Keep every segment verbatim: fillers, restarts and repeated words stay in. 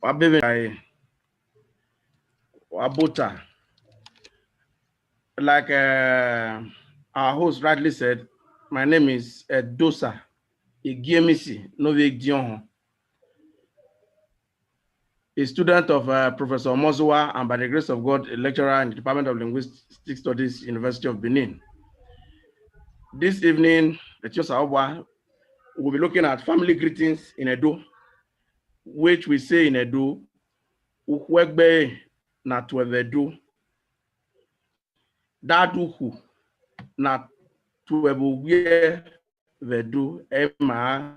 Abebe, I, Abota. Like uh, our host rightly said, my name is Edosa Igiemisi Noviek Dionho, a student of uh, Professor Omozuwa, and by the grace of God, a lecturer in the Department of Linguistic Studies, University of Benin. This evening, Etiosa Obua, we'll be looking at family greetings in Edo, which we say in Edo, ukhuegbe na tuẹ vbe Edo. Dadu ukhu na tuẹ vbe owiẹ vbe Edo, ẹ ma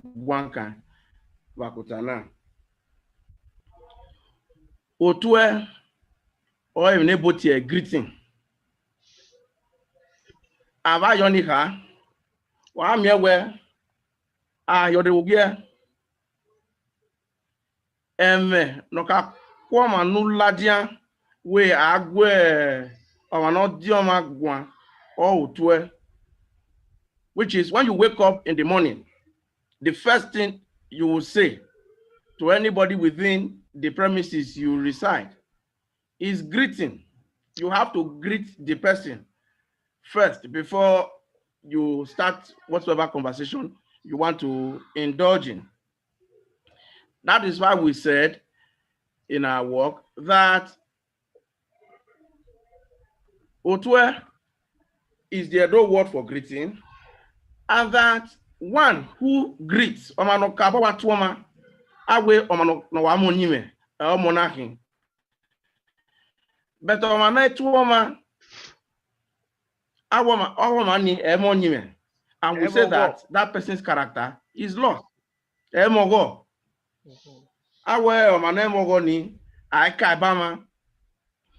guan kan vbe akota na. Otuẹ ọre emwi ne ebo tie greeting. A vbe yọ ni kha, wa miẹn wẹ a yọ de vbe owiẹ, ẹmwẹ ne ọ ka ku ọmwa ne u ladian wẹ a gu ọmwa ne ọ diọn ọmwa guan, ọ otuẹ, which is when you wake up in the morning, the first thing you will say to anybody within the premises you reside is greeting. You have to greet the person first before you start whatsoever conversation you want to indulge in. That is why we said in our work that otuẹ is the Edo word for greeting, and that one who greets, ọmwa ne ọ ka bọ wa tuẹ ọmwa, a wẹ ọmwa ne ọ wa mu ọyinmwẹ, ẹ ọmọ na khin. But ọmwa ne ọ tuẹ ọmwa, a wẹ ọmwa, ọ wẹ ọmwa ni ẹ mu ọyinmwẹ, and we say that that person's character is lost. Ẹ mu ọghọ. A wẹ ọmwa ne ẹ mu ọghọ ni, a i ka eba mwa.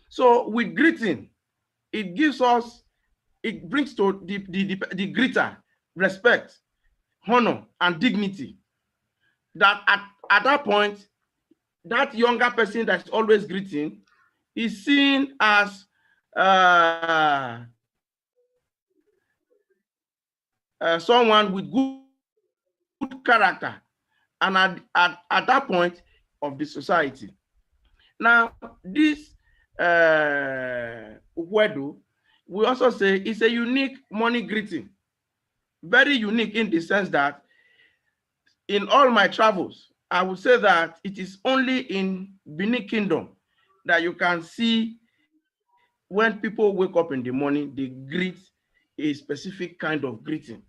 So with greeting, it gives us, it brings to the, the, the, the greeter respect, honor, and dignity. That at, at that point, that younger person that's always greeting is seen as uh, uh, someone with good, good character, and at, at, at that point of the society. Now, this uh, ukhuegbe, we also say it's a unique morning greeting, very unique in the sense that in all my travels, I would say that it is only in Benin Kingdom that you can see when people wake up in the morning, they greet a specific kind of greeting.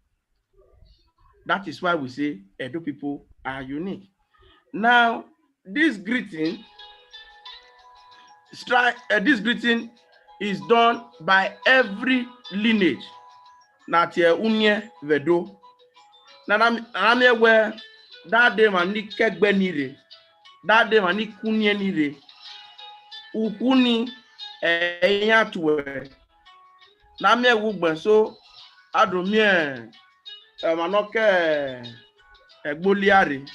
That is why we say Edo people are unique. Now, this greeting, stri- uh, this greeting is done by every lineage na tie uniẹn vbe Edo. Na na miẹn wẹ dade emwa ni ke ẹgbẹ ni rre, dade emwa ni ke uniẹn ni rre, ukhu ni ẹ i yan tuẹ. Na miẹn vbe ugbẹn so, a do miẹn ọmwa ne ọ ke ẹgbolia rre,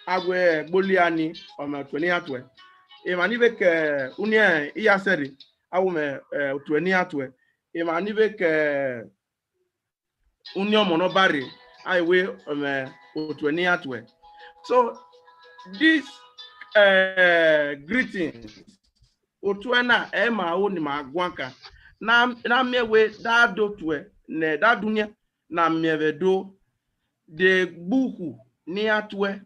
a wẹ ẹgbolia ni, ọ mwẹ otuẹ ne iran tuẹ. Emwa ni vbe ke uniẹn iyasẹ rre, a wẹ ọ mwẹ otuẹ ne iran tuẹ. Emwa ni vbe ke uniẹn ọmọ ne ọ ba rre, a i wẹ ọ mwẹ otuẹ ne iran tuẹ. So this uh, greetings, otuẹ na ẹ ma ho ne ima guan kan. Na na miẹn wẹ dade otuẹ ne dade uniẹn na miẹn vbe Edo, de gbe ukhu ne iran tuẹ.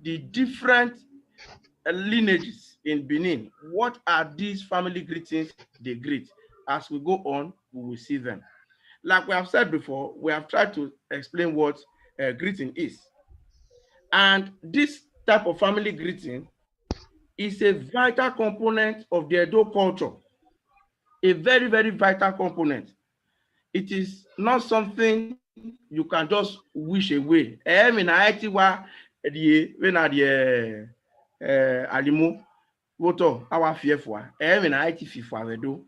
The different uh, lineages in Benin, what are these family greetings they greet? As we go on, we will see them. Like we have said before, we have tried to explain what uh, greeting is. And this type of family greeting is a vital component of the Edo culture, a very, very vital component. It is not something you can just wish away. Ẹ i mwẹ ne a i ti wa rhie vbene a rhie eh, alimo vbe otọ, a wa fi ẹe fua. Ẹ i mwẹ ne a i ti fi fua vbe Edo.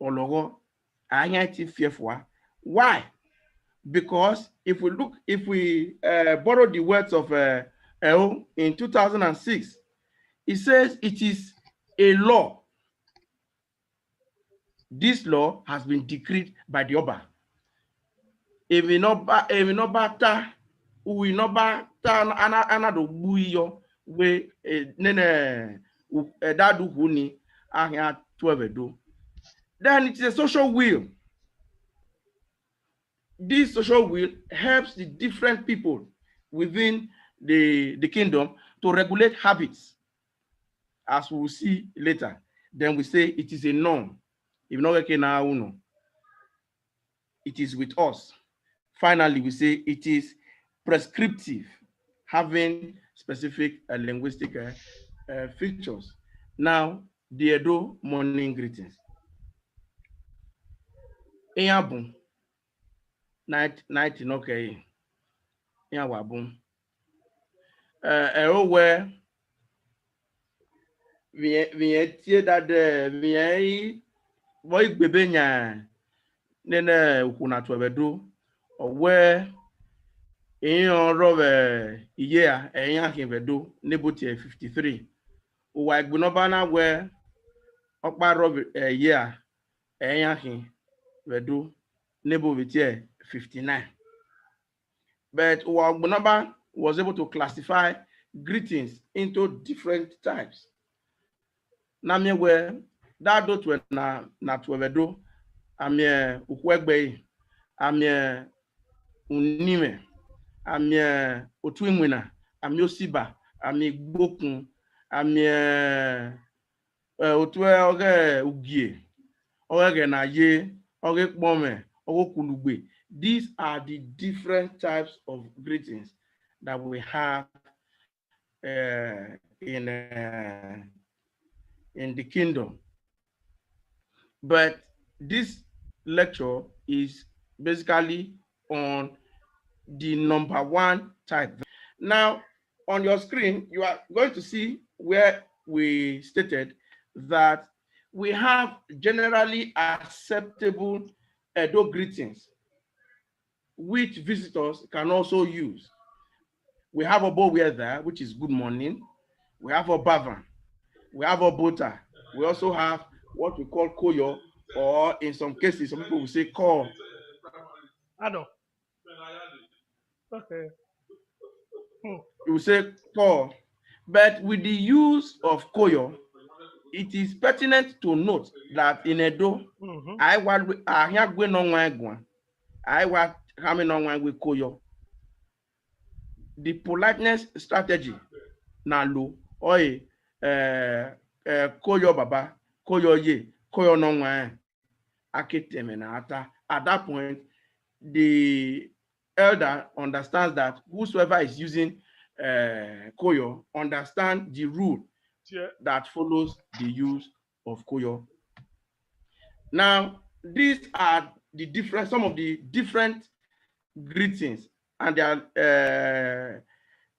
Ọlọghọ, a i yan ti fi ẹe fua. Why? Because if we look, if we uh, borrow the words of uh, Eo in two thousand and six, he says it is a law. This law has been decreed by the Oba. Emwi ne Oba, emwi ne Oba ta, Uhi ne ọ ba ta, a na, a na do gbe uhi yọ wẹ, eh, nene, uh, eh, dadu hu ni, a khian tuẹ vbe Ẹdo. Then it is a social will. This social will helps the different people within the, the kingdom to regulate habits. As we will see later, then we say it is a norm. If not, we can now know. It is with us. Finally, we say it is prescriptive, having specific, uh, linguistic, uh, uh, features. Now, the Edo morning greetings. Iran bun, night, night nọ kẹe, iran wa bun. Eh, ẹro wẹ, vbe irẹn, vbe irẹn tie dadẹ, vbe irẹn i, vbe ọ i gbe ebe yan nene ukhu na tuẹ vbe Ẹdo, ọ wẹ iran rrọọ vbe iye a, ẹ i iran khin vbe Ẹdo, ne ebo tie fifty-three. Uwa egbe nọba na wẹ ọkpa rrọọ vbe, eh, iye a, ẹ i iran khin vbe Ẹdo, ne ebo vbe tie fifty-nine. But uwa egbe nọba was able to classify greetings into different types. Na miẹn wẹ, da do tuẹ na, na tuẹ vbe Ẹdo, a miẹn ukhuẹgbe ẹre, a miẹn unimwẹ, a miẹn otu iwinna, a miẹn osiba, a miẹn igbokun, a miẹn, eh, otu ọghe ugie, ọghe ẹghẹ ne a ye, ọghe ekpọnmwẹ, ọghe okulugbe. These are the different types of greetings that we have, uh, in, uh, in the kingdom. But this lecture is basically on the number one type. Now, on your screen, you are going to see where we stated that we have generally acceptable Edo greetings which visitors can also use. We have Obowieza, which is good morning. We have Obavan. We have Obota. We also have what we call Koyo, or in some cases, some people will say Ko. Ado. Okay. Hmm. You say Ko. But with the use of Koyo, it is pertinent to note that in Edo, mm-hmm, a i wa, a khian gue ne ọ wan guan. A i wa khama ne ọ wan wẹ Koyo. The politeness strategy na lo, ọre, eh, eh, Koyo baba, Koyo ye, Koyo ne ọ wan rẹn. A ke te ẹmwẹ na ta. At that point, the elder understands that whosoever is using, uh, Koyo understand the rule, yeah, that follows the use of Koyo. Now, these are the different, some of the different greetings and their,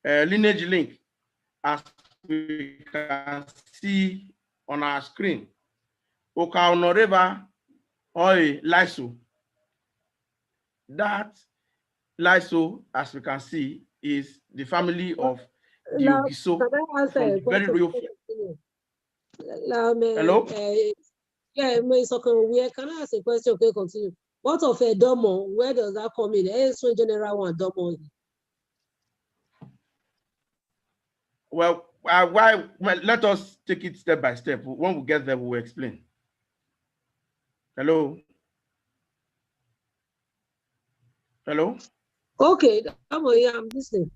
uh, uh, lineage link, as we can see on our screen. Oka Honorable Oye Laiso. That Laiso, as we can see, is the family of the Ogiso. Can I ask a question? Very royal. Hello? Uh, yeah, Mister Okoye, can I ask a question? Okay, continue. What of a Domo? Where does that come in? A so general one, Domo. Well, uh, why? Well, let us take it step by step. When we get there, we will explain. Hello? Hello? Okay, I'm here, I'm listening.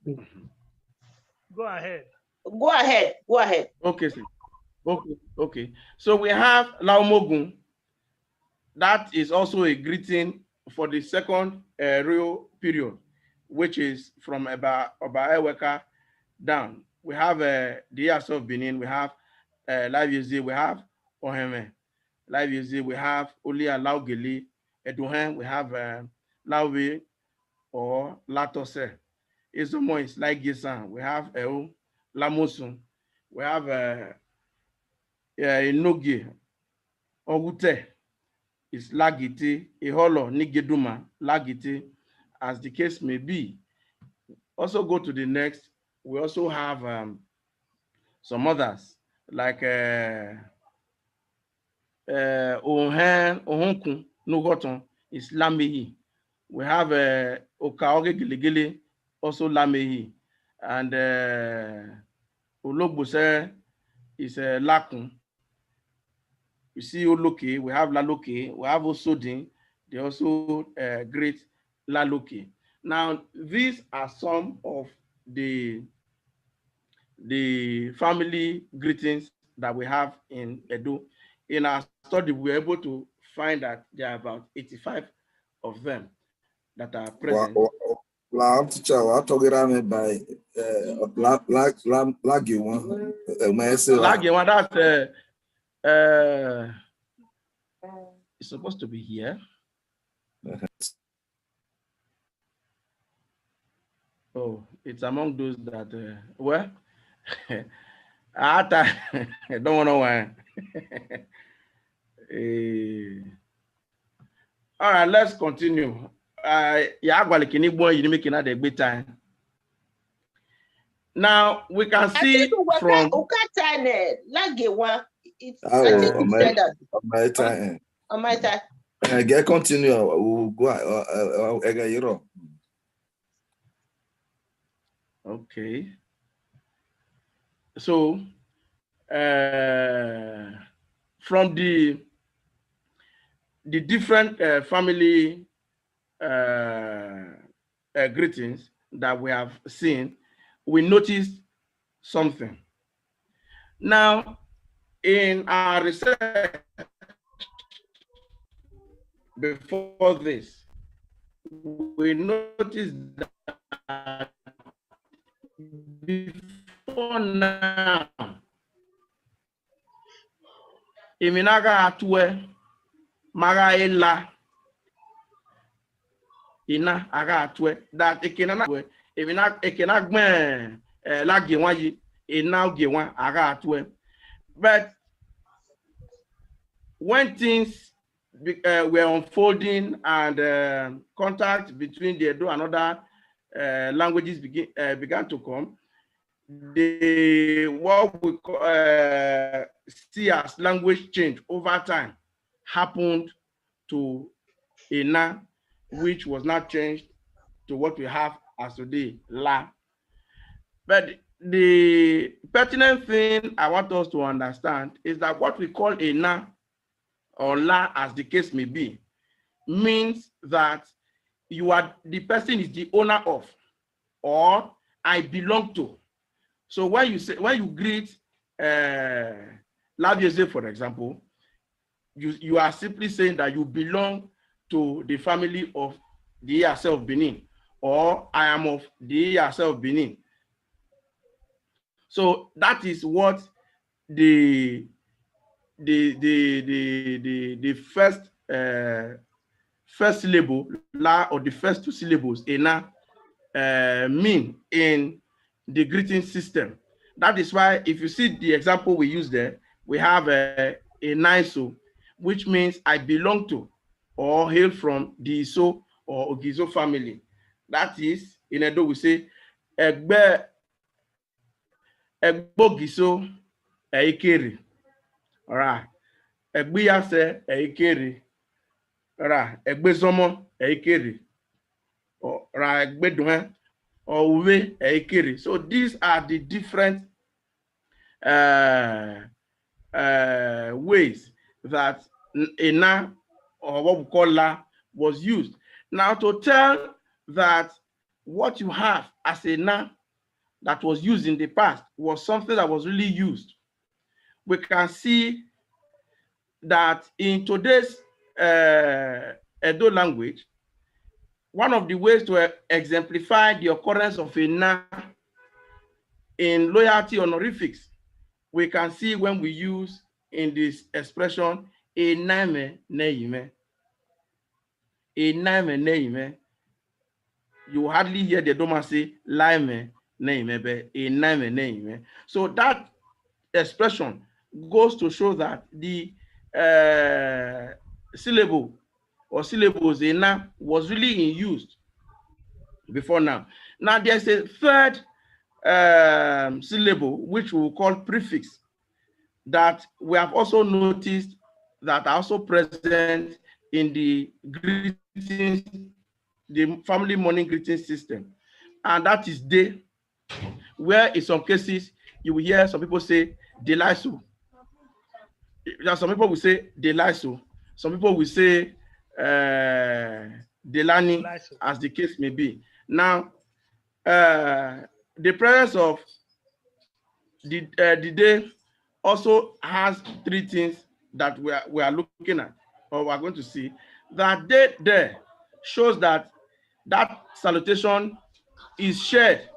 Go ahead. Go ahead. Go ahead. Okay, sir. Okay, okay. So we have Laomogun. That is also a greeting for the second, uh, royal period, which is from Oba, Oba Eweka down. We have, uh, the Iyasa of Benin, we have, uh, Lavieze, we have Ohemhe, Lavieze, we have Olia Laogele, Edohen, we have, uh, Laove or Latose. Ezomo is Laigiesan, we have Eo Lamosun, we have, uh, uh, Enogie, Oghute is Lagite, Eholo, Nigeduma, Lagite, as the case may be. Also go to the next. We also have, um, some others, like, uh, uh, Ohen, Ohonkun, Nughoton is Lameyi. We have, uh, Oka Oghe Gelegele, also Lamehi, and uh, Ologbose is uh, Lakun. We see Oloke, we have Laloke, we have Osodin, they also uh, greet Laloke. Now, these are some of the the family greetings that we have in Edo. In our study, we were able to find that there are about eighty-five of them that are present. Wow, wow. La teacher, wa talk around me by uh, la la la la give one. Uh, my essay. La give one. That's uh, uh, it's supposed to be here. Oh, it's among those that uh, well, I don't know why. Eh, all right, let's continue. Uh, yeah, I can make another great time. Now we can see from Ukata, Lage one. It's, I think you said that. My time. On my time. Uh, get continue. We'll go. Uh, uh, uh, uh, Okay. So, uh, from the the different uh, family uh, uh, greetings that we have seen, we noticed something. Now, in our research before this, we noticed that before now, emwi na gha tuẹ, ma gha re la, ena a gha tuẹ, that eke na na tuẹ, emwi na eke na gbẹn eh, la gie wan yi, ena ogie wan a gha tuẹ. But when things be, uh, were unfolding and uh, contact between the Edo and other uh, languages begin, uh, began to come, the what we call, uh, see as language change over time happened to ena, which was now changed to what we have as today, la. But the pertinent thing I want us to understand is that what we call ena or la, as the case may be, means that you are the person is the owner of, or I belong to. So when you say when you greet uh, Labieze, for example, you you are simply saying that you belong to the family of the Iyase of Benin, or I am of the Iyase of Benin. So that is what the the the the the, the first uh, first syllable la or the first two syllables ena uh, mean in the greeting system. That is why if you see the example we use there, we have a, a Naiso, which means I belong to or hail from the Iso or Ogiso family. That is, in Edo we say, Egbe Egbe Ogiso ẹ i kere, ra Egbe Iyase ẹ i kere, ra Egbe Zọmọ ẹ i kere, ra Egbe Duẹn, or Uwe ẹ i kere. So these are the different uh, uh, ways that ena, or what we call la, was used. Now to tell that what you have as ena that was used in the past was something that was really used, we can see that in today's uh, Edo language, one of the ways to exemplify the occurrence of ena in loyalty honorifics, we can see when we use in this expression, ena mwẹ ne ẹrinmwẹ. Ena mwẹ ne ẹrinmwẹ. You hardly hear the Doma say, la mwẹ ne ẹrinmwẹ, but ena mwẹ ne ẹrinmwẹ. So that expression goes to show that the uh, syllable or syllables ena was really in use before now. Now there's a third um, syllable which we will call prefix that we have also noticed that are also present in the greetings, the family morning greeting system. and that is De, where in some cases you will hear some people say Delaiso. There are some people will say Delaiso. Some people will say uh, Delani, Delaiso, as the case may be. Now, uh, the presence of the, uh, the De also has three things that we are, we are looking at, or we are going to see. That De there shows that that salutation is shared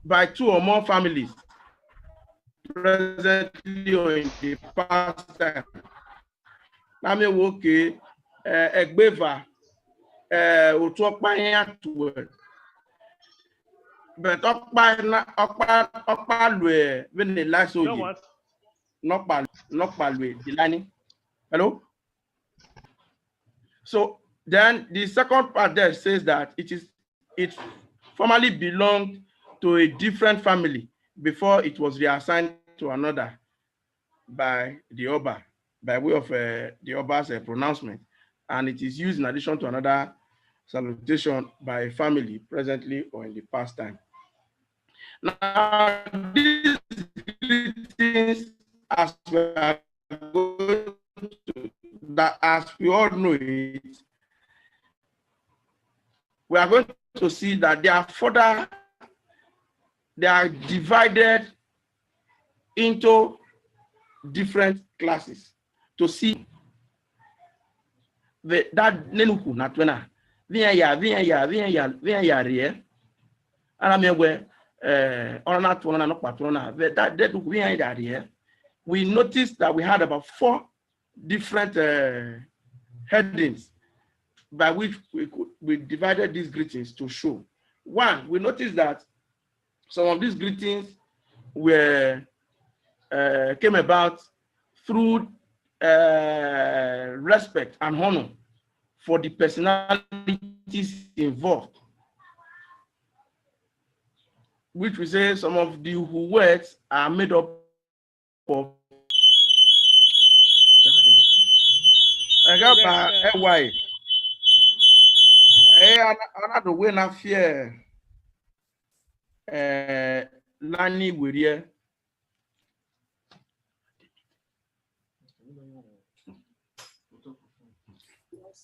by two or more families presently or in the past time. Na miẹn wẹẹ, okay, eh, ẹgbẹe eva, eh, otu ọkpa iran tuẹ. But ọkpa na, ọkpa, ọkpa lu vbene Delaiso ye. Nọkpa, nọkpa lu Delani. Hello? So then the second part there says that it is, it formerly belonged to a different family before it was reassigned to another by the Oba, by way of uh, the Oba's uh, pronouncement. And it is used in addition to another salutation by a family presently or in the past time. Now, these greetings, as we are going to, that as we all know it, we are going to see that they are further, they are divided into different classes to see the, that nenuku na tuẹ na. Vbe iran ya, vbe iran ya, vbe iran ya, vbe iran ya rrie. Ana miẹn wẹẹ, eh, ọna na tuẹ ọna, nọkpa tuẹ ọna. Vbe that, that nenuku vbe iran ya rrie. We noticed that we had about four different uh, headings by which we, could, we divided these greetings to show. One, we noticed that some of these greetings were uh, came about through uh, respect and honor for the personalities involved, which we say some of the Uhu words are made up of. Ẹghẹ ba ẹwae. Ẹ, a na do wẹ na fiẹ eh, Lani werriẹ.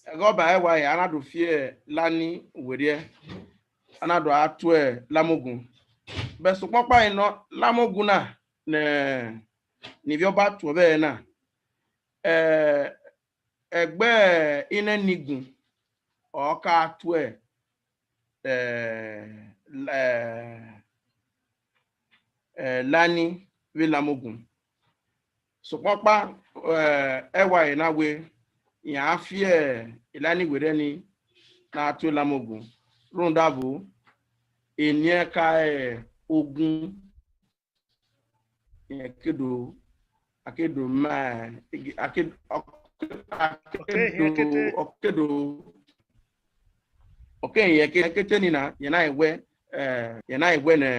Ẹghẹ ba ẹwae, a na do fiẹ Lani werriẹ, a na do a tuẹ Lamogun. But sokpan ọkpa nọ, Lamogun na ne, ne ivbi Ọba tuẹ vbe ẹre na, eh, ẹgbẹ Inenigun ọ ka tuẹ eh, eh, eh, Lani vbe Lamogun. Sokpan ọkpa, eh, ẹwae na wẹ, iran fiẹ Lani werriẹ ni na tuẹ Lamogun. Rhunmwuda vbo, eni ẹka, eh, ogun, irẹn ke do, a ke do ma, a ke, ọ ke do, ọ ke do, ọ ke irẹn ke, ke te ni na, irẹn na wẹ, eh, irẹn na wẹ ne,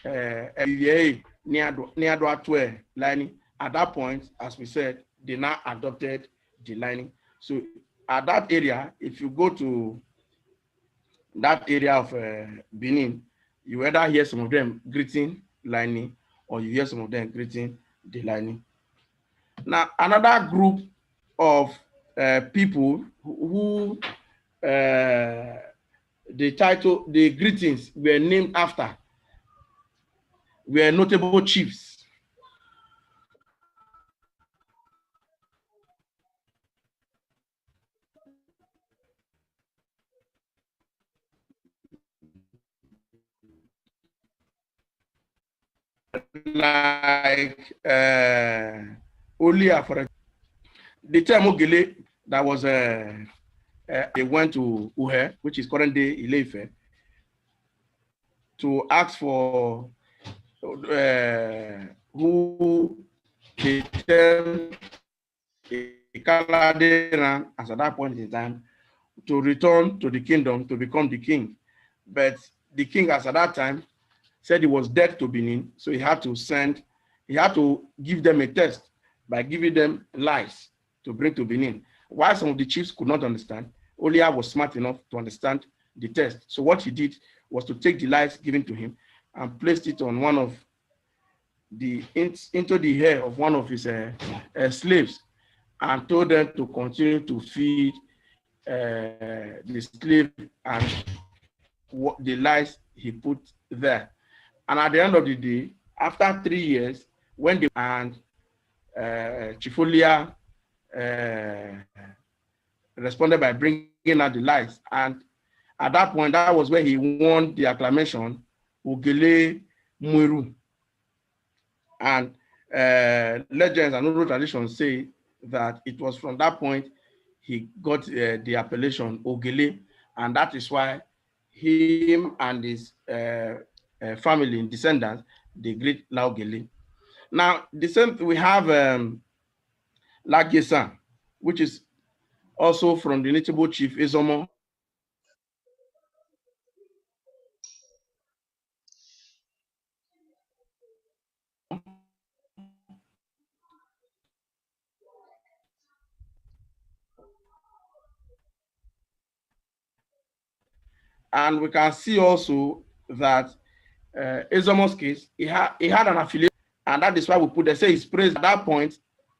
eh, ẹvbiẹ ẹre ne iran do, ne iran do a tuẹ Lani. At that point, as we said, they now adopted the Lani. So at that area, if you go to that area of uh, Benin, you either hear some of them greeting Lani or you hear some of them greeting Delani. Now, another group of uh, people who uh, the title, the greetings were named after were notable chiefs. Like uh, Olia, for example, the time Ogele that was uh, uh, they went to Uhe, which is current day Ile-Ife, to ask for uh, who the term Ikalade ran as at that point in time to return to the kingdom to become the king. But the king, as at that time, said he was dead to Benin, so he had to send, he had to give them a test by giving them lies to bring to Benin. Why some of the chiefs could not understand, Olia was smart enough to understand the test. So what he did was to take the lice given to him and placed it on one of the, in, into the hair of one of his uh, uh, slaves and told them to continue to feed uh, the slave and what the lice he put there. And at the end of the day, after three years, when they and uh, Chief Olia uh, responded by bringing out the lice, and at that point, that was where he won the acclamation Ogele Muiru. And uh, legends and oral traditions say that it was from that point he got uh, the appellation Ogele, and that is why him and his uh, uh, family and descendants they greet Laogele. Now the same we have um, Lagiesan, which is also from the Nitibo chief Ezomo. And we can see also that uh, Ezomo's case, he, ha- he had an affiliation, and that is why we put there, say his praise at that point,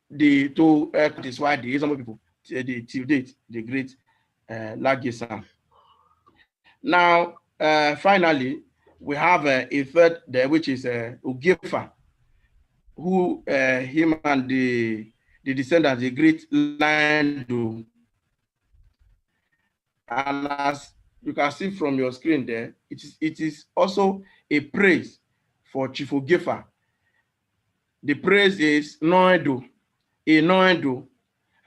the to uh, that is why the Ezomo people, t- the, till date, they greet uh, Lagiesan. Now, uh, finally, we have uh, a third there, which is uh, Ugefa, who uh, him and the, the descendants, they greet Lando. And as you can see from your screen there, it is, it is also a praise for Chief Ogefa. The praise is Noedo, a Noedo,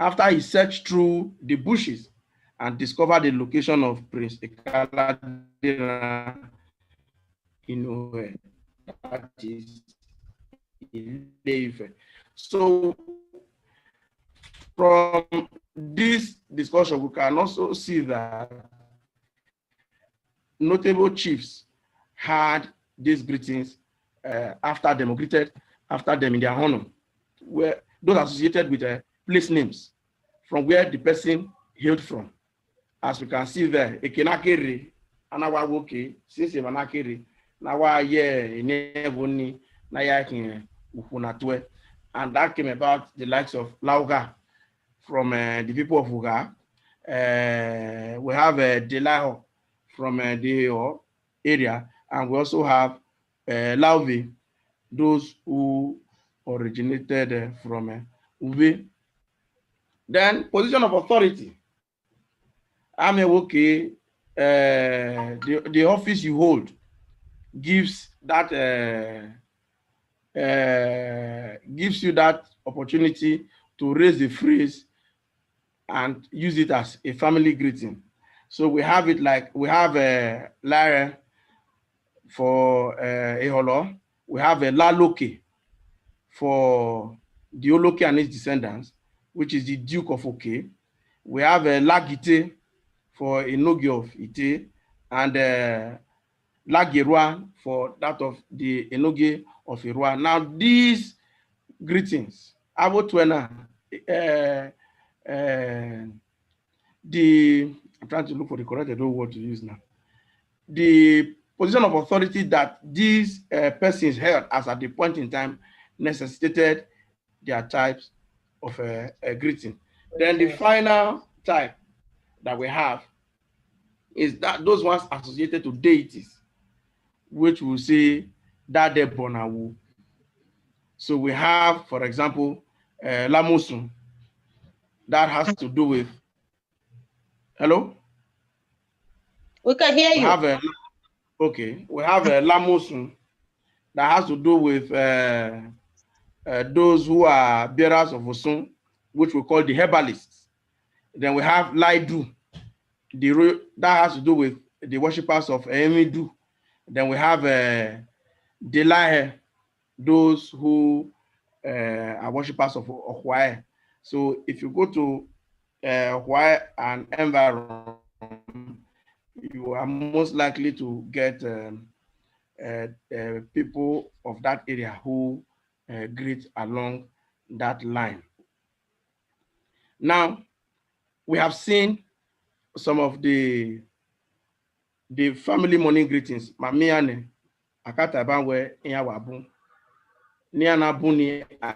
after he searched through the bushes and discovered the location of Prince Ekaladera in Ohe, that is Ile-Ife. So from this discussion, we can also see that notable chiefs had these greetings uh, after them, or greeted after them in their honor, where those associated with uh, place names from where the person hailed from. As we can see there, Ekenakere, Anawa Woke, since Emanakere, Nawa ye Enevoni, Naya Kin, Ukunatue. And that came about the likes of Lauga from uh, the people of Uga. Uh, we have uh, Delaho from uh, the Eho area, and we also have uh, Lauvi, those who originated uh, from uh, Uve. Then position of authority. I mean, okay, uh, the, the office you hold gives that uh, uh, gives you that opportunity to raise the phrase and use it as a family greeting. So we have it like we have a Lare for uh, Eholo, we have a Laloke for the Oloke and his descendants, which is the Duke of Oke. We have a Lagite for Enogie of Ite, and uh, Lagierua for that of the Enogie of Erua. Now, these greetings, Avotuena, uh, uh, the, I'm trying to look for the correct Edo word to use now. The position of authority that these uh, persons held as at the point in time necessitated their types of uh, uh, greeting. Then the final type that we have is that those ones associated to deities, which we say that they bonawu. So we have, for example, uh, Lamusun. That has to do with, hello? We can hear We you. have a, okay, we have a Lamusun that has to do with uh, uh, those who are bearers of Osun, which we call the herbalists. Then we have Laidu, the ro- that has to do with the worshippers of Emidu. Then we have uh, Delahe, those who uh, are worshippers of Okhwae. So if you go to uh, Okhwae and environ, you are most likely to get um, uh, uh, people of that area who uh, greet along that line. Now, we have seen some of the the family morning greetings, ma miẹn iran nẹ, a ka ta ban wẹ iran wa bun. Ne iran na bun ni, a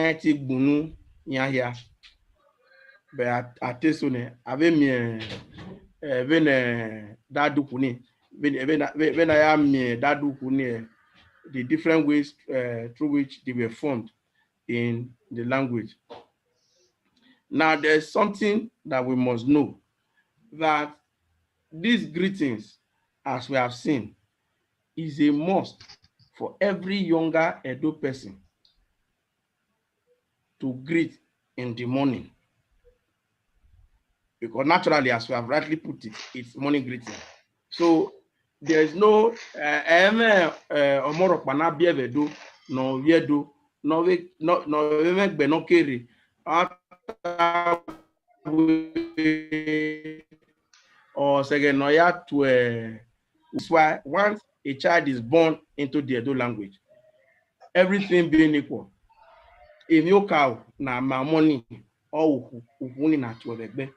i te gbunnu iran hia. But a, a te so nẹ, a vbe miẹn, eh, vbene dadu kuni, vbene, vbene, vbene a ya miẹn dadu kuni, eh, the different ways, eh, through which they were formed in the language. Now, there's something that we must know, that these greetings, as we have seen, is a must for every younger Edo person to greet in the morning. Because naturally, as we have rightly put it, it's morning greeting. So there is no, eh, ẹmwẹ, eh, ọmọ rhọkpa na biẹ vbe Ẹdo, ne ọ vbiẹ Ẹdo, ne ọ vbe, ne ọ, ne ọ vbe mwẹ ẹgbẹ ne ọ ke rre. A ta wẹ, ọ sẹghẹ ne ọ ya tue. That's why once a child is born into the Edo language, everything being equal, emwi okaro ne a ma ọmọ ni, ọ ukhu, ukhu ni na tuẹ vbe ẹgbẹ.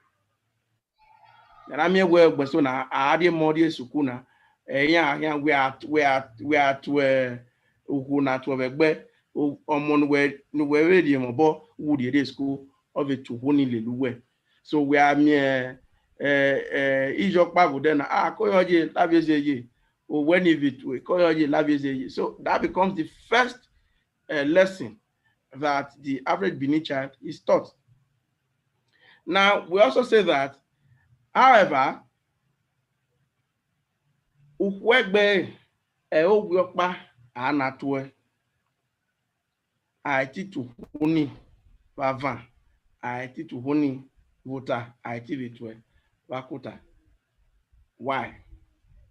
A na miẹn wẹ ugbẹn so na, a rhie emọ rrie sukuu na, ẹ, iran, iran, wẹ a, wẹ a, wẹ a tue ukhu na tuẹ vbe ẹgbẹ, o-, ọmọ ne uwẹ, ne uwẹ vbe rhie mwẹ obọ, u rhie rrie school, ọ vbe tue ukhu ni lele uwẹ. So wẹ a miẹn, ẹ, ẹ, iyọkpa vbe odẹ na, a, ko yọ ye, lavie eze ye, owẹ ni vbe tue, ko yọ ye, lavie eze ye. So that becomes the first, uh, lesson that the average Benin child is taught. Now, we also say that, however, ukhuẹgbe ẹre ovbi ọkpa a na tuẹ, a i te tue ukhu ni vbe avan, a i te tue ukhu ni vbe ota, a i te vbe tuẹ vbe akota. Why?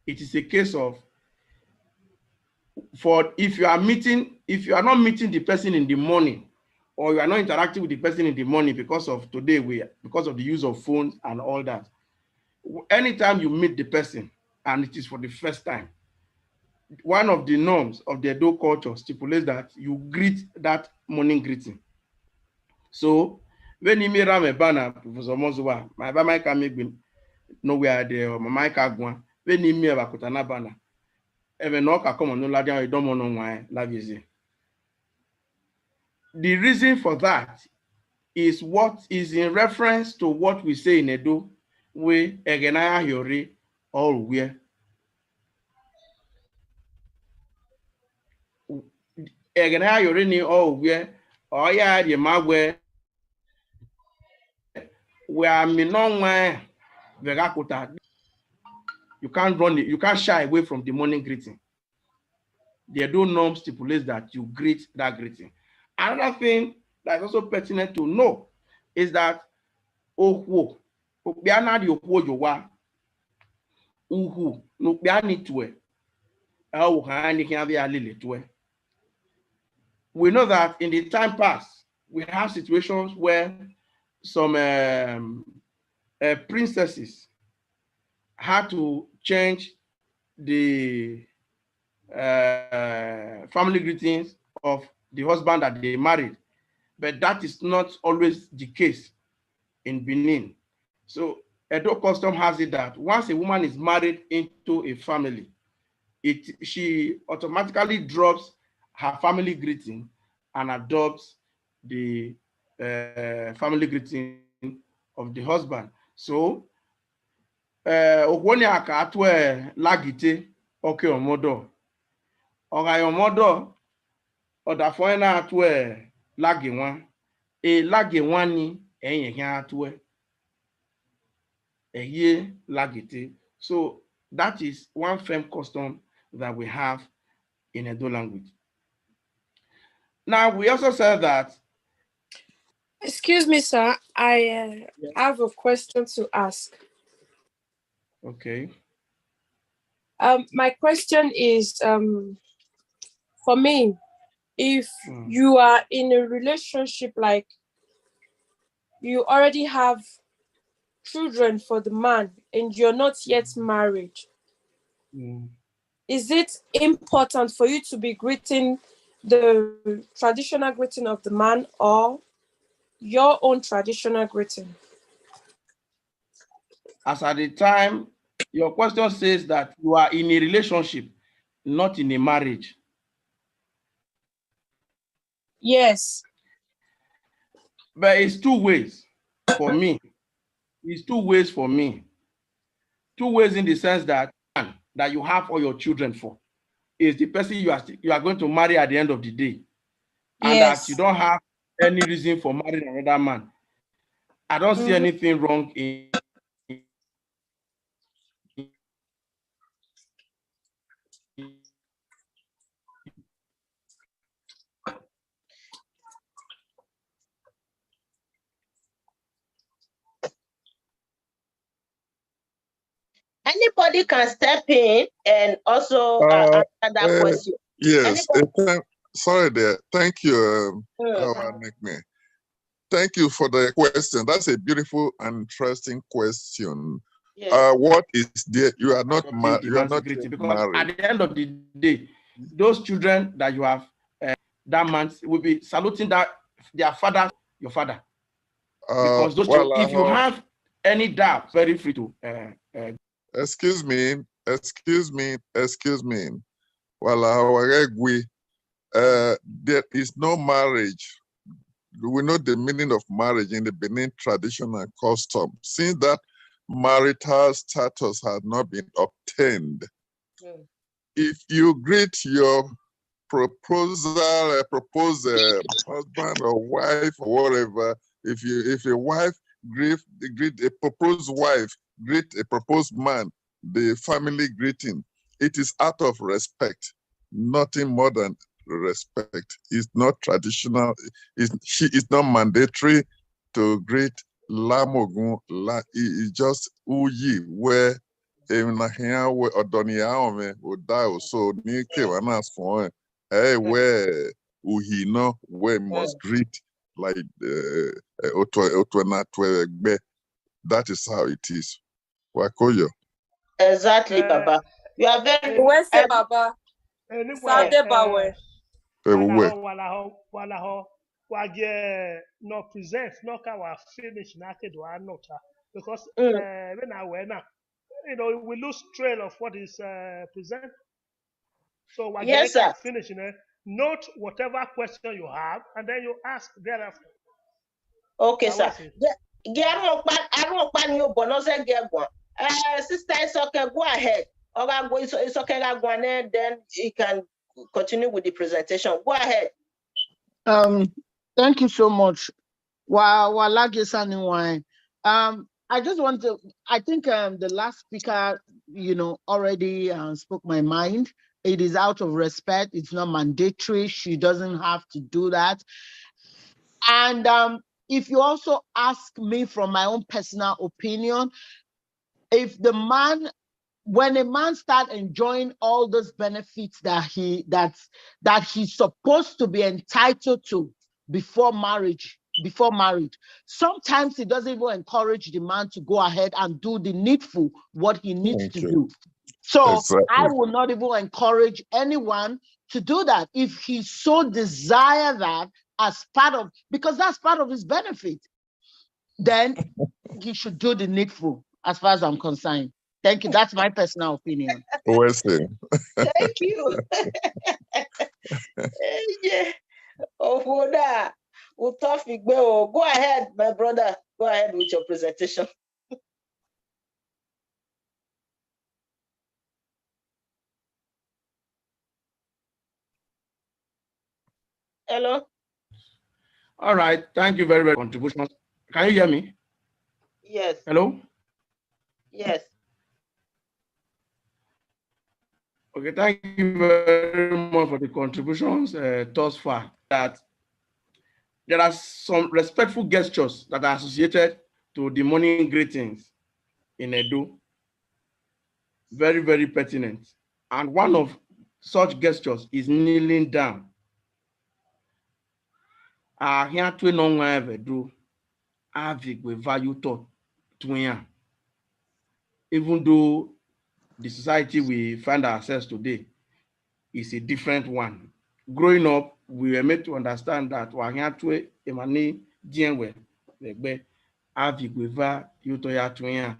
It is a case of, for, if you are meeting, if you are not meeting the person in the morning, or you are not interacting with the person in the morning because of today, we, because of the use of phones and all that, anytime you meet the person and it is for the first time, one of the norms of the Edo culture stipulates that you greet that morning greeting. So, vbene I miẹn erha mwẹ ba na, Professor Omozuwa, ma ba ma ka miẹn egbe ne ọ wẹ a dẹ, ọ ma ma ka guan, vbene I miẹn vbe akota na ba na, ẹmwẹ ne ọ ka kọmọ ne ọ ladian, ọ i dọmọ ne ọ wan lavie eze. The reason for that is what is in reference to what we say in Edo, wẹ ẹghẹ ne a ya hiọ rre, ọ ru wiẹ. Ẹghẹ ne a ya hiọ rre ni, ọ ru wiẹ, ọ ya rhie ma wẹ, wẹ a miẹn ne ọ wan vbe ẹghẹ akota. You can't run it, you can't shy away from the morning greeting. The Edo norm stipulates that you greet that greeting. Another thing that is also pertinent to know is that okhuo, okpia na rhie okhuo ye owa, ukhu ne okpia ni tuẹ, ẹ, ọ vbe okhan ni khian vbe a lele tuẹ. We know that in the time past, we have situations where some, um, uh, princesses had to change the, uh, family greetings of the husband that they married. But that is not always the case in Benin. So Edo custom has it that once a woman is married into a family, it, she automatically drops her family greeting and adopts the, uh, family greeting of the husband. So, uh, okhuo ni a ka tue lagite, ọ ke ọmọdọ. Ọ gha re ọmọdọ, ọ da fo ẹre na tue lagiẹwan. E lagiẹwan ni, ẹ i rẹn khian tue. Ẹ i ye lagite. So that is one firm custom that we have in Edo language. Now, we also said that. Excuse me, sir. I, uh, yeah, have a question to ask. Okay. Um, my question is, um, for me, if, mm, you are in a relationship, like, you already have children for the man and you're not yet married, mm, is it important for you to be greeting the traditional greeting of the man or your own traditional greeting? As at the time Your question says that you are in a relationship, not in a marriage. Yes. But it's two ways for me. It's two ways for me. Two ways in the sense that that you have all your children for is the person you are you are going to marry at the end of the day, and yes. That you don't have any reason for marrying another man. I don't mm-hmm. see anything wrong in Anybody can step in and also uh, uh, answer that uh, question. Yes, uh, sorry there. Thank you, um, mm. Thank you for the question. That's a beautiful and interesting question. Yes. Uh, what is there? You are not married. You are not because married. At the end of the day, those children that you have, uh, that man will be saluting that their father, your father. Uh, because those well, children, if you have any doubt, very free to. Uh, uh, excuse me, excuse me, excuse me. Well, uh, there is no marriage. We know the meaning of marriage in the Benin tradition and custom. Since that marital status has not been obtained, mm. If you greet your proposal, uh, proposed uh, husband or wife or whatever, if you if a wife greet greet a proposed wife, greet a proposed man, the family greeting, it is out of respect, nothing more than respect. It's not traditional. It's, she is not mandatory to greet Lamogun. La, it, it's just uyi where emwi na khian wẹ ọdọ ni a rọnmwẹ odaro so ni kevbe na suẹn ẹ wẹ uhi nọ wẹ must greet like otuẹ na tuẹ ẹgbẹ. That is how it is. Wa koyọ. Exactly, Baba. You are very well said, Baba. Sade bawe. Ewu wẹ. Wa gie no present no ka wa finish na ke do anota because eh na we na you know we lose trail of what is uh, present. So we yes, sir. Finish, you know, note whatever question you have, and then you ask thereafter. Okay, sir. Gẹ arun ọkpa ni obọ nọ zẹ gẹ guan. Eh, sister Isoke, go ahead. Ọ gha go Isoke gha guan, then he can continue with the presentation. Go ahead. Um, thank you so much. Wa wa lagesa ni wan. Um, I just want to. I think um, the last speaker, you know, already uh, spoke my mind. It is out of respect. It's not mandatory. She doesn't have to do that. And um, if you also ask me from my own personal opinion, if the man when a man start enjoying all those benefits that he that that he's supposed to be entitled to before marriage before marriage, sometimes he doesn't even encourage the man to go ahead and do the needful, what he needs to do. So exactly. I will not even encourage anyone to do that if he so desire that as part of because that's part of his benefit. Then he should do the needful as far as I'm concerned. Thank you. That's my personal opinion. Wesley. Thank you. Yeah. Ohoda, Utofigbe. Go ahead, my brother. Go ahead with your presentation. Hello? All right. Thank you very much for contribution. Can you hear me? Yes. Hello? Yes. Okay, thank you very much for the contributions uh, thus far. That there are some respectful gestures that are associated to the morning greetings in Edo. Very, very pertinent. And one of such gestures is kneeling down. Ahian tue ne ọ wan vbe do, a viọ egbe eva ye otọ tuẹ iran. Even though the society we find ourselves today is a different one. Growing up, we were made to understand that wa ahian tue emwa ni diẹn wẹ vbe ẹgbẹ, a viọ egbe eva ye otọ ya tuẹ iran.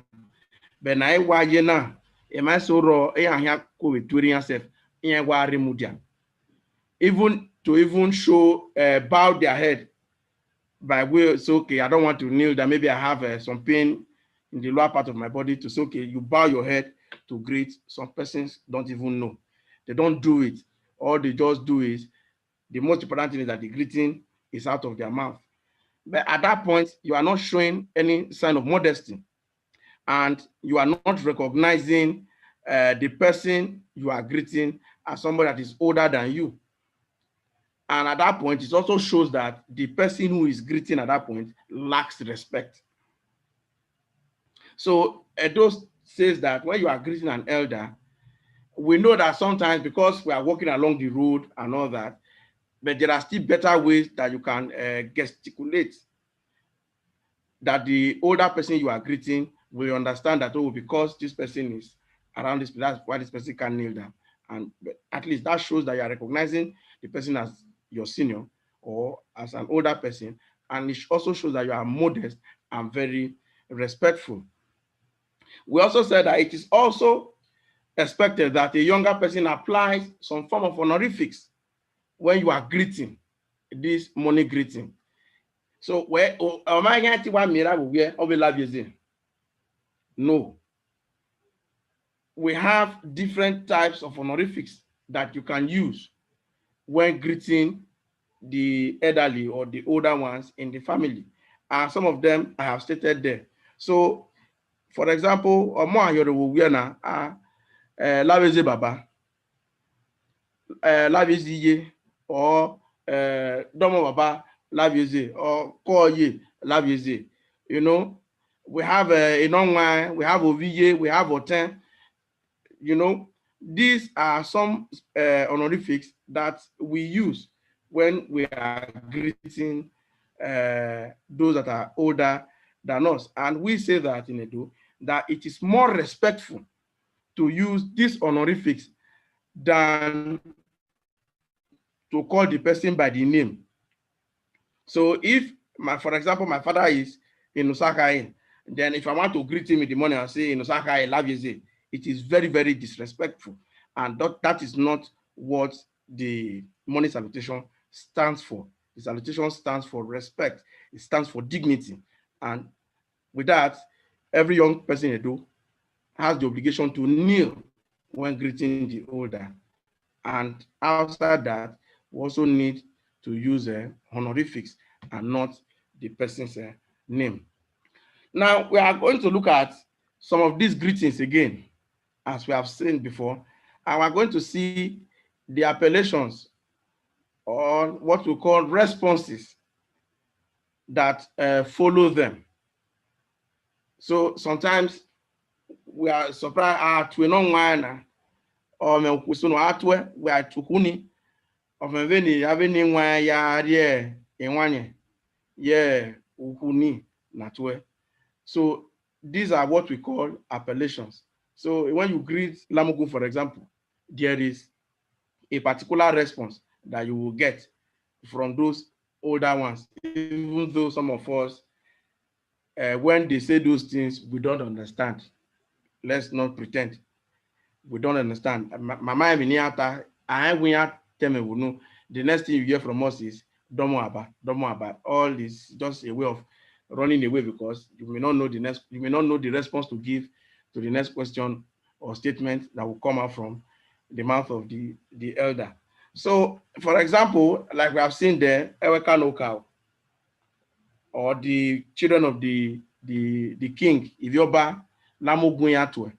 But na e wa ye na, Emwa eso rrọọ, iran khian ko vbe tuẹ iran self, iran wa rre mudia. Even to even show, uh, bow their head by way, so, okay, I don't want to kneel down. Maybe I have, uh, some pain in the lower part of my body to say, okay, you bow your head to greet. Some persons don't even know. They don't do it, or they just do it. The most important thing is that the greeting is out of their mouth. But at that point, you are not showing any sign of modesty, and you are not recognizing, uh, the person you are greeting as somebody that is older than you. And at that point, it also shows that the person who is greeting at that point lacks respect. So Edo says that when you are greeting an elder, we know that sometimes, because we are walking along the road and all that, but there are still better ways that you can, uh, gesticulate, that the older person you are greeting will understand that, oh, because this person is around this, that's why this person can kneel down. And at least that shows that you are recognizing the person as your senior or as an older person. And it also shows that you are modest and very respectful. We also said that it is also expected that a younger person applies some form of honorifics when you are greeting, this morning greeting. So, wẹ, ọ ma gha te wa miẹn ra vbe owiẹ, ọ vbe la vbe eze? No. We have different types of honorifics that you can use when greeting the elderly or the older ones in the family. And some of them I have stated there. So, for example, ọmọ ayọrọ wo wiẹ na, a, eh, la vbe eze baba, eh, la vbe eze iye, or, eh, dọmọ baba la vbe eze, or kọ ye la vbe eze. You know, we have, uh, enọwaẹn, we have ovbi iye, we have ọtẹn. You know, these are some, uh, honorifics that we use when we are greeting, uh, those that are older than us. And we say that in Edo, that it is more respectful to use these honorifics than to call the person by the name. So if my, for example, my father is Inusa Khae, then if I want to greet him in the morning and say, "Inusa Khae, la vbe eze," it is very, very disrespectful. And that, that is not what the morning salutation stands for. The salutation stands for respect. It stands for dignity. And with that, every young person in Edo has the obligation to kneel when greeting the older. And outside that, we also need to use, uh, honorifics and not the person's, uh, name. Now, we are going to look at some of these greetings again, as we have seen before. And we are going to see the appellations, or what we call responses, that, uh, follow them. So sometimes we are surprised, a tue nọ waẹn na, ọ mwẹ ukhu eso nọ a tue, wẹ a tue ukhu ni, ọ mwẹ vbene a vbene waẹn ya rrie ewanniẹn ye ukhu ni na tue. So these are what we call appellations. So when you greet Lamogun, for example, there is a particular response that you will get from those older ones, even though some of us, uh, when they say those things, we don't understand. Let's not pretend we don't understand. Ma-, mama emi ni ata, I we ya tell me we know. The next thing you hear from us is, "Domo aba, domo aba." All this just a way of running away, because you may not know the next, you may not know the response to give to the next question or statement that will come out from the mouth of the, the elder. So, for example, like we have seen there, Eweka no cow, or the children of the, the, the king, Ivioba, Lamogun ya tue.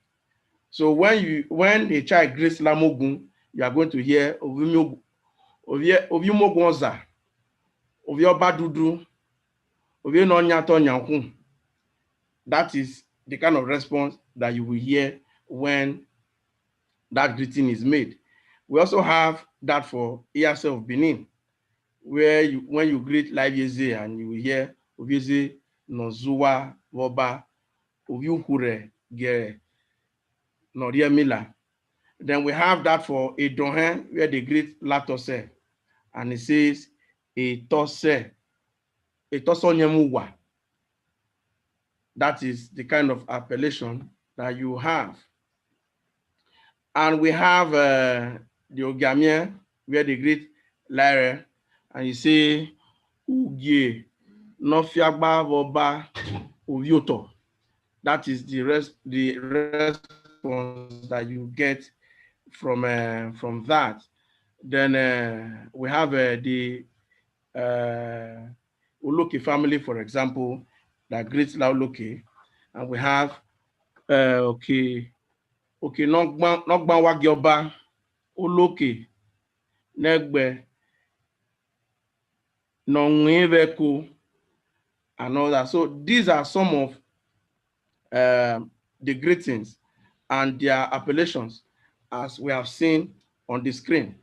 So when you, when a child greets Lamogun, you are going to hear, "Ovbi, ovbi, ovbi Umogun Oza, ovbi Ọba Dudu, ovbi ne ọ yan otọ yan ukhun." That is the kind of response that you will hear when that greeting is made. We also have that for Iyase of Benin, where you, when you greet Laivie Eze, and you will hear, "Ovbi eze ne ọ zuwa vbe ọba, ovbi ukhu rre gie ne ọ rhie emila." Then we have that for Edọnhẹn, where they greet Latọsẹ, and it says, "Etọsẹ, Etọsẹ ọyẹnmwẹ uwa." That is the kind of appellation that you have. And we have uh, the Ogiamie, where they greet Lyre, and you say, Ugie, Nofiagba Voba Ovioto. That is the rest, the response that you get from uh, from that. Then uh, we have uh, the uh, Oloke family, for example, that greets La Oloke, and we have uh, okay, okay, Nogban Nogban Wagioba, Oloke, Negbe, Nonweveko, and all that. So these are some of um, the greetings and their appellations as we have seen on the screen.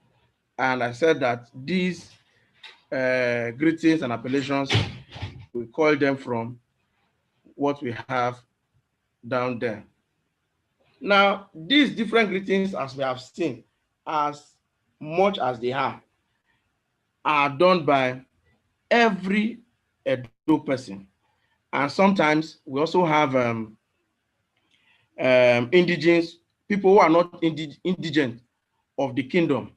And I said that these uh, greetings and appellations, we call them from what we have down there. Now, these different greetings, as we have seen, as much as they are, are done by every Edo person. And sometimes we also have um, um, indigenous people who are not indi- indigent of the kingdom,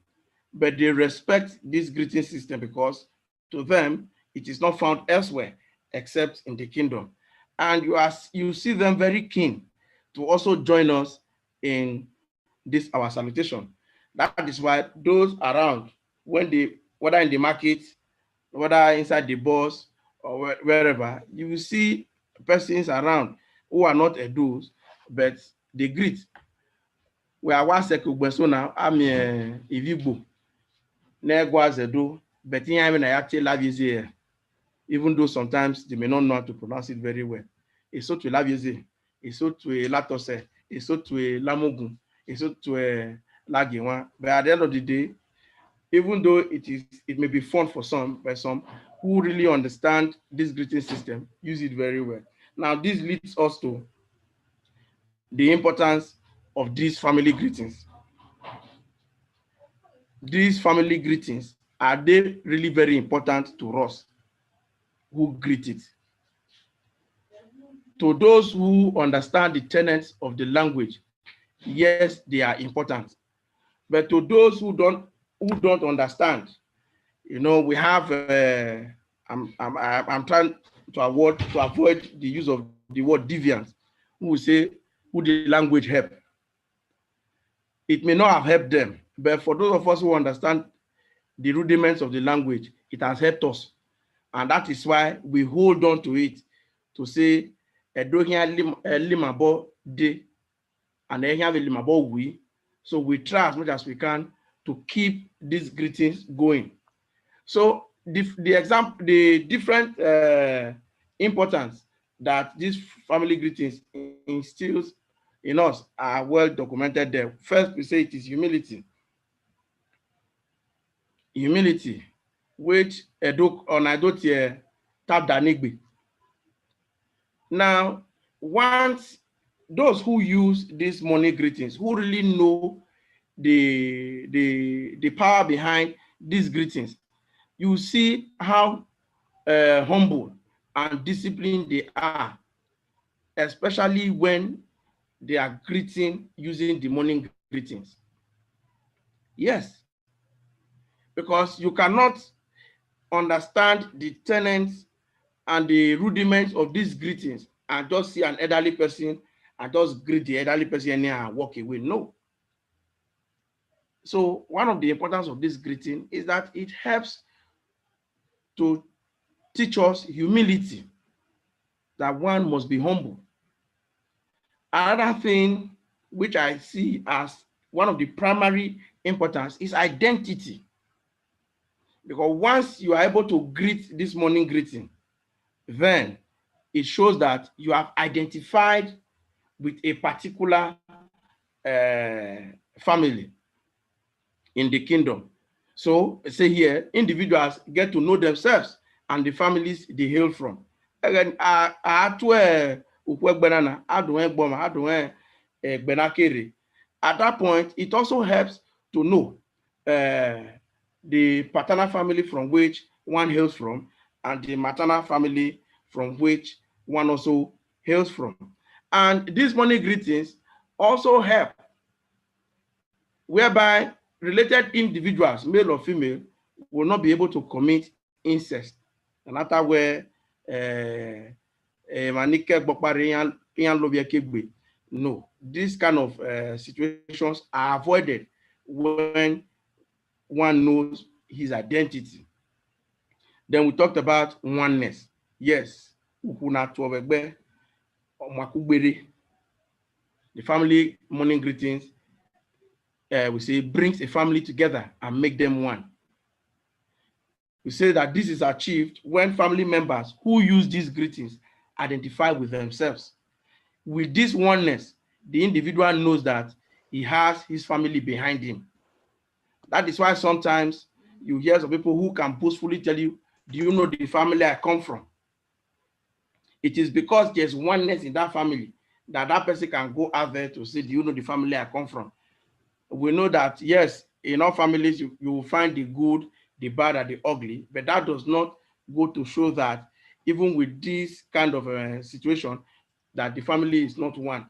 but they respect this greeting system because to them, it is not found elsewhere except in the kingdom. And you, are, you see them very keen to also join us in this our salutation. That is why those around, when they, whether in the market, whether inside the bus or wherever, you will see persons around who are not Edos, but they greet. We are one second so now, I'm uh, Ivigbo, Negua Zedo, but in Ivigbo, I have to love you here, even though sometimes they may not know how to pronounce it very well. It's so to love you here. Eso tue Latọsẹ, eso tue Lamogun, eso tue Lagienwan. But at the end of the day, even though it is, it may be fun for some, but some who really understand this greeting system use it very well. Now, this leads us to the importance of these family greetings. These family greetings, are they really very important to us who greet it? To those who understand the tenets of the language, yes, they are important. But to those who don't who don't understand, you know, we have. Uh, I'm, I'm I'm trying to avoid to avoid the use of the word deviant. Who will say, who the language help? It may not have helped them, but for those of us who understand the rudiments of the language, it has helped us. And that is why we hold on to it to say, Edo here lim, eh, limabo de, and here limabo we. So we try as much as we can to keep these greetings going. So the, the example, the different uh, importance that these family greetings instills in us are well documented there. First, we say it is humility. Humility, which Edo, Ọna Edo tie ta da nigbe. Now, once those who use these morning greetings, who really know the, the, the power behind these greetings, you see how uh, humble and disciplined they are, especially when they are greeting using the morning greetings. Yes, because you cannot understand the tenets and the rudiments of these greetings and just see an elderly person and just greet the elderly person anyhow and walk away. No. So one of the importance of this greeting is that it helps to teach us humility, that one must be humble. Another thing which I see as one of the primary importance is identity. Because once you are able to greet this morning greeting, then it shows that you have identified with a particular uh, family in the kingdom. So say here, individuals get to know themselves and the families they hail from. Again, I, I to ukwe gbenana, I don't gboma, I don't gbenakere. At that point, it also helps to know uh, the paternal family from which one hails from and the maternal family from which one also hails from. And these morning greetings also help whereby related individuals, male or female, will not be able to commit incest. And after where, uh, emwa ni ke ẹgbẹe ọkpa rre iran, iran lovbiẹ ke egbe. No, these kind of, uh, situations are avoided when one knows his identity. Then we talked about oneness. Yes, ukhu na tuẹ vbe ẹgbẹ, ọ ma kugbe rre. The family morning greetings, uh, we say, brings a family together and make them one. We say that this is achieved when family members who use these greetings identify with themselves. With this oneness, the individual knows that he has his family behind him. That is why sometimes you hear some people who can boastfully tell you, "Do you know the family I come from?" It is because there's oneness in that family that that person can go out there to say, "Do you know the family I come from?" We know that, yes, in all families, you, you will find the good, the bad, and the ugly, but that does not go to show that even with this kind of, uh, situation, that the family is not one.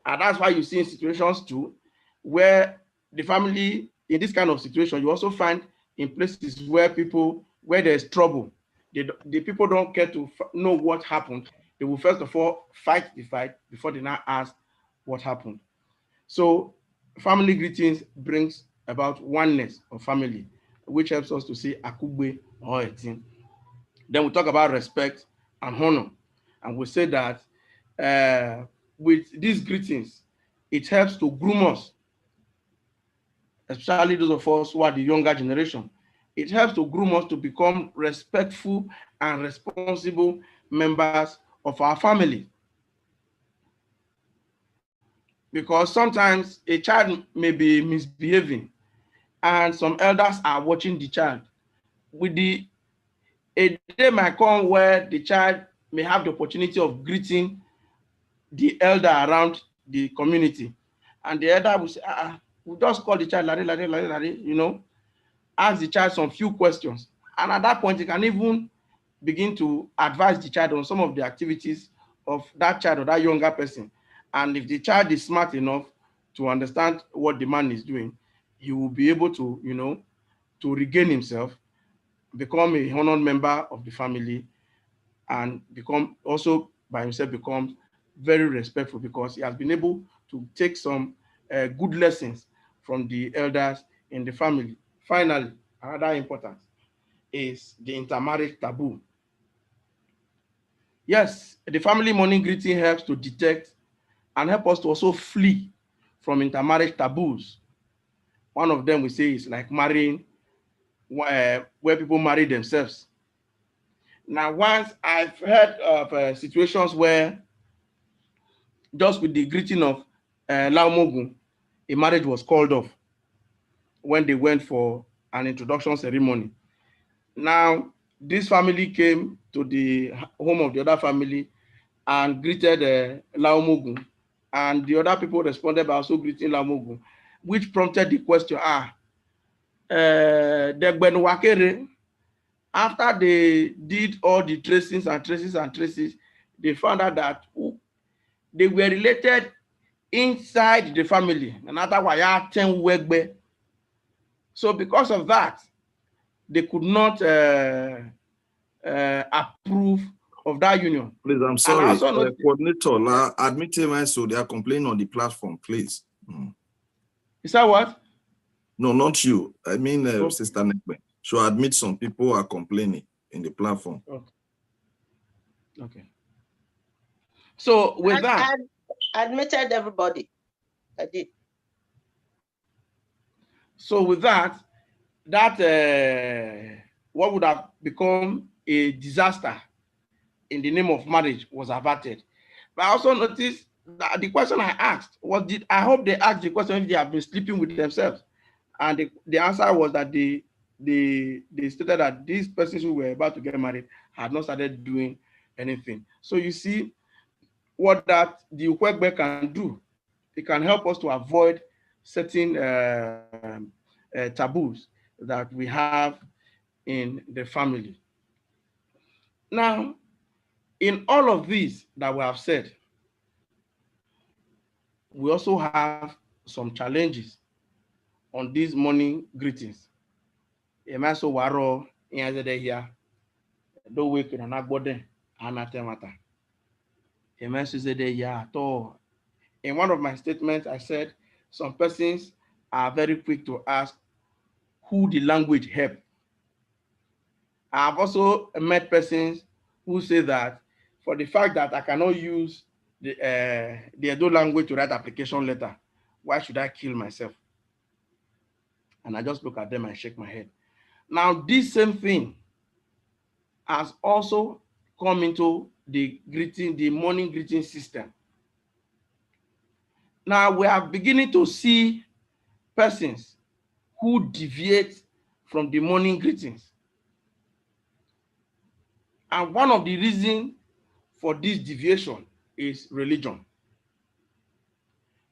And that's why you see in situations too, where the family, in this kind of situation, you also find in places where people, where there's trouble, they, the people don't care to f-, know what happened. They will first of all fight the fight before they now ask what happened. So family greetings brings about oneness of family, which helps us to say akugbe or etin. Then we talk about respect and honor. And we say that, uh, with these greetings, it helps to groom us, especially those of us who are the younger generation. It helps to groom us to become respectful and responsible members of our family. Because sometimes a child may be misbehaving, and some elders are watching the child. With the, a day might come where the child may have the opportunity of greeting the elder around the community. And the elder will say, "Ah, ah, we just call the child, lare, lare, lare, lare," you know, ask the child some few questions. And at that point, he can even begin to advise the child on some of the activities of that child or that younger person. And if the child is smart enough to understand what the man is doing, he will be able to, you know, to regain himself, become a honored member of the family, and become also by himself becomes very respectful because he has been able to take some, uh, good lessons from the elders in the family. Finally, another important is the intermarriage taboo. Yes, the family morning greeting helps to detect and help us to also flee from intermarriage taboos. One of them we say is like marrying, uh, where people marry themselves. Now, once I've heard of, uh, situations where just with the greeting of, uh, Laomogun, a marriage was called off when they went for an introduction ceremony. Now, this family came to the h-, home of the other family and greeted, uh, Laomogun. And the other people responded by also greeting Laomogun, which prompted the question, ah, uh, the Gbenuwakere, after they did all the tracings and traces and traces, they found out that who, they were related inside the family. And otherwise, ya ten wegbe. So because of that, they could not, uh, uh, approve of that union. Please, I'm sorry. Also, uh, coordinator, la, admit him, so they are complaining on the platform, please. Mm. Is that what? No, not you. I mean, uh, okay. Sister Nekpe. So admit some people are complaining in the platform. Okay. Okay. So with that, I admitted everybody. I did. So with that, that, uh, what would have become a disaster in the name of marriage was averted. But I also noticed that the question I asked was, did, I hope they asked the question if they have been sleeping with themselves. And the, the answer was that they, they, they stated that these persons who were about to get married had not started doing anything. So you see what that the Ukwegbe can do. It can help us to avoid certain, uh, uh, taboos that we have in the family. Now, in all of this that we have said, we also have some challenges on these morning greetings. Emwa eso wa rrọọ iran zẹdẹ hia, do wẹ ke ne a na gbe ọdẹn, a na ta ẹmwata. Emwa eso zẹdẹ hia at all. In one of my statements, I said some persons are very quick to ask who the language help. I've also met persons who say that for the fact that I cannot use the, uh, the Edo language to write application letter, why should I kill myself? And I just look at them and shake my head. Now, this same thing has also come into the greeting, the morning greeting system. Now we are beginning to see persons who deviate from the morning greetings. And one of the reasons for this deviation is religion,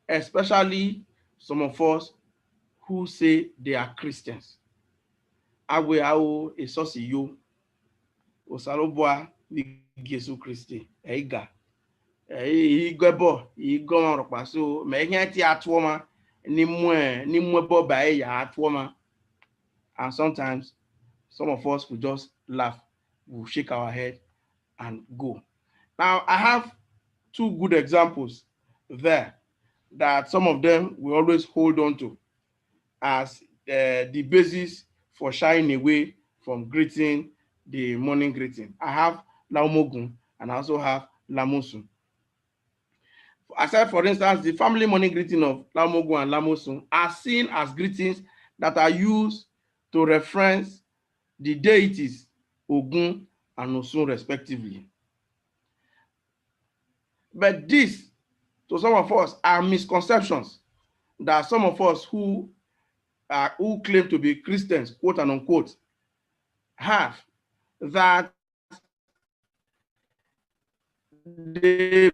especially some of us who say they are Christians. Awe aro esọsi yo, Osanobua vbe Jesu Kristi, ẹ i ga. Ẹ i gọ ẹbọ, ẹ i gọ ọmwa rhọkpa, so mẹ i khian tie atuọ ọmwa, ne I mu, ne I mu ẹbọ ba ẹre ya atuọ ọmwa. And sometimes, some of us will just laugh, we'll shake our head and go. Now, I have two good examples there that some of them we always hold on to as, uh, the basis for shying away from greeting the morning greeting. I have Lamogun and I also have Lamosun. Aside, for instance, the family morning greeting of Lamogun and Lamosun are seen as greetings that are used to reference the deities Ogun and Osun, respectively. But this, to some of us, are misconceptions that some of us who are, who claim to be Christians, quote and unquote, have, that they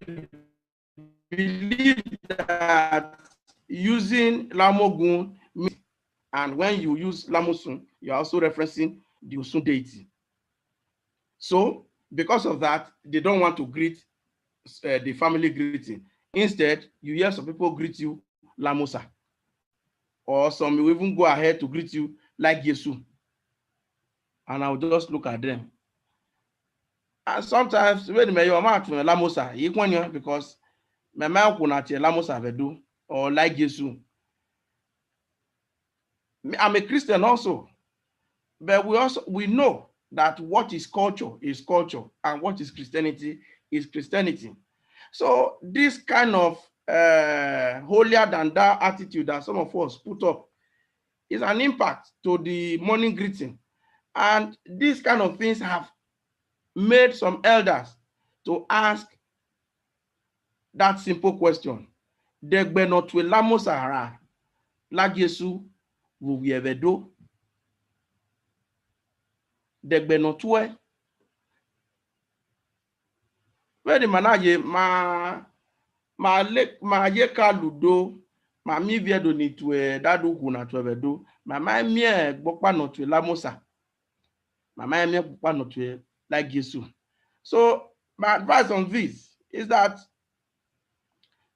believe that using Lamogun means, and when you use Lamosun, you are also referencing the Osun deity. So, because of that, they don't want to greet, uh, the family greeting. Instead, you hear some people greet you Lamosa, or some will even go ahead to greet you like Yesu. And I will just look at them. And sometimes, when me yo ma tu Lamosa, he kwanya, because my mouth will not Lamosa vedu or like Yesu. Me, I'm a Christian also, but we also, we know that what is culture is culture, and what is Christianity is Christianity. So this kind of, uh, holier than thou attitude that some of us put up is an impact to the morning greeting. And these kind of things have made some elders to ask that simple question. Dẹgbẹ ne ọ tue Lamosa ra, la Jesu vbe ovbi ẹvbo Ẹdo? Dẹgbẹ ne ọ tue? Vbene ima na ye, ma, ma le, ma ye ka ludo, ma miẹn ivbi Ẹdo ni tue, dadu ukhu na tue vbe Ẹdo, ma ma miẹn ẹgbọkpa ne ọ tue Lamosa. Ma ma miẹn ẹgbọkpa ne ọ tue la Jesu. So my advice on this is that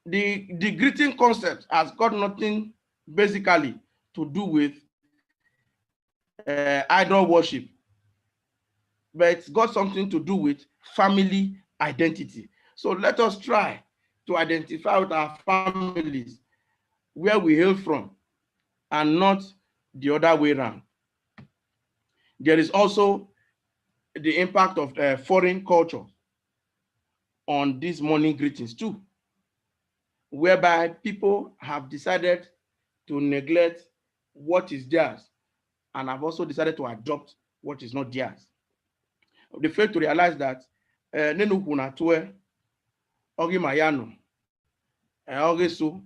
the, the greeting concept has got nothing basically to do with, uh, idol worship, but it's got something to do with family identity. So let us try to identify with our families, where we hail from, and not the other way around. There is also the impact of, uh, foreign culture on these morning greetings too, whereby people have decided to neglect what is theirs and have also decided to adopt what is not theirs. They fail to realize that, uh, nene ukhu na tue, ọ ghi ma ya nọ, eh, ọ ghi so.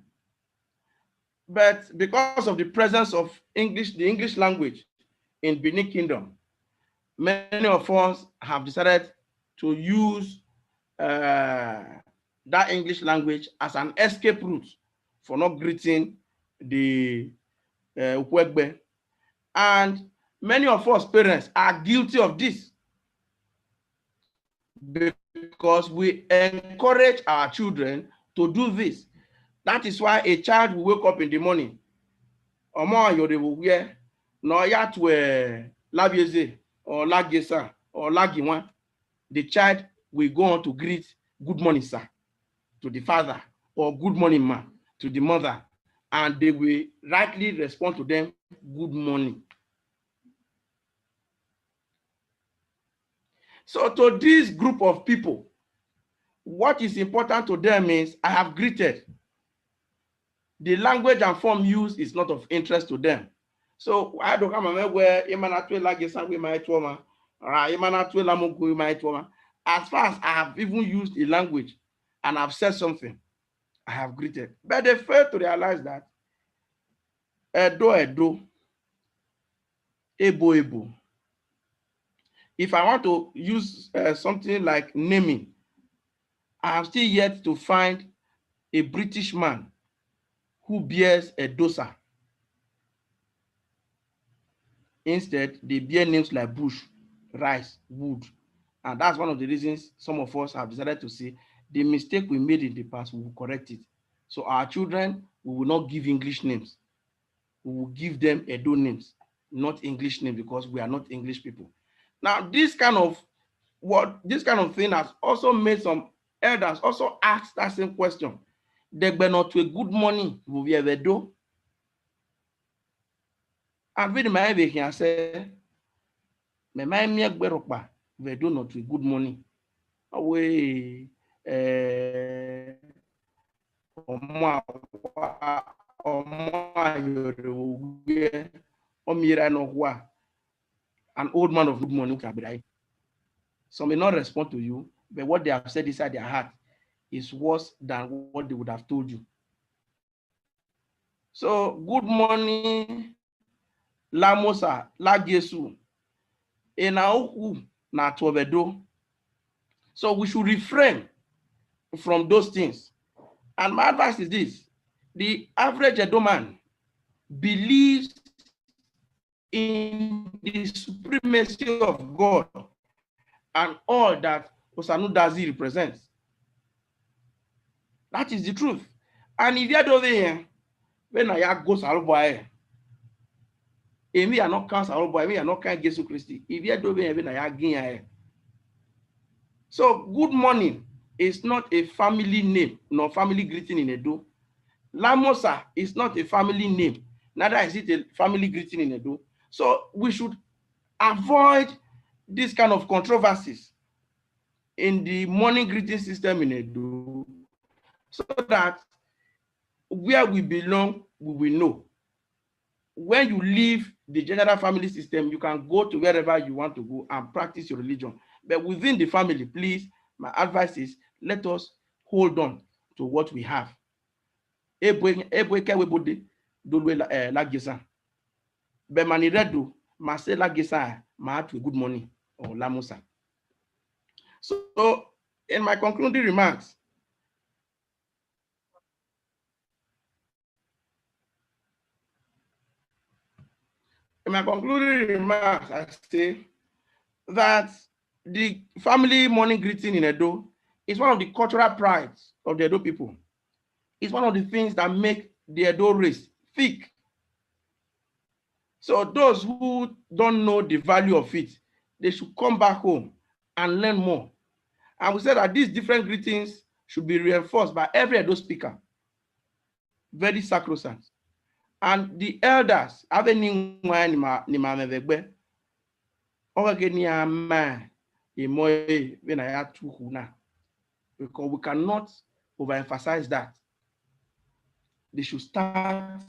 But because of the presence of English, the English language in Benin Kingdom, many of us have decided to use, uh, that English language as an escape route for not greeting the, uh, ukhu egbe. And many of us parents are guilty of this, because we encourage our children to do this. That is why a child will wake up in the morning, ọmọ ọmwa ye ọrre vbe owiẹ, ne ọ ya tue Lavbieze, or Lagiesan, or Lagiwan, the child will go on to greet good morning, sir, to the father, or good morning, ma, to the mother, and they will rightly respond to them, good morning. So to this group of people, what is important to them is, I have greeted. The language and form used is not of interest to them. So I don't come and where Emana to Lagiesan with my trauma, or Emana to Lamogu with my trauma. As far as I have even used a language and I've said something, I have greeted. But they fail to realize that Edo, Edo, Ebo, Ebo. If I want to use uh, something like naming, I have still yet to find a British man who bears Edo, sir. Instead, they bear names like bush, rice, wood. And that's one of the reasons some of us have decided to say the mistake we made in the past, we will correct it. So our children, we will not give English names. We will give them Edo names, not English names, because we are not English people. Now, this kind of what this kind of thing has also made some elders also ask that same question. Dẹgbẹ ne ọ tue good morning vbe ovbi ẹvbo Edo. And vbene ima rẹn vbe khian sẹ, mẹ ma miẹn ẹgbẹe rhọkpa vbe Edo ne ọ tue good morning. Ọ wẹ, eh, ọmọ a-, ọmọ a ye ọrre vbe owiẹ, ọ miẹn erha nọkhua, an old man of good morning, okay, Abirahim. Some may not respond to you, but what they have said inside their heart is worse than what they would have told you. So, good morning, Lamosa, Lagiesu. Ena okhu na tuẹ vbe Edo. So we should refrain from those things. And my advice is this. The average Edo man believes in the supremacy of God and all that Osanudazi represents. That is the truth. And if you don't hear, when I go Saruba, if you are not count Saruba, if you are not count Jesus Christ, if you don't hear, when I again. So good morning is not a family name, nor family greeting in Edo. Lamosa is not a family name, neither is it a family greeting in Edo. So we should avoid this kind of controversies in the morning greeting system in Edo, so that where we belong, we will know. When you leave the general family system, you can go to wherever you want to go and practice your religion. But within the family, please, my advice is, let us hold on to what we have. Ebo, ebo kẹwẹ ebo de, do lu, eh, Lagiesan. But ma ni rre Edo, ma sẹ Lagiesan, ma tue good morning or Lamosa. So, in my concluding remarks, in my concluding remarks, I say that the family morning greeting in Edo is one of the cultural prides of the Edo people. It's one of the things that make the Edo race thick. So those who don't know the value of it, they should come back home and learn more. And we said that these different greetings should be reinforced by every Edo speaker. Very sacrosanct. And the elders, avbe eni wan ni ma, ni ma mwẹ vbe egbe, ọ ghẹ ghe ne iran ma emọ ẹre vbene a ya tu ukhu na. Because we cannot overemphasize that. They should start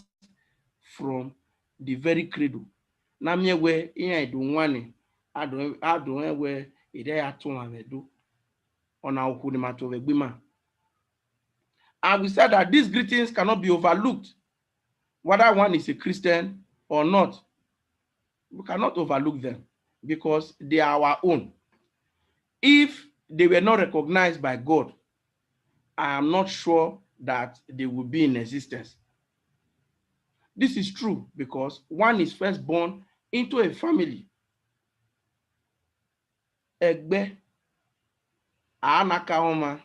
from the very cradle. Na miẹn wẹ iran do wan nẹ, a do, a do rẹn wẹ erha ya tọn vbe Edo. Ọna okhuo ne ma tọn vbe egbe ima. And we said that these greetings cannot be overlooked, whether one is a Christian or not. We cannot overlook them because they are our own. If they were not recognized by God, I am not sure that they would be in existence. This is true because one is first born into a family. Egbe, a na ka ọmwa,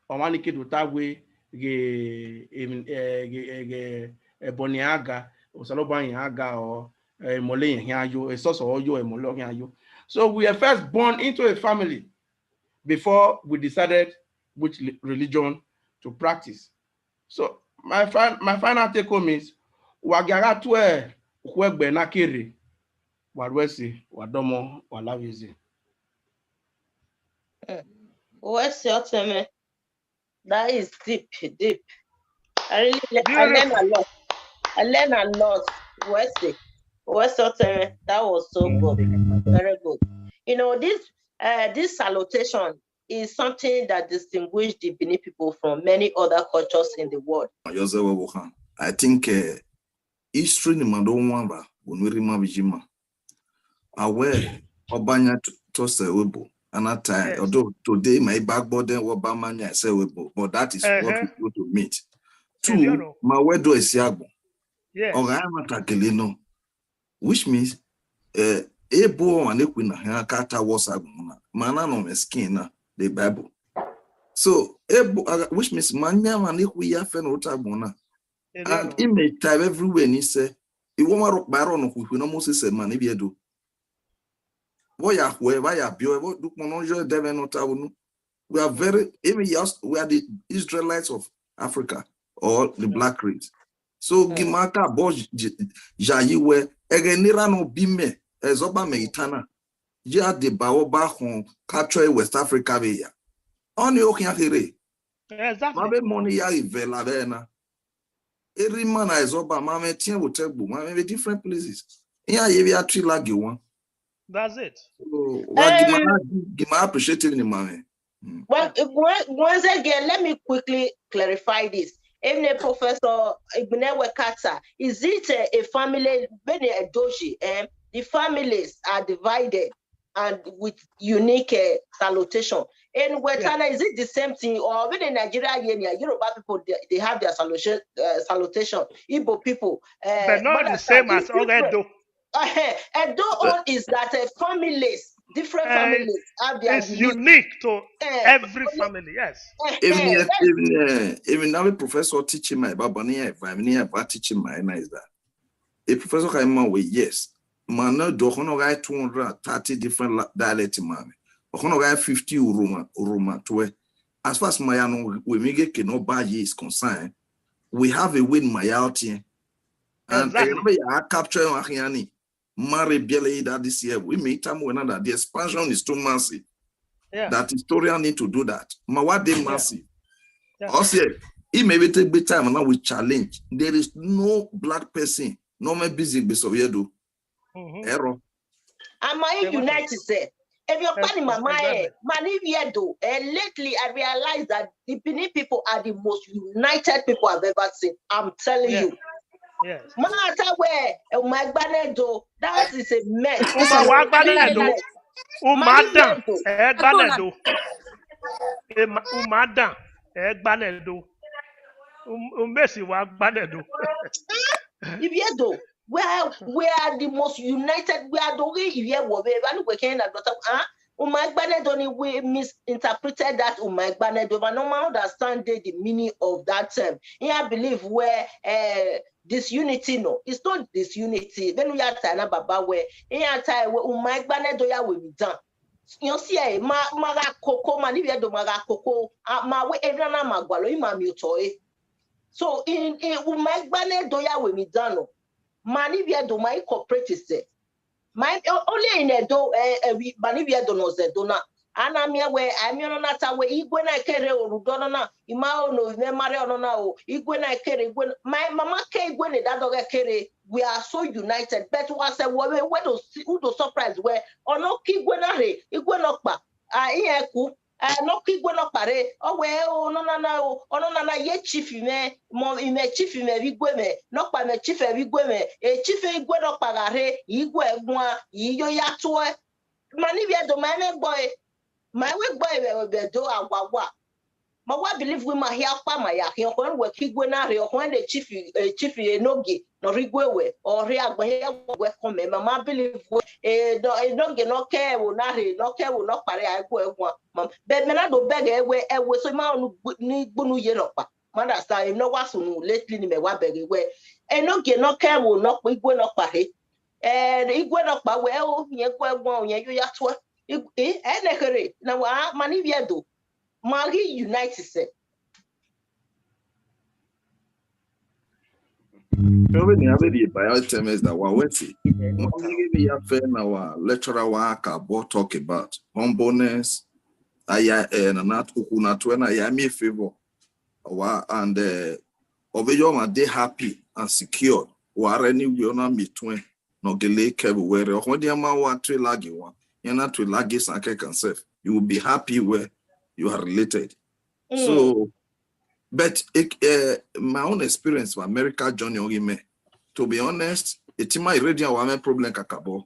ọmwa ni ke do ta wẹ ghe, em, eh, ghe, eh, ghe ẹbọ ne iran ga, Osanobua yan ga, or, eh, emọlọ yan khian yo, esọsọ ọ yo, emọlọ khian yo. So we were first born into a family before we decided which li-, religion to practice. So my fin-, my final take home is, wa gia gha tue ukhuẹgbẹ na kere, wa ru ẹse, wa dọmọ, wa lavbiẹ eze. Wẹ sẹ ọtẹn mwẹ. That is deep, deep. I really le-, I learn a lot. I learn a lot. Wẹ sẹ, wẹ sẹ ọtẹn mwẹ. That was so good. Very good. You know, this, uh, this salutation is something that distinguishes the Benin people from many other cultures in the world. Joseph Owohan. I think, uh, history ni ma do wan ba, onu ri ma bi ji ma. Awẹ ọba yan t-, tọ sẹ ẹvbo ebo, ana ta, although today ma i ba gbọ dẹn wẹ ọba ma yan sẹ ẹvbo ebo, but that is what we go to meet. Two, ma wẹ do ẹsi agbọn. Ọ gha ẹmwata gele nọ, which means, eh, ebo ọmwa ne khui na hia ka ta wẹ ọsa agbọn na, ma na nọ mwẹ skin na, the Bible. So, ebo, uh, which means ma yan ọmwa ne khui ya fẹ ne ọ ta agbọn na. And imẹ ta everywhere ni sẹ, I wẹ ọmwa rhọkpa rrọọ ne ọ khuikhue ne ọ Moses ma ne ivbi Ẹdo. Vbe ọ ya khuẹ, vbe a ya biẹ ọe, vbe ọ dukpọn ne ọ yọ ẹdẹ mwẹ ne ọ ta vbe unu. We are very, even yes, we are the Israelites of Africa or the black race. So, gi ma ka bọ ya yi wẹ, ẹghẹ ne erha nọ bi mẹ, ẹzọba mẹ i ta na, ya deba ọba khọn ka chọe West Africa vbe ya. Ọnii ọ khian kherhe. Ma vbe mọ ne I ya ghi vẹ la vbe na. Erha ima na ẹzọba, ma mwẹ ẹtin vbe otọ ẹgbo, ma mwẹ vbe different places. Iran ye vbe a tue lagi one. That's it. So, wa gi ma, gi ma appreciate ni ma mwẹ. Well, Gwenze again, let me quickly clarify this. Even a Professor Igbinewekata, is it a, a family, when a Edoji, eh, the families are divided and with unique, uh, salutation. In Western, is it the same thing? Or when in Nigeria, yeah, Yoruba people, they, they have their salutation, uh, salutation. Igbo people, uh, but not the same as Edo. Uh, Edo own is that, uh, families, different families have their, it's unique to every family, yes. Even, even, uh, even now, a professor teaching my baba, even teaching my, is that a professor can man way, yes. Man, no, do hono guy two hundred and thirty different dialect, man. Hono guy fifty Uruma, Uruma to. As far as my ano, we make it no bad is concerned, we have a win my out here. And I remember I capture Ahiani, Mare Biele that this year. We meet time when the expansion is too massive. Yeah. That historian need to do that. Ma wa dey massive. Yeah. Also, it may be take big time and now we challenge. There is no black person, no man busy be so here do. Error. Am I unite say? If your party mama, eh, man, if you do, eh, lately I realized that the Benin people are the most united people I've ever seen. I'm telling you. Yes. Ma ta wẹ, eh, Umagbanedo, that is a mess. Uma wa gbanẹ do. Uma dan, ẹ gbanẹ do. Uma dan, ẹ gbanẹ do. Umesi wa gbanẹ do. If you do, we are, we are the most united. We are the way if you were, we are the way can that daughter, huh? Umagbanedo ni we misinterpreted that Umagbanedo, but no man understand the, the meaning of that term. I believe where, uh, disunity, no, it's not disunity. Then we are Tana Baba where, I tell we Umagbanedo ya we mi dan. You see, eh, ma, ma ga koko, ma ni viedo ma ga koko, ah, ma we every na ma gualo, ima mi oto, eh. So in, in Umagbanedo ya we mi dan no. Ma ni viedo ma incorporate se. Ma, o-, only in Edo, eh, eh, we, ma ni viedo no ze do na. Ana mi we, I mi no na ta we, igwe na kere orudo no na, ima o no, me mare ono na o, igwe na kere, igwe na, my mama ke igwe ne da doge kere, we are so united. But wa se we, we, we do si-, u do surprise we, ono ki igwe na re, igwe no kpa, ah, iye ku, eh, no ki igwe no kpa re, ọ we, o, no na na o, ono na na ye chief me, mo, ime chief me, vi igwe me, no kpa me chief, vi igwe me, e chief igwe no kpa gha re, igwe guan, iyo ya tue. Ma ni viedo ma mwẹ gbe ọe, ma mwẹ gbe ọe vbe, vbe do awawa. Ma wa believe we ma hia ọkpa ma ya khian, ọkhuẹn wẹ ke igwe na rre, ọkhuẹn de chief, eh, chief enogie nọ rre igwe wẹ, ọ rre agbọn hia wẹ kọn mẹ, ma ma believe we, eh, nọ, enogie nọ kẹ ẹvbo na rre, nọ kẹ ẹvbo nọ kpa rre, a gu ẹ guan. Ma, bẹ mẹ na do bẹghe ẹwe, ẹwe so ma ni gbunu ye rhọkpa. Understand? Emwi ne ọ wa sunu lately ni mẹ wa bẹghe wẹ, enogie nọ kẹ ẹvbo nọkpa, igue nọkpa rre. Eh, igue nọkpa wẹ, o, rẹn gu ẹwaẹn, rẹn yo ya tuẹ. I- i- Ẹnẹ kherhe ne wa ma ni vbiẹ do, ma ghi unite sẹ. Vbene a vbe rhie ba ya S M S da wa wẹ te. Wa miẹn ghe vbe ya fẹ na wa lecturer wa ka bọ talk about humbleness. Aya, eh, nana ukhu na tuẹ na ya miẹn favor. Wa and, eh, ọ vbe yọ ọmwa dey happy and secured. Wa rẹ ni wiọ na miẹn etuẹn ne ọ gele kẹ vbe uwẹ rre. Ọkhọe dia ma wa tue lagi wan, iran na tue lagi esan kẹkan sef. You will be happy where you are related. So, but eh, eh, my own experience for America journey ọghe mẹ, to be honest, etima irradiant wa mwẹ problem kakabọ.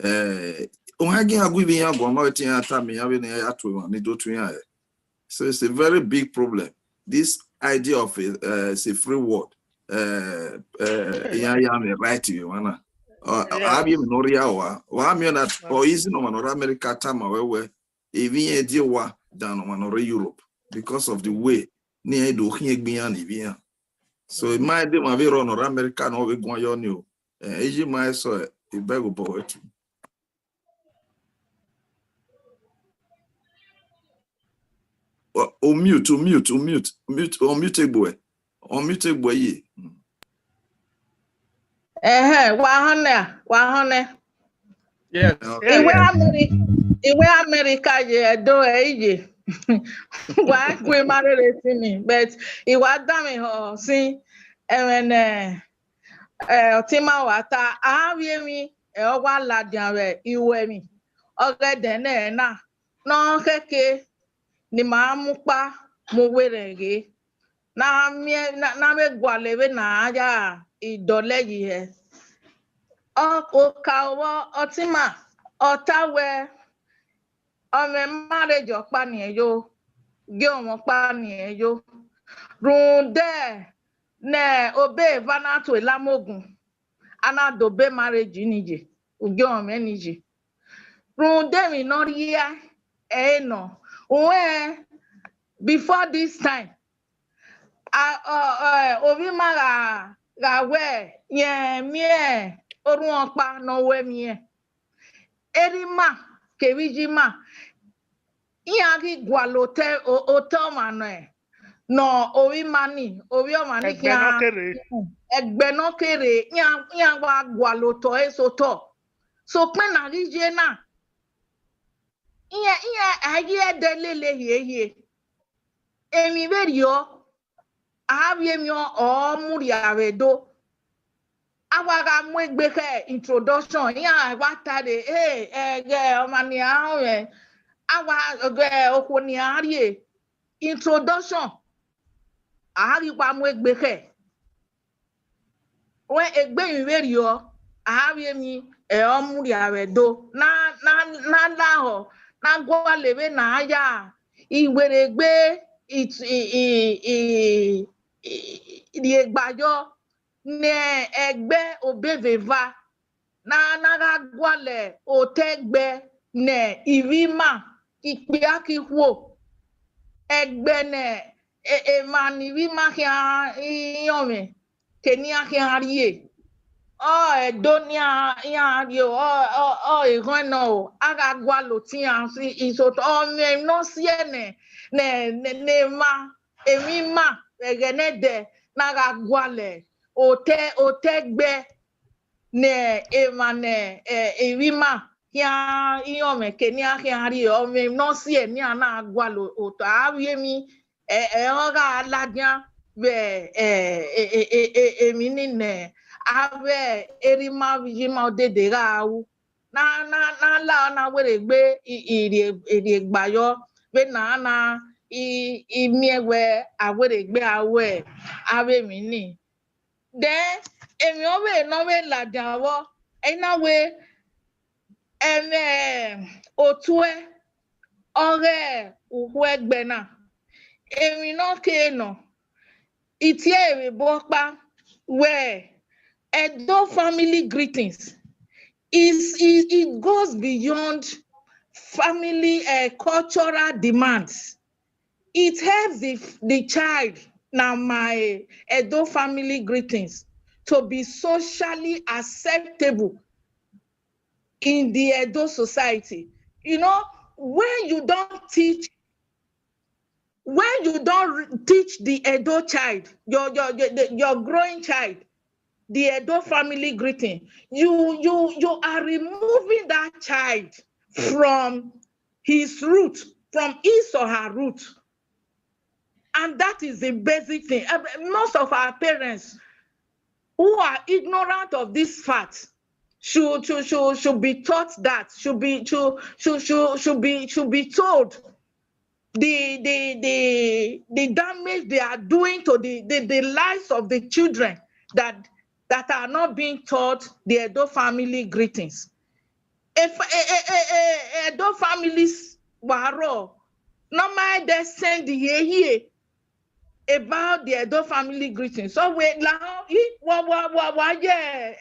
Eh, ohan ghi a gu ivbi iran guan ma vbe te iran ta miẹn iran vbene iran ya tue emwa ni do tue iran rẹ. So it's a very big problem. This idea of a, uh, it's a free world. Uh, uh, iran ya mwẹ right vbe emwa na. Uh, Yeah. A vbe emwi ne ọ rhia ua. Wa miẹn na, Mm. Ọ easy ne ọmwa ne ọ rre America tama wẹ wẹ, evbi iran die wa dan ne ọmwa ne ọ rre Europe because of the way ne iran do khian egbe iran ne ivbi iran. So, Mm. ma de ma vbe rrọọ ne ọ rre America ne ọ vbe guan yọ ni o. Eh, eyi ma eso, eh, I beg obọ wẹ tu. O, o mute, o mute, o mute, mute, o mute egbe ẹ. O mute egbe ẹ ye. Mm. Ẹhẹn, wa họn nẹ, wa họn nẹ. Yes. Okay. Iwẹ Yeah. Ameri-, iwẹ America ye Ẹdo ẹ iye. Wa gu ima rere si ni, but I wa danmwehọ sin ẹmwẹ ne, eh, ọtẹn ima wa ta, a vbe emwi, ẹ, ọ wa ladian vbe iwẹ emwi. Ọghe ẹdẹ nẹ na, ne ọ khẹke ne ima mu kpa mu werriẹ ghe, ne a miẹn, ne a, ne a vbe gualọ vbene a ya idọlẹ yi hẹ. Ọ, oka vbọ, ọtẹn ima, ọ ta wẹ, ọ mwẹ marriage ọkpa niẹn yo, gie ọmwa ọkpa niẹn yo. Rhunmwuda ne obọ eva na tue lamogun, a na do obọ marriage ni ye, ugie ọmwa ni ye. Rhunmwuda emwi ne ọ rhie ẹre nọ, uwẹ before this time, a, ọ, ọ, ovbi ima gha, gha wẹ, rẹn miẹn orhuọn ọkpa ne ọ wẹ miẹn. Erha ima kevbe iye ima, iran ghi gualọ otọ, o-, otọ ọmwa nọ, nọ ovbi ima ni, ovbi ọmwa ni Ẹgbẹ ne ọ khian, kere. ẹgbẹ ne ọ kere, iran, iran wa gualọ otọ ẹre sẹ otọ. Sokpan ne a ghi ye na, iran, iran a ghi ẹdẹ lele hiehie. Emwi vberriọ, a vbe emwi ọ, ọ mudia vbe Ẹdo. A wa gha mu egbe khẹ introduction, iran wa ta re, "Hey, ẹghẹ ọmwa ne iran rọnmwẹ, a wa ghẹ okhuo ne iran rrie." Introduction, a ghi wa mu egbe khẹ. Wẹ egbe emwi vberriọ, a vbe emwi ẹ, ọ mudia vbe Ẹdo. Na, na, na lahọ, na gualọ vbene a ya iwerriegbe, i, i, i, i, i, rhiegbayọ ne ẹgbẹ obọ eva, na, na gha gualọ otọ ẹgbẹ ne ivbi ima, ikpia ke ikhuo, ẹgbẹ ne e-, emwa ne ivbi ima khian, i-, irọnmwẹ, ke ne iran khian rrie. Ọ Ẹdo ne iran, iran rrie, ọ, ọ, ọ eghọn nọ o, a gha gualọ otọ iran si, isotọ, ọ mwẹ emwi ne ọ siẹ nẹ, ne, ne, ne emwa, emwi ima vbe ẹghẹ ne ẹdẹ, ne a gha gualọ otọ, otọ ẹgbẹ ne emwa ne, eh, ivbi ima khian, irọnmwẹ ke ne iran khian rrie, ọ mwẹ emwi ne ọ siẹ ne iran na gualọ otọ, a vbe emwi, ẹ, ẹ, ọ gha ladian vbe, ẹ, e, e, e, e, emwi ni ne a vbe erha ima vbe iye ima odede gha ru. Na, na, na la na werriegbe i, i rhie, i rhiegbayọ vbene a na i, i miẹn wẹ a werriegbe a ru avbe emwi ni. Then, emwi ọvbehe ne ọ vbe ladian vbọ, ẹ i na wẹ ẹmwẹ otuẹ ọghe ukhu ẹgbẹ na. Emwi ne ọ kere nọ, I tie ẹre vbe ebo ọkpa wẹ, Edo family greetings is, it, it goes beyond family, eh, cultural demands. It helps the, the child, na my Edo family greetings, to be socially acceptable in the Edo society. You know, when you don't teach, when you don't re- teach the Edo child, your your your, the- your growing child, the Edo family greeting, you you you are removing that child from his root, from his or her root. And that is the basic thing. Uh, most of our parents who are ignorant of this fact should should should, should be taught that, should be should should should, should be should be told the the the the damage they are doing to the, the the lives of the children that that are not being taught the Edo family greetings. If eh, eh, eh, eh, Edo families were raw, normally they send the here about the Edo family greetings. So we la i wa wa wa wa ye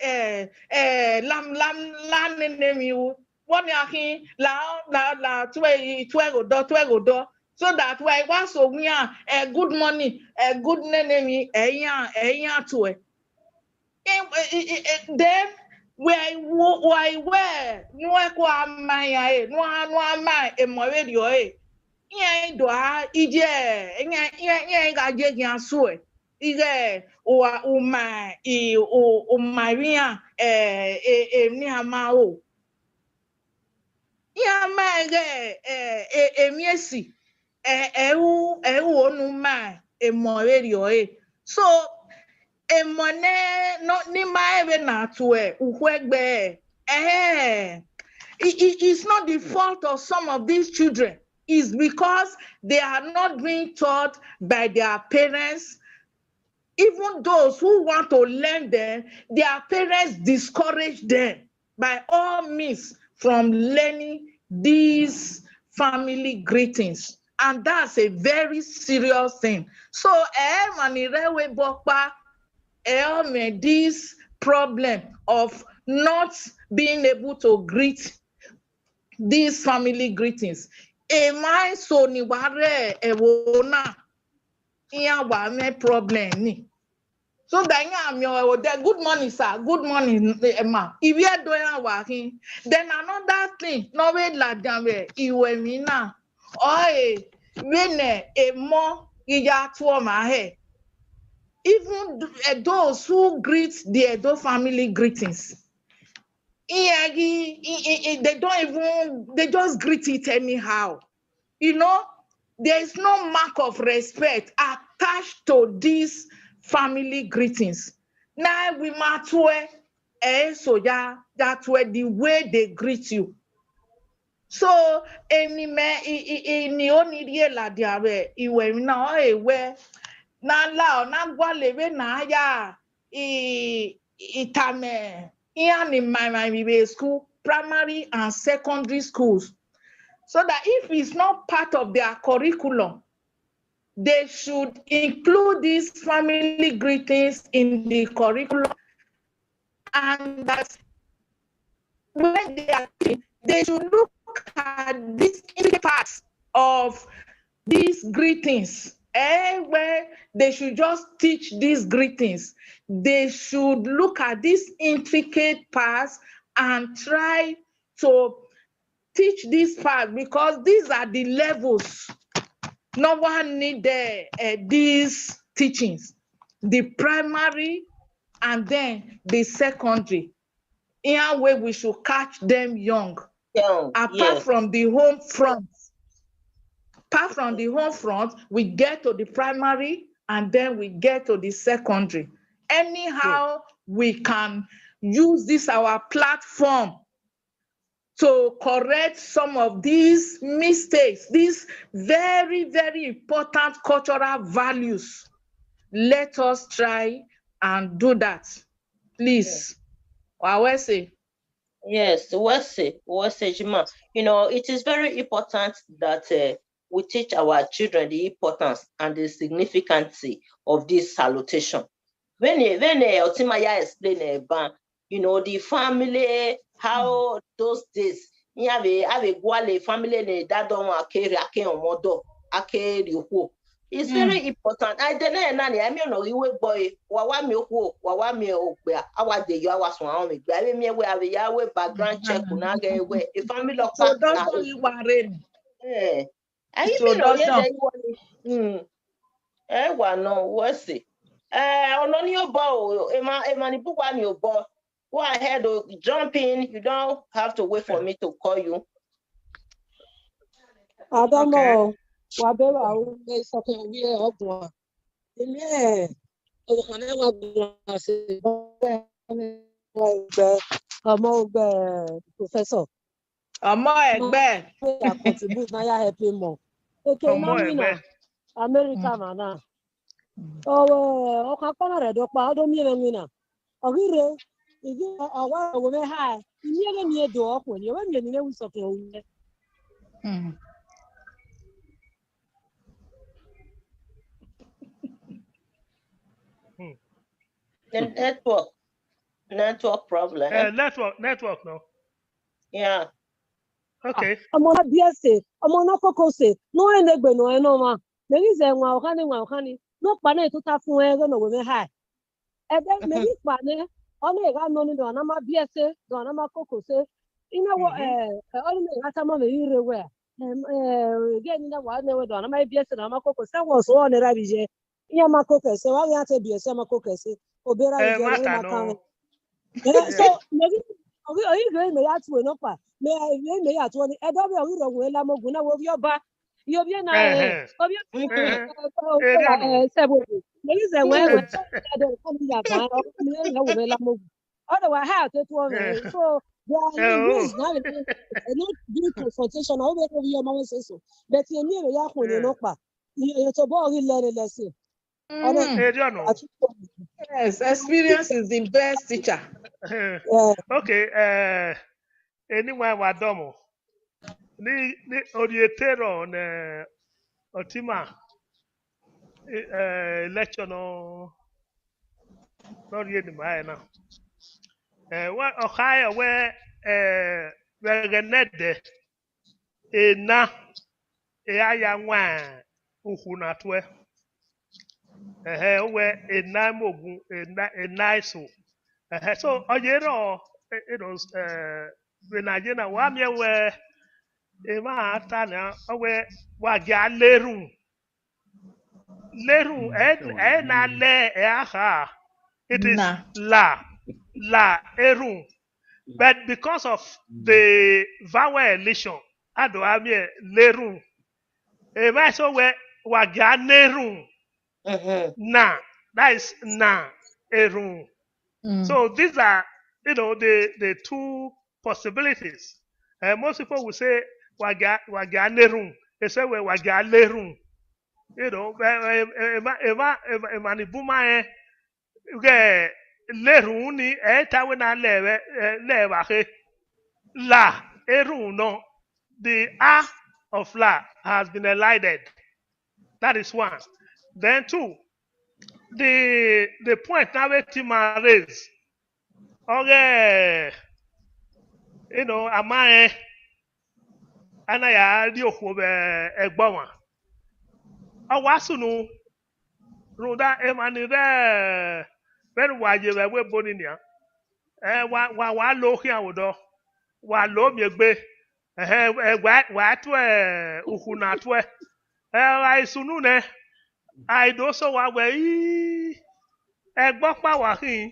eh eh lam lam la nene mi u. Wani akhin la la la tue tue godo tue godo. So that we wa so we are eh, good morning, eh, good nene mi, eh, yeah, eh, yeah, tue. Then wẹ wẹ wẹ ne uẹ kua ma iran re, ne uan ne uan ma emọ vberriọ re, iran do a iye iran iran iran gha ye khian suẹ ighẹ ua uma i u- uma vbe iran eh, e- emwi ne iran ma ro. Iran ma ighẹ eh, e- emwi esi ẹ ẹ ru ẹ ru onu ma emọ vberriọ re. So emọ ne nọ- ne ima rẹn vbe na tue ukhuẹgbẹ ẹhẹn, it, it, it's not the fault of some of these children. It's because they are not being taught by their parents. Even those who want to learn them, their parents discourage them by all means from learning these family greetings. And that's a very serious thing. So, eh, mani rewe bokpa, eh, this problem of not being able to greet these family greetings. Emwa eso ni wa rre ẹvbo na, iran wa mwẹ problem ni. So that iran miẹn ọre odẹ, "Good morning, sir. Good morning, eh, ma." Ivbi Ẹdo iran wa khin. Then another thing ne ọ vbe ladian vbe iwẹ emwi na, ọre vbene emọ ghi ya tuẹ ọmwa hẹ. Even th- eh, those who greet the Edo family greetings, iran ghi, i- i- i- they don't even, they just greet it anyhow. You know, there is no mark of respect attached to these family greetings. Na we ma tue, eh, so ya, ya tue the way they greet you. So, eni mẹ, i- i- i- ni oni rhie ladian vbe iwẹ emwi na, ọ e wẹ, na la ọ na gualọ vbe na ya, i- i tama iran ni ma emwa emwi vbe school, primary and secondary schools, so that if it's not part of their curriculum, they should include these family greetings in the curriculum, and that when they are teaching, they should look at these intricate parts of these greetings. Eh, where they should just teach these greetings. They should look at these intricate parts and try to teach this part, because these are the levels no one need uh, uh, these teachings, the primary and then the secondary. In a way, we should catch them young. Young, Apart yes. from the home front, apart from the home front, we get to the primary and then we get to the secondary. Anyhow, we can use this our platform to correct some of these mistakes, these very, very important cultural values. Let us try and do that, please. Wawese. Yes, Wese, Wese Jima. You know, it is very important that uh, we teach our children the importance and the significance of this salutation. When when uh, Otimaya explain uh, ban, you know, the family, how those days, you have a have a guale family ne that don't want carry a can modo. a ke rhie okhuo. It's very important. Ẹdẹ nẹ na nia, I miẹn ne ọ ghi wẹ egbe ọre, wa wa miẹn okhuo, wa wa miẹn okpia, a wa de yọ, a wa suẹn arọnmwẹ egbe. A vbe miẹn wẹ a vbe ya wẹ background check na ghẹ wẹ e family ọkpa na. Introduction ghi wa rre ni. Eh, ẹi miẹn ne ọ ghi Introduction. Ẹdẹ iwọ ni. Hmm. Ẹ wa nọ, wẹ sẹ. Eh, ọnọ ni obọ o, emwa, emwa ni bu wa ni obọ. Go ahead, oh, jump in. You don't have to wait for me to call you. Adọmọ, okay. Wa be wa ru ne isọkẹn ovbi ọguan. Emi, eh, ọvbokhan ne wa guan se egbe, ọmọ egbe professor. Ọmọ ẹgbẹ. Ne ya contribute, ne ya help him more. Eke na winner, America ma na. Ọ, ọkhan ọkpa na rre Ẹdo ọkpa, ọ do miẹn mwẹ winner. Ọ ghi rre, I ghi, ọ wa wo mwẹ ha, I miẹn vbene I do ọkhuẹn, ọ vbe miẹn ne I vbe ru isọkẹn ovbi mwẹ. Hmm. The network, network problem. Eh, network, network, no. Yeah. Okay. Ah, ọmọ na biẹ ẹse, ọmọ na koko ẹse, ne ọ rẹn egbe ne ọ rẹn ne ọmwa. Mẹ ghi zẹ wan ọkhan ni, wan ọkhan ni. Ne ọkpa na tota fun ẹn, ẹghẹ ne ọ wẹ mwẹ ha. Ẹdẹ mẹ ghi kpa nẹ, ọ na gha nọ ni, dọmwa na ma biẹ ẹse, dọmwa na ma koko ẹse. I na wẹ, eh, eh, ọ ni mẹ gha tama mwẹ ghi rre wẹ, eh, eh, ẹghẹ ni na wa nẹ wẹ, dọmwa na ma biẹ ẹse, dọmwa ma koko ẹse, wẹ ọse ọ nẹ ra vbe ye. Iran ma koko ẹse, wa ghi iran te biẹ ẹse, ma koko ẹse. Obọ erha vbe ye, ọ na ma kan mwẹ. Eh, so, mẹ ghi, ọ ghi, ọ ghi rre mẹ ya tue nọkpa, mẹ, mẹ ya tue ni, ẹdẹ ọvbehe ọ ghi rre ọwẹn la mogun na, wẹ ovbi ọba, I ovbi ena, eh, ovbi ena, eh, eh, eh, eh, sẹ vbe ovbi. Mẹ ghi zẹ wẹ, wẹ, ẹdẹ ọvbehe ọ ghi ya ban, ọ ghi rre ọwẹn la mogun. Ọ de wa ha te tuẹ mwẹ. So, there are rules now, eh, not doing confrontation, ọ vbe ovbi ọma wẹ sẹ so. But eni vbe ya khuẹnnẹ nọkpa, I, I tobọ ghi lẹ ne lẹ sẹ. Yes, experience is the best teacher. Eh, okay, eh, eni wa wa dọmọ. Ni, ni orhiọn te rrọọ ne ọtima, eh, lecture nọ, nọ rhie ne ima ẹre na. Eh, wa, ọ kha rẹn wẹ, eh, vbe ẹghẹ ne ẹdẹ, ena, e ra ya wan ukhu na tuẹ. Ẹhẹ, wẹ ena mogun, ena, ena eso. Ẹhẹ, so, ọ ye rrọọ, eh, you know, eh, vbene a ye na, wa miẹn wẹ, emwa ta nia, ọ wẹ, wa gia lerhun. Lerhun, ẹ, ẹ na lẹ, ẹ a kha. It is la, la, erhun. But because of the vowel elision, a do a miẹn lerhun. Emwa eso wẹ, wa gia nerhun. Na, that is na, erhun. So these are, you know, the, the two possibilities. Eh, most people will say, wa gia, wa gia nerhun. They say, well, wa gia lerhun. You know, eh, eh, eh, emwa, emwa, emwa, emwa ni bu ma rẹn, ighẹ lerhun ni, ẹ i ta wẹ na lẹ vbe, eh, lẹ vbe akhe. La, erhun nọ, the a of la has been elided. That is one. Then two, the, the point na vbe te ima raise, ọghe, you know, a ma rẹn, a na ya rhie okhuo vbe ẹgbọmwa. Ọ wa sunu, rhunmwuda emwa ni rre vbene uwa ye vbe ẹvbo ebo ni nian, ẹ, wa, wa, wa lo khian vbe odọ, wa lo miẹn egbe, ẹhẹ, ẹ, wa, wa tuẹ ukhu na tuẹ. Ẹ, ọ gha sunu nẹ, a i do sẹ owa wẹ, ii, ẹgbẹ ọkpa wa khin.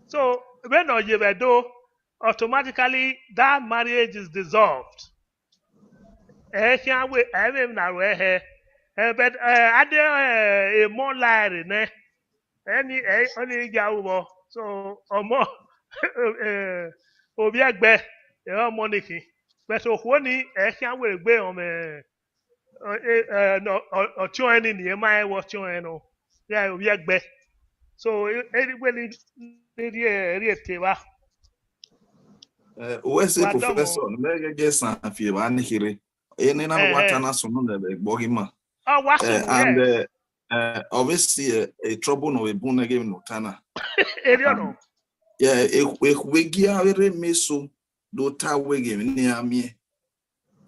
So, vbene ọ ye vbe Ẹdo, automatically that marriage is dissolved. Ẹ khian wẹ, ẹ vbe na ruẹ hẹ. Eh, but, eh, a de, eh, emọ la ẹre nẹ. Ẹni, ẹ, ọni ya ru vbọ. So, ọmọ, eh, ovbi ẹgbẹ, ẹ, ọmọ ni khin. But okhuo ni, ẹ khian wẹ egbe ọmọ, eh, ọ, eh, eh, nọ, ọ, ọtiọnrẹn ni, ni ẹ ma rẹn wẹ ọtiọnrẹn nọ. Ya ovbi ẹgbẹ. So, e, e, wẹ ni, ni rhie, rhie te evba. Eh, wẹ sẹ professor, mẹ ghẹ ghẹ san fi evba ni kherhe. Ene na wa ta na sunu nẹ vbe ẹgbọ ghi ma. Ọ wa sunu, and, eh, eh, obviously, eh, trouble nọ vbe bun nẹ ghe emwi ne ọ ta na. Erriọ nọ. Yeah, e, ekhue gie avbe rre mẹ eso do ta wẹ ghe emwi ne iran miẹn.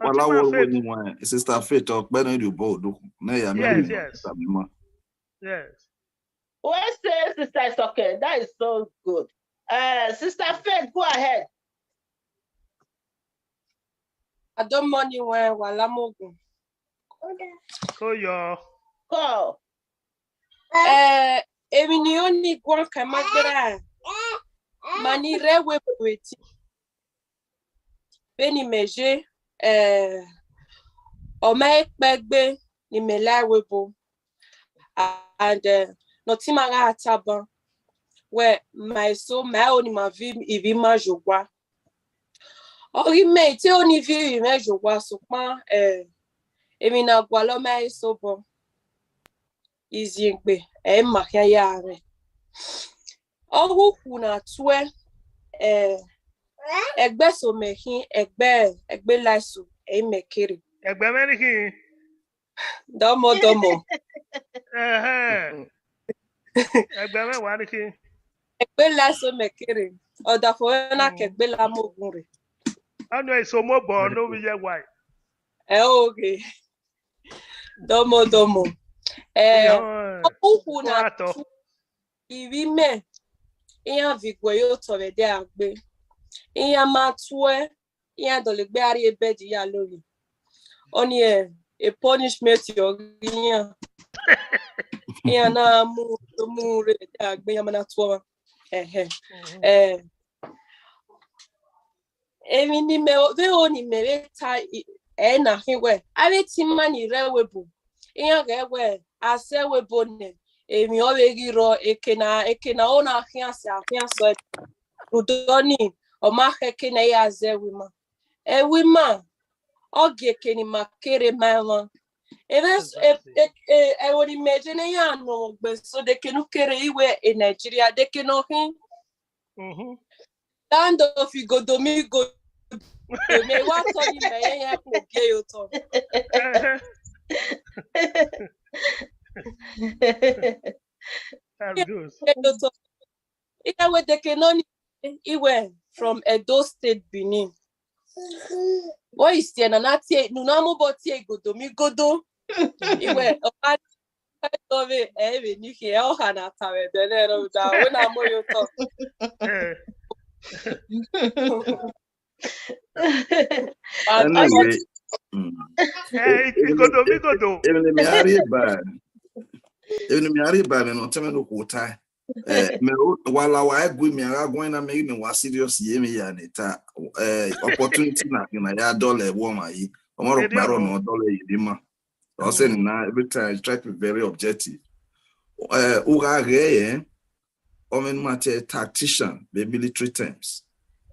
Wala wo wo ni wa, Sister Faith, ọ kpẹ ne do bo do. Ne ya mi. Yes, yes. Yes. Who say Sister Isoke? That is so good. Uh, Sister Faith, go ahead. Adomoni wẹ wa la mu ogun. Ko yo. Ko. Eh, emwi ne I ho ni guan kan ma gberra. Ma ni rre ẹvbo ebo ẹtin. Vbene imẹ ye, eh, ọ ma he kpẹe gbe ne imẹ la ẹvbo ebo. And, eh, ne ọtẹn ima gha tama wẹ ma eso, ma ho ne ima viọ ivbi ima ye owa. Ọ ghi mẹ, I te ho ne I viọ ivbi mwẹ ye owa, sokpan, eh, emwi ne a gualọ ma eso obọ, I ziengbe, ẹ i ma khian ya mwẹ. Ọ ghi ukhu na tuẹ, eh, ẹgbẹ eso mẹ khin, ẹgbẹ, ẹgbẹ la eso, ẹ i mẹ kere. Ẹgbẹ mwẹ ni khin. Dọmọ, dọmọ. Ẹhẹn. Ẹgbẹ mwẹ wa ni khin. Ẹgbẹ la eso mẹ kere. Ọdafẹn na ke ẹgbẹ la mu ogun rre. Ọnii eso mu obọ ne ovbi ye wa. Ẹ oghe. Dọmọ, dọmọ. Eh, Iran, eh, ukhu na atọ. Tu ivbi mẹ, iran viọ iguẹ ye otọ vbe ẹdẹ a gbe. Iran ma tuẹ, iran dọlegbe a rrie bed ya lori. Ọni, eh, e punishment ọ ghi iran. Iran na mu, mu rre ẹdẹ a gbe, iran ma na tuẹ ọmwa. Ẹhẹ. Eh, emwi ne imẹ vbe ho ne imẹ vbe ta i-, ẹ na khin wẹ, avbe tima ni rre ẹvbo ebo, iran ghẹ wẹ a sẹ ẹvbo ebo nẹ, emwi ọ vbe ghi rrọọ, eke na, eke na ọ na khian sẹ, a khian sẹ. Rhunmwuda ọni, ọ ma khẹ eke ne a ya zẹ ẹvbo ima. Ẹvbo ima, ọ gie eke ne ima kere ma emwa. Evba s-, e-, e-, e-, ẹvbo ne imẹ je ne iran nọ gbe so, de eke ne u kere iwẹ e Nigeria, de eke ne ọ khin. Mhm. Stand off igodo mi igodo, mẹ wa tọ ni mẹ ye yan kpo gie ye otọ. That's good. Gie ye otọ. Iran wẹ de eke nọ ni, iwẹ from Edo State, Benin. Wẹ i si ẹna na tie, ne u na mobọ tie igodo mi igodo. Iwẹ, ọ gha dọvbe, ẹ vbe ni khin, ọ kha na ta vbe ẹdẹ nẹ, rhunmwuda wẹ na mu ye otọ. Anyway, mm, eh, e-, e-, igodo mi igodo. Emwi ne mẹ a rhie ba, emwi ne mẹ a rhie ba, emwi ne ọ tẹmwẹ ne okhuo ta. Eh, mẹ o, wa la wa gu mẹ gha guan na, mẹ ghi mẹ wa serious ye emwi ya ne ta, eh, opportunity na khin na ya dọlọ ẹvbo ọmwa yi, ọmwa rhọkpa rọ nọ dọlọ ye emwi ima. Ọ sẹ ni na, every time I try to be very objective. Eh, u gha ghee, eh, ọmọ ne ma tie tactician vbe military terms.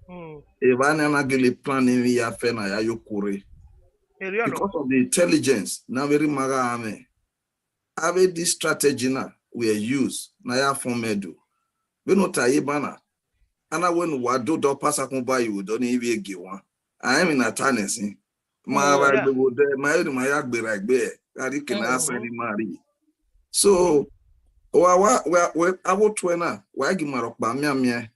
Mm. Evba ne a na gele plan emwi ya fẹ na ya yo kure. Because of the intelligence na vbe rhie ima gha mwẹ. Avbe this strategy na we use na ya fọn mẹ do. Vbene ọ ta ye eba na, a na wẹ ne uwa do dọ pasa kun ba ye odọ ni ivbi gie wan. A rẹn emwi na ta nẹ sin. Ma vba egbe vbe odẹ, ma rẹn emwi ne ima ya gberra egbe, gha rhie eke ne a sẹ ne ima rhie. So, wa, wa, wa, wa, avbe otuẹ na, wa i gi ima rhọkpa mianmian.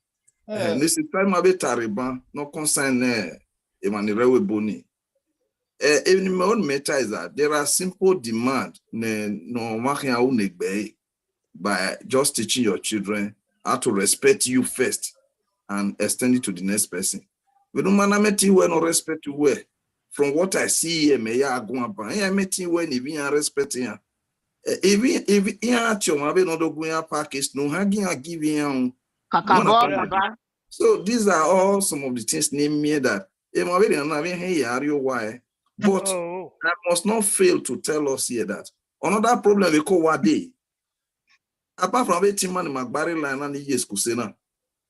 Eh, ne sista ima vbe ta rre ban, ne ọ concern, eh, emwa ni rre ẹvbo ebo ni. Eh, emwi ne mẹ, ọni mẹ ta is that there are simple demand ne, ne ọmwa khian ru ne egbe ẹre by just teaching your children how to respect you first and extend it to the next person. Vbene u ma na mẹ te wẹ ne ọ respect wẹ, from what I see here, mẹ ya guan ban, iran mẹ te wẹ ne ivbi iran respect iran. Eh, ivbi, ivbi iran tie ọmwa vbene ọ do gu iran package, ne u ha gi iran give iran o. Kakabọ, baba. So these are all some of the things ne I mean that emwa vberriọ na vbe hẹn ya rrie owa ẹre. But I must not fail to tell us here that another problem vbe ke owa dee. Apart from avbe tima ni ma gba rre line na ni ye school sẹ na,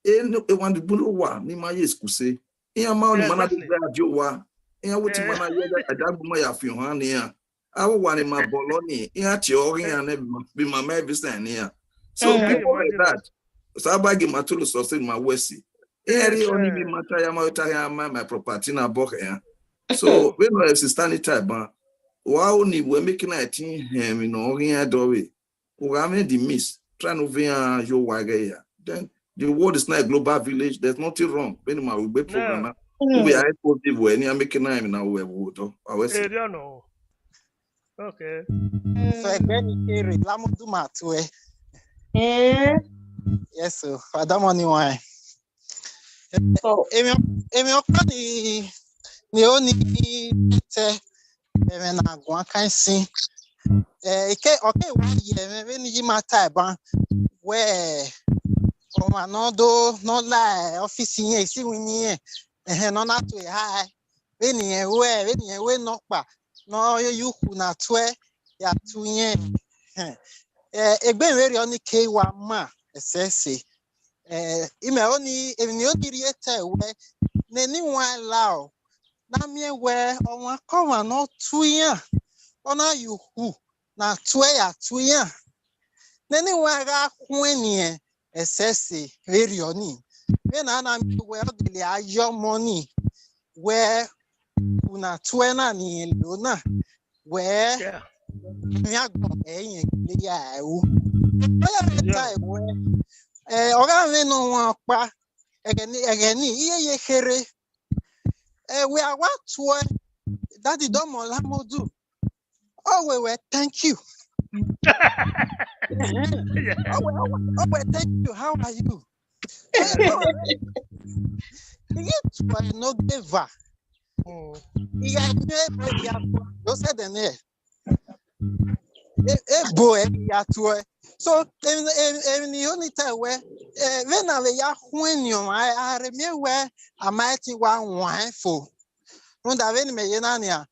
e, emwa ni bun owa ni ma ye school sẹ. Iran ma ni ma na do gbe a die owa. Iran wẹ te ima na ye ẹdẹ, ẹdẹ agbọn ma ya fi ohan ne iran. Avbe owa ni ma bọlọ ni, iran tie ọghe iran nẹ vbe ima ma vbe sẹ ne iran. So people like that, Osanobua gi ima tolo sọ sẹ ne ima wẹ ẹse. Iran rhie ọni vbe ima ta ya ma ta ya ma my property na bọ khẹ iran. So vbene ọ sista ni ta ban, wa ro ni wẹ make na ẹtin hẹn emwi ne ọ ghi iran dọvbe. U gha mwẹ the miss, try ne u vbe iran ye owa ẹghẹ ya. Then the world is now a global village, there's nothing wrong. Vbene ima ru egbe program na, u vbe a expose vbe ẹre ne iran make na emwi na ru ẹvbo odọ. Wa wẹ ẹse. Erriọ nọ. Okay. So ẹgbẹe ni kere, Lamudu ma tuẹ. Eh? Yes, sir. Father Money wine. So, emwi, emwi ọkpa ni, ni o ni te ẹmwẹ na guan kan sin. Eh, ike, ọ ke wa ye ẹmwẹ vbene I ma ta ban wẹ ọmwa ne ọ do, ne ọ la ọfisi irẹn, isi iwinna irẹn, ẹhẹn, ne ọ na tue eha ẹe. Vbene irẹn ru ẹe, vbene irẹn ru nọkpa, ne ọ ye ukhu na tuẹ ya tu irẹn. Ẹhẹn. Eh, egbe vberriọ ni ke wa ma ẹsẹse. Eh, imẹ oni, emwi ne oni rhie ta wẹ, ne eni wan lao, na miẹn wẹ ọmwa kọmwa ne ọ tu iran, ọ na ye ukhu na tuẹ ya tu iran. Ne eni wan gha khuẹnniẹn ẹsẹse vberriọ ni, vbene a na miẹn wẹ ọ gele a ye ọmọ ni, wẹ una tuẹ na ni rẹn lo na, wẹ, yeah, iran agbọn ẹ i rẹn gele ya ru. Ọ ya vbe ta wẹ, eh, ọ gha mwẹ ne ọ wan ọkpa, ẹghẹ ni, ẹghẹ ni, iye ye kherhe. Eh, wẹ a wa tuẹ, Daddy Dọmọ Lamudu, ọ wẹ wẹ thank you. Ọwẹ, ọwẹ, ọwẹ, thank you, how are you? Iye tuẹ nọ geva. Iya ne ya tuẹ, do sẹ dẹ nẹ. Ebo ẹ ya tuẹ. So, emwi ne ho ni ta wẹ, vbene a vbe ya khuẹnniẹn ọmwa, a rhe miẹn wẹ a ma ẹtin wa wan ẹn fo. Rhunmwuda vbene imẹ ye na nian,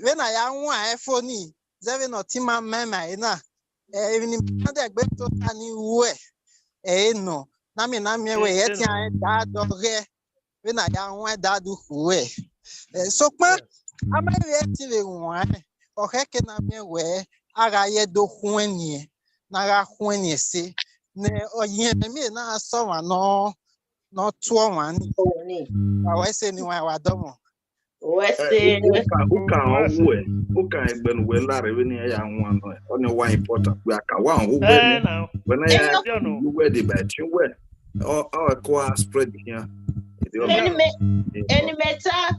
vbene a ya wan ẹn fo ni, zẹ vbene ọtẹn ima ma ima ẹre na, emwi ne ima na dẹgbe tota ni ruẹ, ẹre nọ, ne a miẹn, ne a miẹn wẹ ẹtin a da dọghẹ, vbene a ya wan da do khuẹ. Sokpan, a ma vbe ẹtin vbe wan ẹn, ọ khẹke ne a miẹn wẹ a gha ye do khuẹnniẹn, ne a gha khuẹnniẹn ẹse, ne ọ yẹn ẹmwẹ miẹn na sẹ ọmwa nọ, ne ọ tuẹ ọmwa ni. Wa wẹ ẹse ne wa wa dọmọ. Wẹ ẹse. Uka, uka ọ wuẹ, uka egbe ne uwẹ la rre vbene iran ya wan nọ, ọnii wa important. Wẹ a ka wa họn uwẹ ni, wẹ na ya uwẹ deba ẹtin uwẹ, ọ, ọ ko a spread khian. Eni mẹ, eni mẹ ta,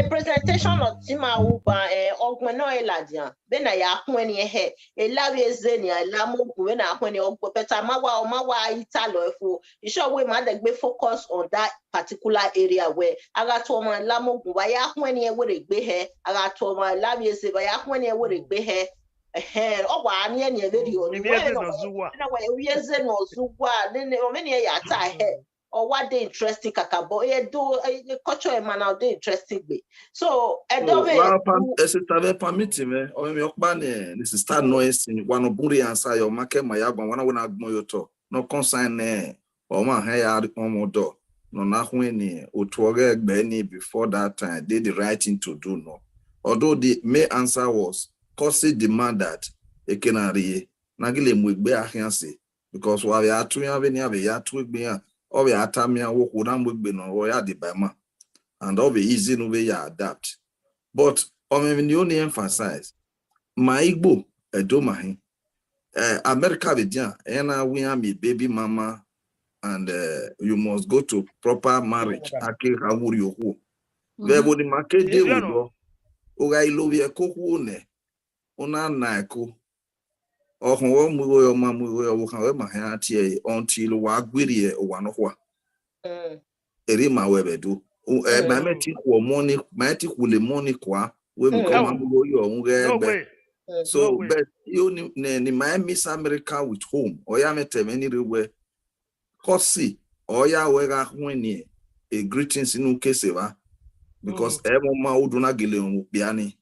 presentation ọtẹn ima ru ban, ọgbẹn nọ ẹre ladian, vbene a ya khuẹnniẹn hẹ, elavbiẹ eze nian, elamogun, vbene a khuẹnniẹn ọgbẹn, but a ma wa, ọ ma wa italọ ẹfo. Isẹ wẹ ima dẹgbe focus on that particular area wẹ a gha tuẹ ọmwa elamogun, vbe a ya khuẹnniẹn ẹwẹrẹ egbe hẹ, a gha tuẹ ọmwa elavbiẹ eze, vbe a ya khuẹnniẹn ẹwẹrẹ egbe hẹ. Ẹhẹn, ọ wa niẹn niẹn vberriọ ni, wẹ nọ, na wẹ ovbi eze ne ọ zẹ uwa, nene, ọ vbene iran ya ta hẹ, ọ wa de interesting kakabọ, e do, culture ima na de interesting gbe. So, ẹdọ vbe, sister vbe permit mwẹ, ọ mwẹ ọkpa ne, the sister nọ ẹsin, wa nọ bun rhie answer yọ, ma kẹ ma ya guan, wa na wẹ na gbọn ye otọ, nọ concern nẹ, ọmwa hẹ ya rhie ọmwa ọdọ, ne ọ na khuẹnniẹn otu ọghe ẹgbẹe ni before that time, dey the right thing to do nọ. Although the main answer was, Kosi demand that, eke na rrie, na gele mu egbe a khian sẹ, because wa vbe a tu iran vbene iran vbe ya tu egbe iran, ọ vbe a tama iran wẹ okhuo na mu egbe ne ọ ya deba ima, and ọ vbe easy ne u vbe ya adapt. But ọ mwẹ emwi ne I only emphasize, ma Igbo, Ẹdo ma hin. America vbe dian, ẹ na wẹ iran miẹn baby mama, and you must go to proper marriage, a ke gha vburri okhuo. Vbe ẹvbo ne ima ke de vbe odọ, u gha i lovbiẹ ke okhuo nẹ, u na na ẹko. Ọ khọn wẹ ọ mu igho yọ, ọ ma mu igho yọ, ọvbokhan wẹ ma hẹn a tie ẹre until wa gberriẹ owa nọkhua. Erriọ ima ruẹ vbe Ẹdo. Ẹ, ma mẹ ti khuọ money, ma ti khulo money kua, wẹ because ma mu igho yọ, u ghẹ ẹgbẹ. So, but you ni, ne, ne ma miss America with home. Ọ ya mwẹ ta ẹmwẹ ni rre wẹ, Kosi, ọ ya wẹ gha khuẹnniẹn e greetings ne u ke sẹ evba. Because ẹmwẹ ọma u do na gele rọnmwẹ okpia ni.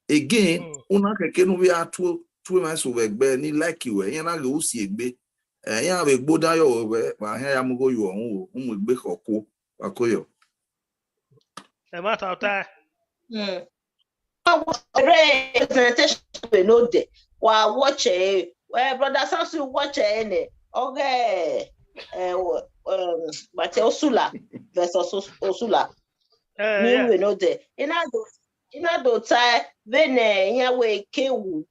Again, u na khẹke ne u vbe a tu, tu emwa eso vbe ẹgbẹ ni like wẹ, iran na ghe u si egbe. Ẹ, iran vbe gbe odan yọ wẹ, wa hẹn ya mu igho yọ, u mu egbe khọ kuo, wa ko yọ. Ẹ ma ta ota. Presentation vbe nodẹ, wa watch ẹre, brother Samson watch ẹre nẹ, ọghe, Mate Osula versus Osula. Ni vbe nodẹ, I na do, I na do ta vbene iran wẹ ke wu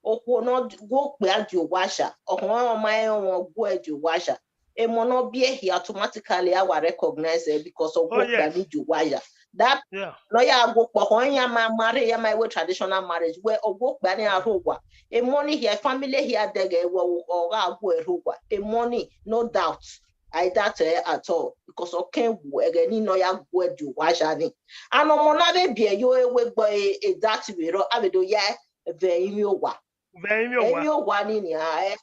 okhuo ne ọ gu okpia die owa ya, ọkhọn ọmwa rẹn ọmwa gu ẹe die owa ya. Emọ ne ọ biẹ hia automatically a wa recognize ẹre because ọ gu okpia ni die owa ya. That ne ọ ya gu okpia, ọkhọn iran ma marry, iran ma wẹ traditional marriage, wẹ ọ gu okpia ni a rho owa. Emọ ni hia, family hia dẹghe wẹ ọ gha gu ẹe rho owa. Emọ ni, no doubt. I doubt ẹre at all because ọ kẹn wu ẹghẹ ni ne ọ ya gu ẹe die owa ya ni. And ọmọ na vbe biẹ yo, e wẹ gbe e doubt vbe rrọọ, a vbe do ya vẹ ivbi owa. Vẹ ivbi owa. Ivbi owa ni nia, eh,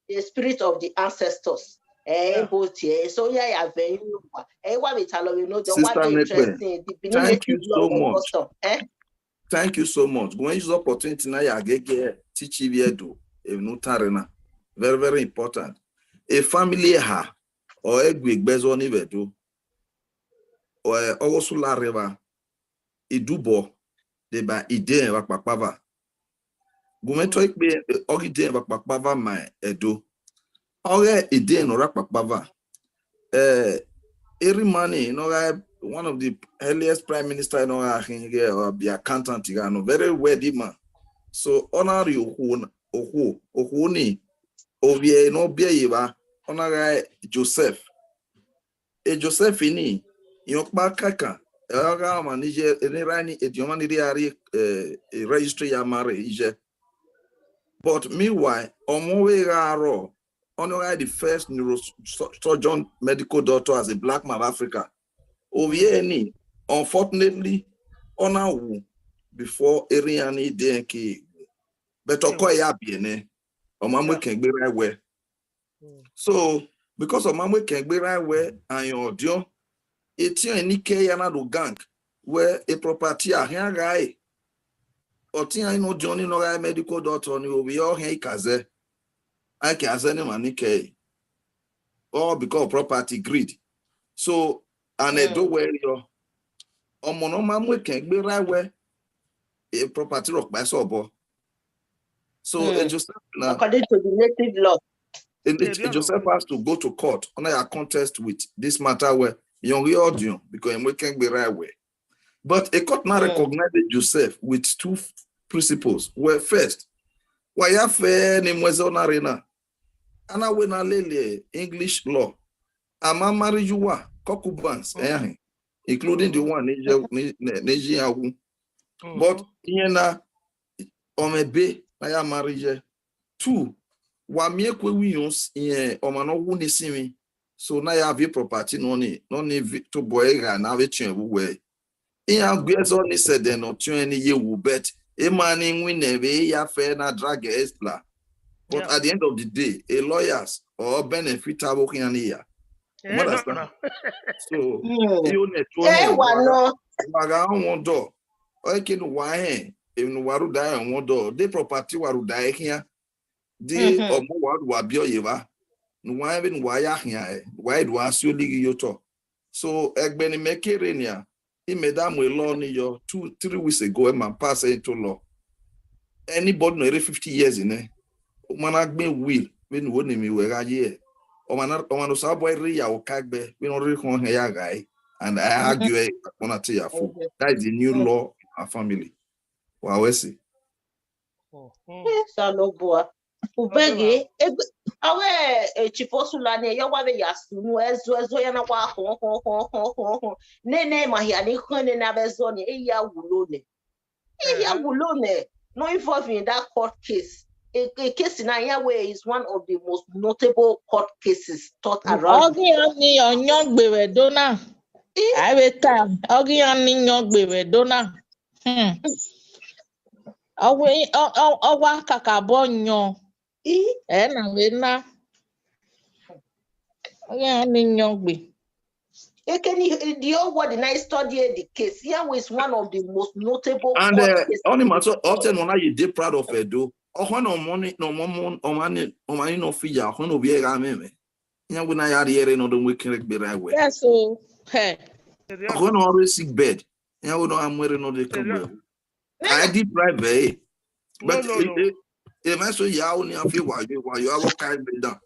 the spirit of the ancestors. Eh, yeah. Ebo tie, so ya ya vẹ ivbi owa. Eh, wa vbe talọ vbe nodẹ, wa de interesting. The Benin native law and custom. Eh? Thank you so much. Gu mwẹ use opportunity na ya gege teach ivbi Ẹdo, emwi ne u ta rre na. Very, very important. E family eha, ọ ẹre gu egbe ẹzọ ni vbe Ẹdo. Ọ, ọghe Osula rre evba, Idubọ, deba Idẹrẹn vbe Akpakpava. Gu mwẹ tọ ikpe, ọghe Idẹrẹn vbe Akpakpava ma Ẹdo. Ọghe Idẹrẹn ne ọ rre Akpakpava. Eh, erha ima ni, ne ọ gha one of the earliest prime minister ne ọ gha khin ghe, ọ be accountant gha nọ, very wealthy man. So, ọ na rhie okhuo, okhuo, okhuo ni, ovbi ẹre ne ọ biẹ ye evba, ọ na gha Joseph. E Joseph ni, irẹn ọkpa kakan, ẹ gha ọmwa ni ye, eni erha ni, ediọn ọmwa ni rhie a rrie, eh, registry ya marry iye. But meanwhile, ọmọ vbe gha rrọọ, ọ ni ọ gha the first neurosurgeon medical doctor as a black man of Africa. Ovbi ẹre ni, unfortunately, ọ na wu before erha iran ni de ẹn ke wu. But ọkọ ya biẹ nẹ, ọ ma mu ekẹn gbe ra wẹ. So, because ọ ma mu ekẹn gbe ra wẹ, ayọn ọdiọn, etiẹn ni ke ya na do gang, wẹ e property a khian gha re. Ọtiẹn ne ọdiọn ni nọ gha medical doctor ni ovbi ọ khian ka zẹ. A ke a zẹ ne emwa ni kẹe. All because of property greed. So, and Edo wẹ yọ. Ọmọ ne ọ ma mu ekẹn gbe ra wẹ, e property rọ kpa ẹsẹ obọ. So, eh, Joseph na, according to the native law. Eh, eh, Joseph has to go to court. Ọ na ya contest with this matter where young audience because he can be right way. But a court now recognize Joseph with two principles. Well, first, why ya fe ni mweze ona rena? Ana we na lele English law. Ama marriage wa concubines, eh, including the one ni je ni ni ji awu. But iye na ọmọ ebe na ya marry ye. Two, wa miẹn kue wi yọn s- iye ọmọ ne ọ wu ni sinmwi. So na ya viẹ property nọ ni nọ ni vi- tobọ ẹre gha na vbe tiọn vbe uwẹ. Iran gbe ẹzọ ni sẹdẹ ne ọ tiọn ni ye wu, but emwa ni winna vbe ya fẹ na drag Esther. But at the end of the day, a lawyers or benefit avo khian ni ya. You understand? So, you ne to ne wa gha- wa gha wọn dọ. Ọ ke nu wa hẹn, emwi ne uwa rhunmwuda rẹn wọn dọ, de property wa rhunmwuda ẹre khian, de ọmọ wa ru wa biẹ ọye evba, ne uwa rẹn vbene uwa ya khian ẹre, wa i ru a si olighi ye otọ. So, ẹgbẹ ne imẹ ke rre nian, imẹ da mu law ni yọ two, three weeks ago, ẹ ma pass into law. Anybody nọ rre fifty years nẹ, ọ ma na gbẹn will vbene uwo ne emwi ruẹ gha ye, ọmwa na- ọmwa ne Osanobua rre ya vbe oka ẹgbẹ, vbene ọ rre khọn hẹn ya gha ẹre, and I argue ẹre, akpọna te ya fo. That is the new law in our family. Wa wẹ ẹse. Osanobua. Ubẹghe, egbe- avbe Chief Osula ni, ẹyọ wa vbe ya sunu, ẹzọ, ẹzọ ya na wa họn, họn, họn, họn, họn, họn. Nene ma hia ni khọn nene avbe ẹzọ ni, e ya wulo nẹ. E ya wulo nẹ, no involve in that court case. A, a case na here where is one of the most notable court cases thought around. Ọghe iran ni ọyọngbe vbe Ẹdo na. I- A vbe ta, ọghe iran ni yọngbe vbe Ẹdo na. Hmm. Ọ wẹ, ọ, ọ, ọ wa kakabọ yọn. I- Ẹ na vbe na. Ọ ghi ni yọngbe. Ekeni, the whole world now study the case. Here is one of the most notable And court uh, cases. Only matter, often when I dey proud of Edo. Ọkọ no money, no more money, no money, no money, no fear. Ọkọ no be a game. Iran we na ya riẹre no do we kere gbe ra wẹ. Yes, so, hey. Ọkọ no always sick bed. Iran we no amwere no dey come well. I did private. But no, no, no. If I so ya only a few wa you wa you have a kind of down.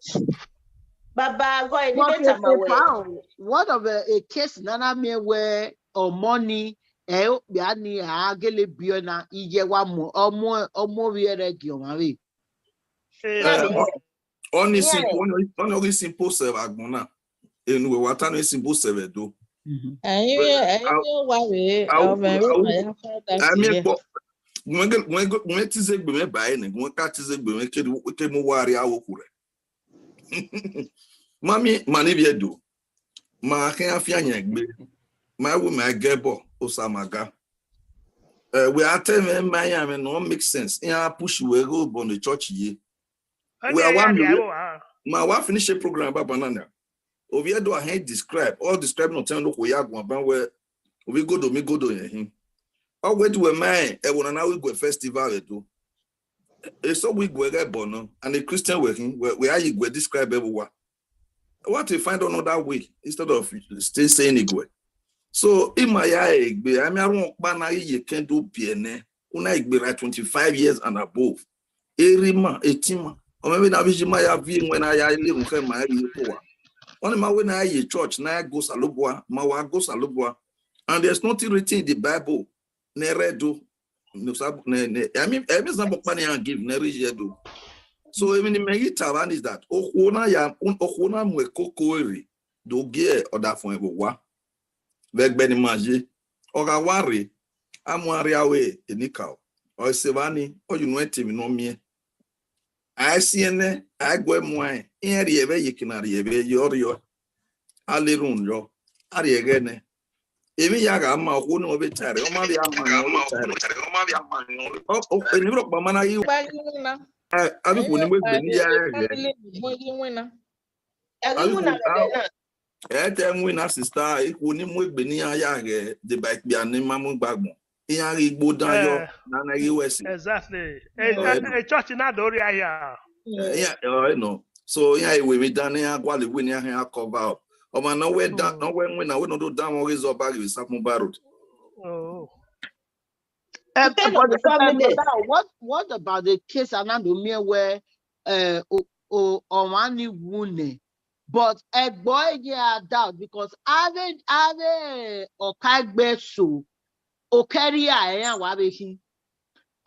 Baba, go ahead. But it's a pound. What of a, a case nana me where or money? Eh, ya ni a gele biona iye wa mo ọmọ ọmọ vbe ẹre gi ọmwa vbe. Only simple, only simple self agbọn na. Enu wa ta ni simple self Edo. Ẹyin ẹyin wa vbe ọmọ ẹvbo ma ya fa da. Ami ekpo. Wọ́n ti ze gbe mẹ ba ẹni, wọ́n ka ti ze gbe mẹ ke mu wa ri awo kure. Mami, mani vbe Edo. Ma khe afian yan egbe. Ma wo ma gẹ bọ, Osa ma ga. Eh, we are telling me my am no make sense. Iran push we go bon the church ye. We are one million. Ma wa finish a program about banana. Oviedo a hand describe. All describe no tell no ko ya gwan ban we. Ovi godo mi godo yen hin. Ọ we do we ma e wo na na we go festival we do. Eso we go get born and a Christian we hin we a ye go describe everyone. What to find another way instead of still saying Igwe. So in my eye, I mean, I won't ban ye can do P N A. Una Igbe right twenty-five years and above. Eri ma, eti ma. Or maybe na viji ma ya vi when I ya ile unke ma ye power. Only ma when I ye church, na go Salubwa, ma wa go Salubwa. And there's nothing written in the Bible. Ne redo. No sab ne ne. I mean, every example pani and give ne rejedo. So even the Megi Tavan is that. Okhuo na ya, okhuo na mu ekoko ere. Do gie ọdafọn ẹvbo wa. Vbe ẹgbẹ ne ima ye, ọ gha wa rre, a mu a rria ue enikaro. Ọ sẹ evba ni, ọ ye unu ẹtin emwi ne ọ miẹn. A siẹn nẹ, a gu ẹre muẹn, iran rhie ẹvbo ye eke na rhie ẹvbo ye ọrriọ. A le rhunmwuda, a rhie ẹghẹ nẹ. Emwi ya gha ma okhuo ne ọ vbe ta ẹre, ọ ma vbe a ma ne ọ vbe ta ẹre. Ọ, ọ, eni rhọkpa ma na ghi, Gba ghi winna. Eh, avbe ikhuo ni mu egbe ne I ya rẹn ghẹ. Family ni gbọn ghi winna. Ẹ ghi winna vbe ẹdẹ na. Ẹ te winna, sister, ikhuo ni mu egbe ne iran ya ghẹ, deba ikpia ne ma mu gba agbọn. Iran ghi gbe odan yọ, Eh, na na ghi wẹ ẹse. Exactly. Eh, Eh, eh, church na do rhia hia. Eh, iran, eh, no. So, iran ewe vbe dan ne iran gualọ iwe ne iran khian cover up. Ọmwa ne ọ wẹ dan, Mm. ne ọ wẹ winna, wẹ ne ọ do dan mwẹ ọghe zẹ ọba ghi vbe Sakumba Road. Oh. Um, Depend on but, the family. Um, but what, what about the case Anando Mie where, uh, o, o, ọmwa ni wu nẹ? But ẹgbọ ye a doubt because avbe, avbe ọkaegbe eso, okẹria ẹre iran wa vbe khin.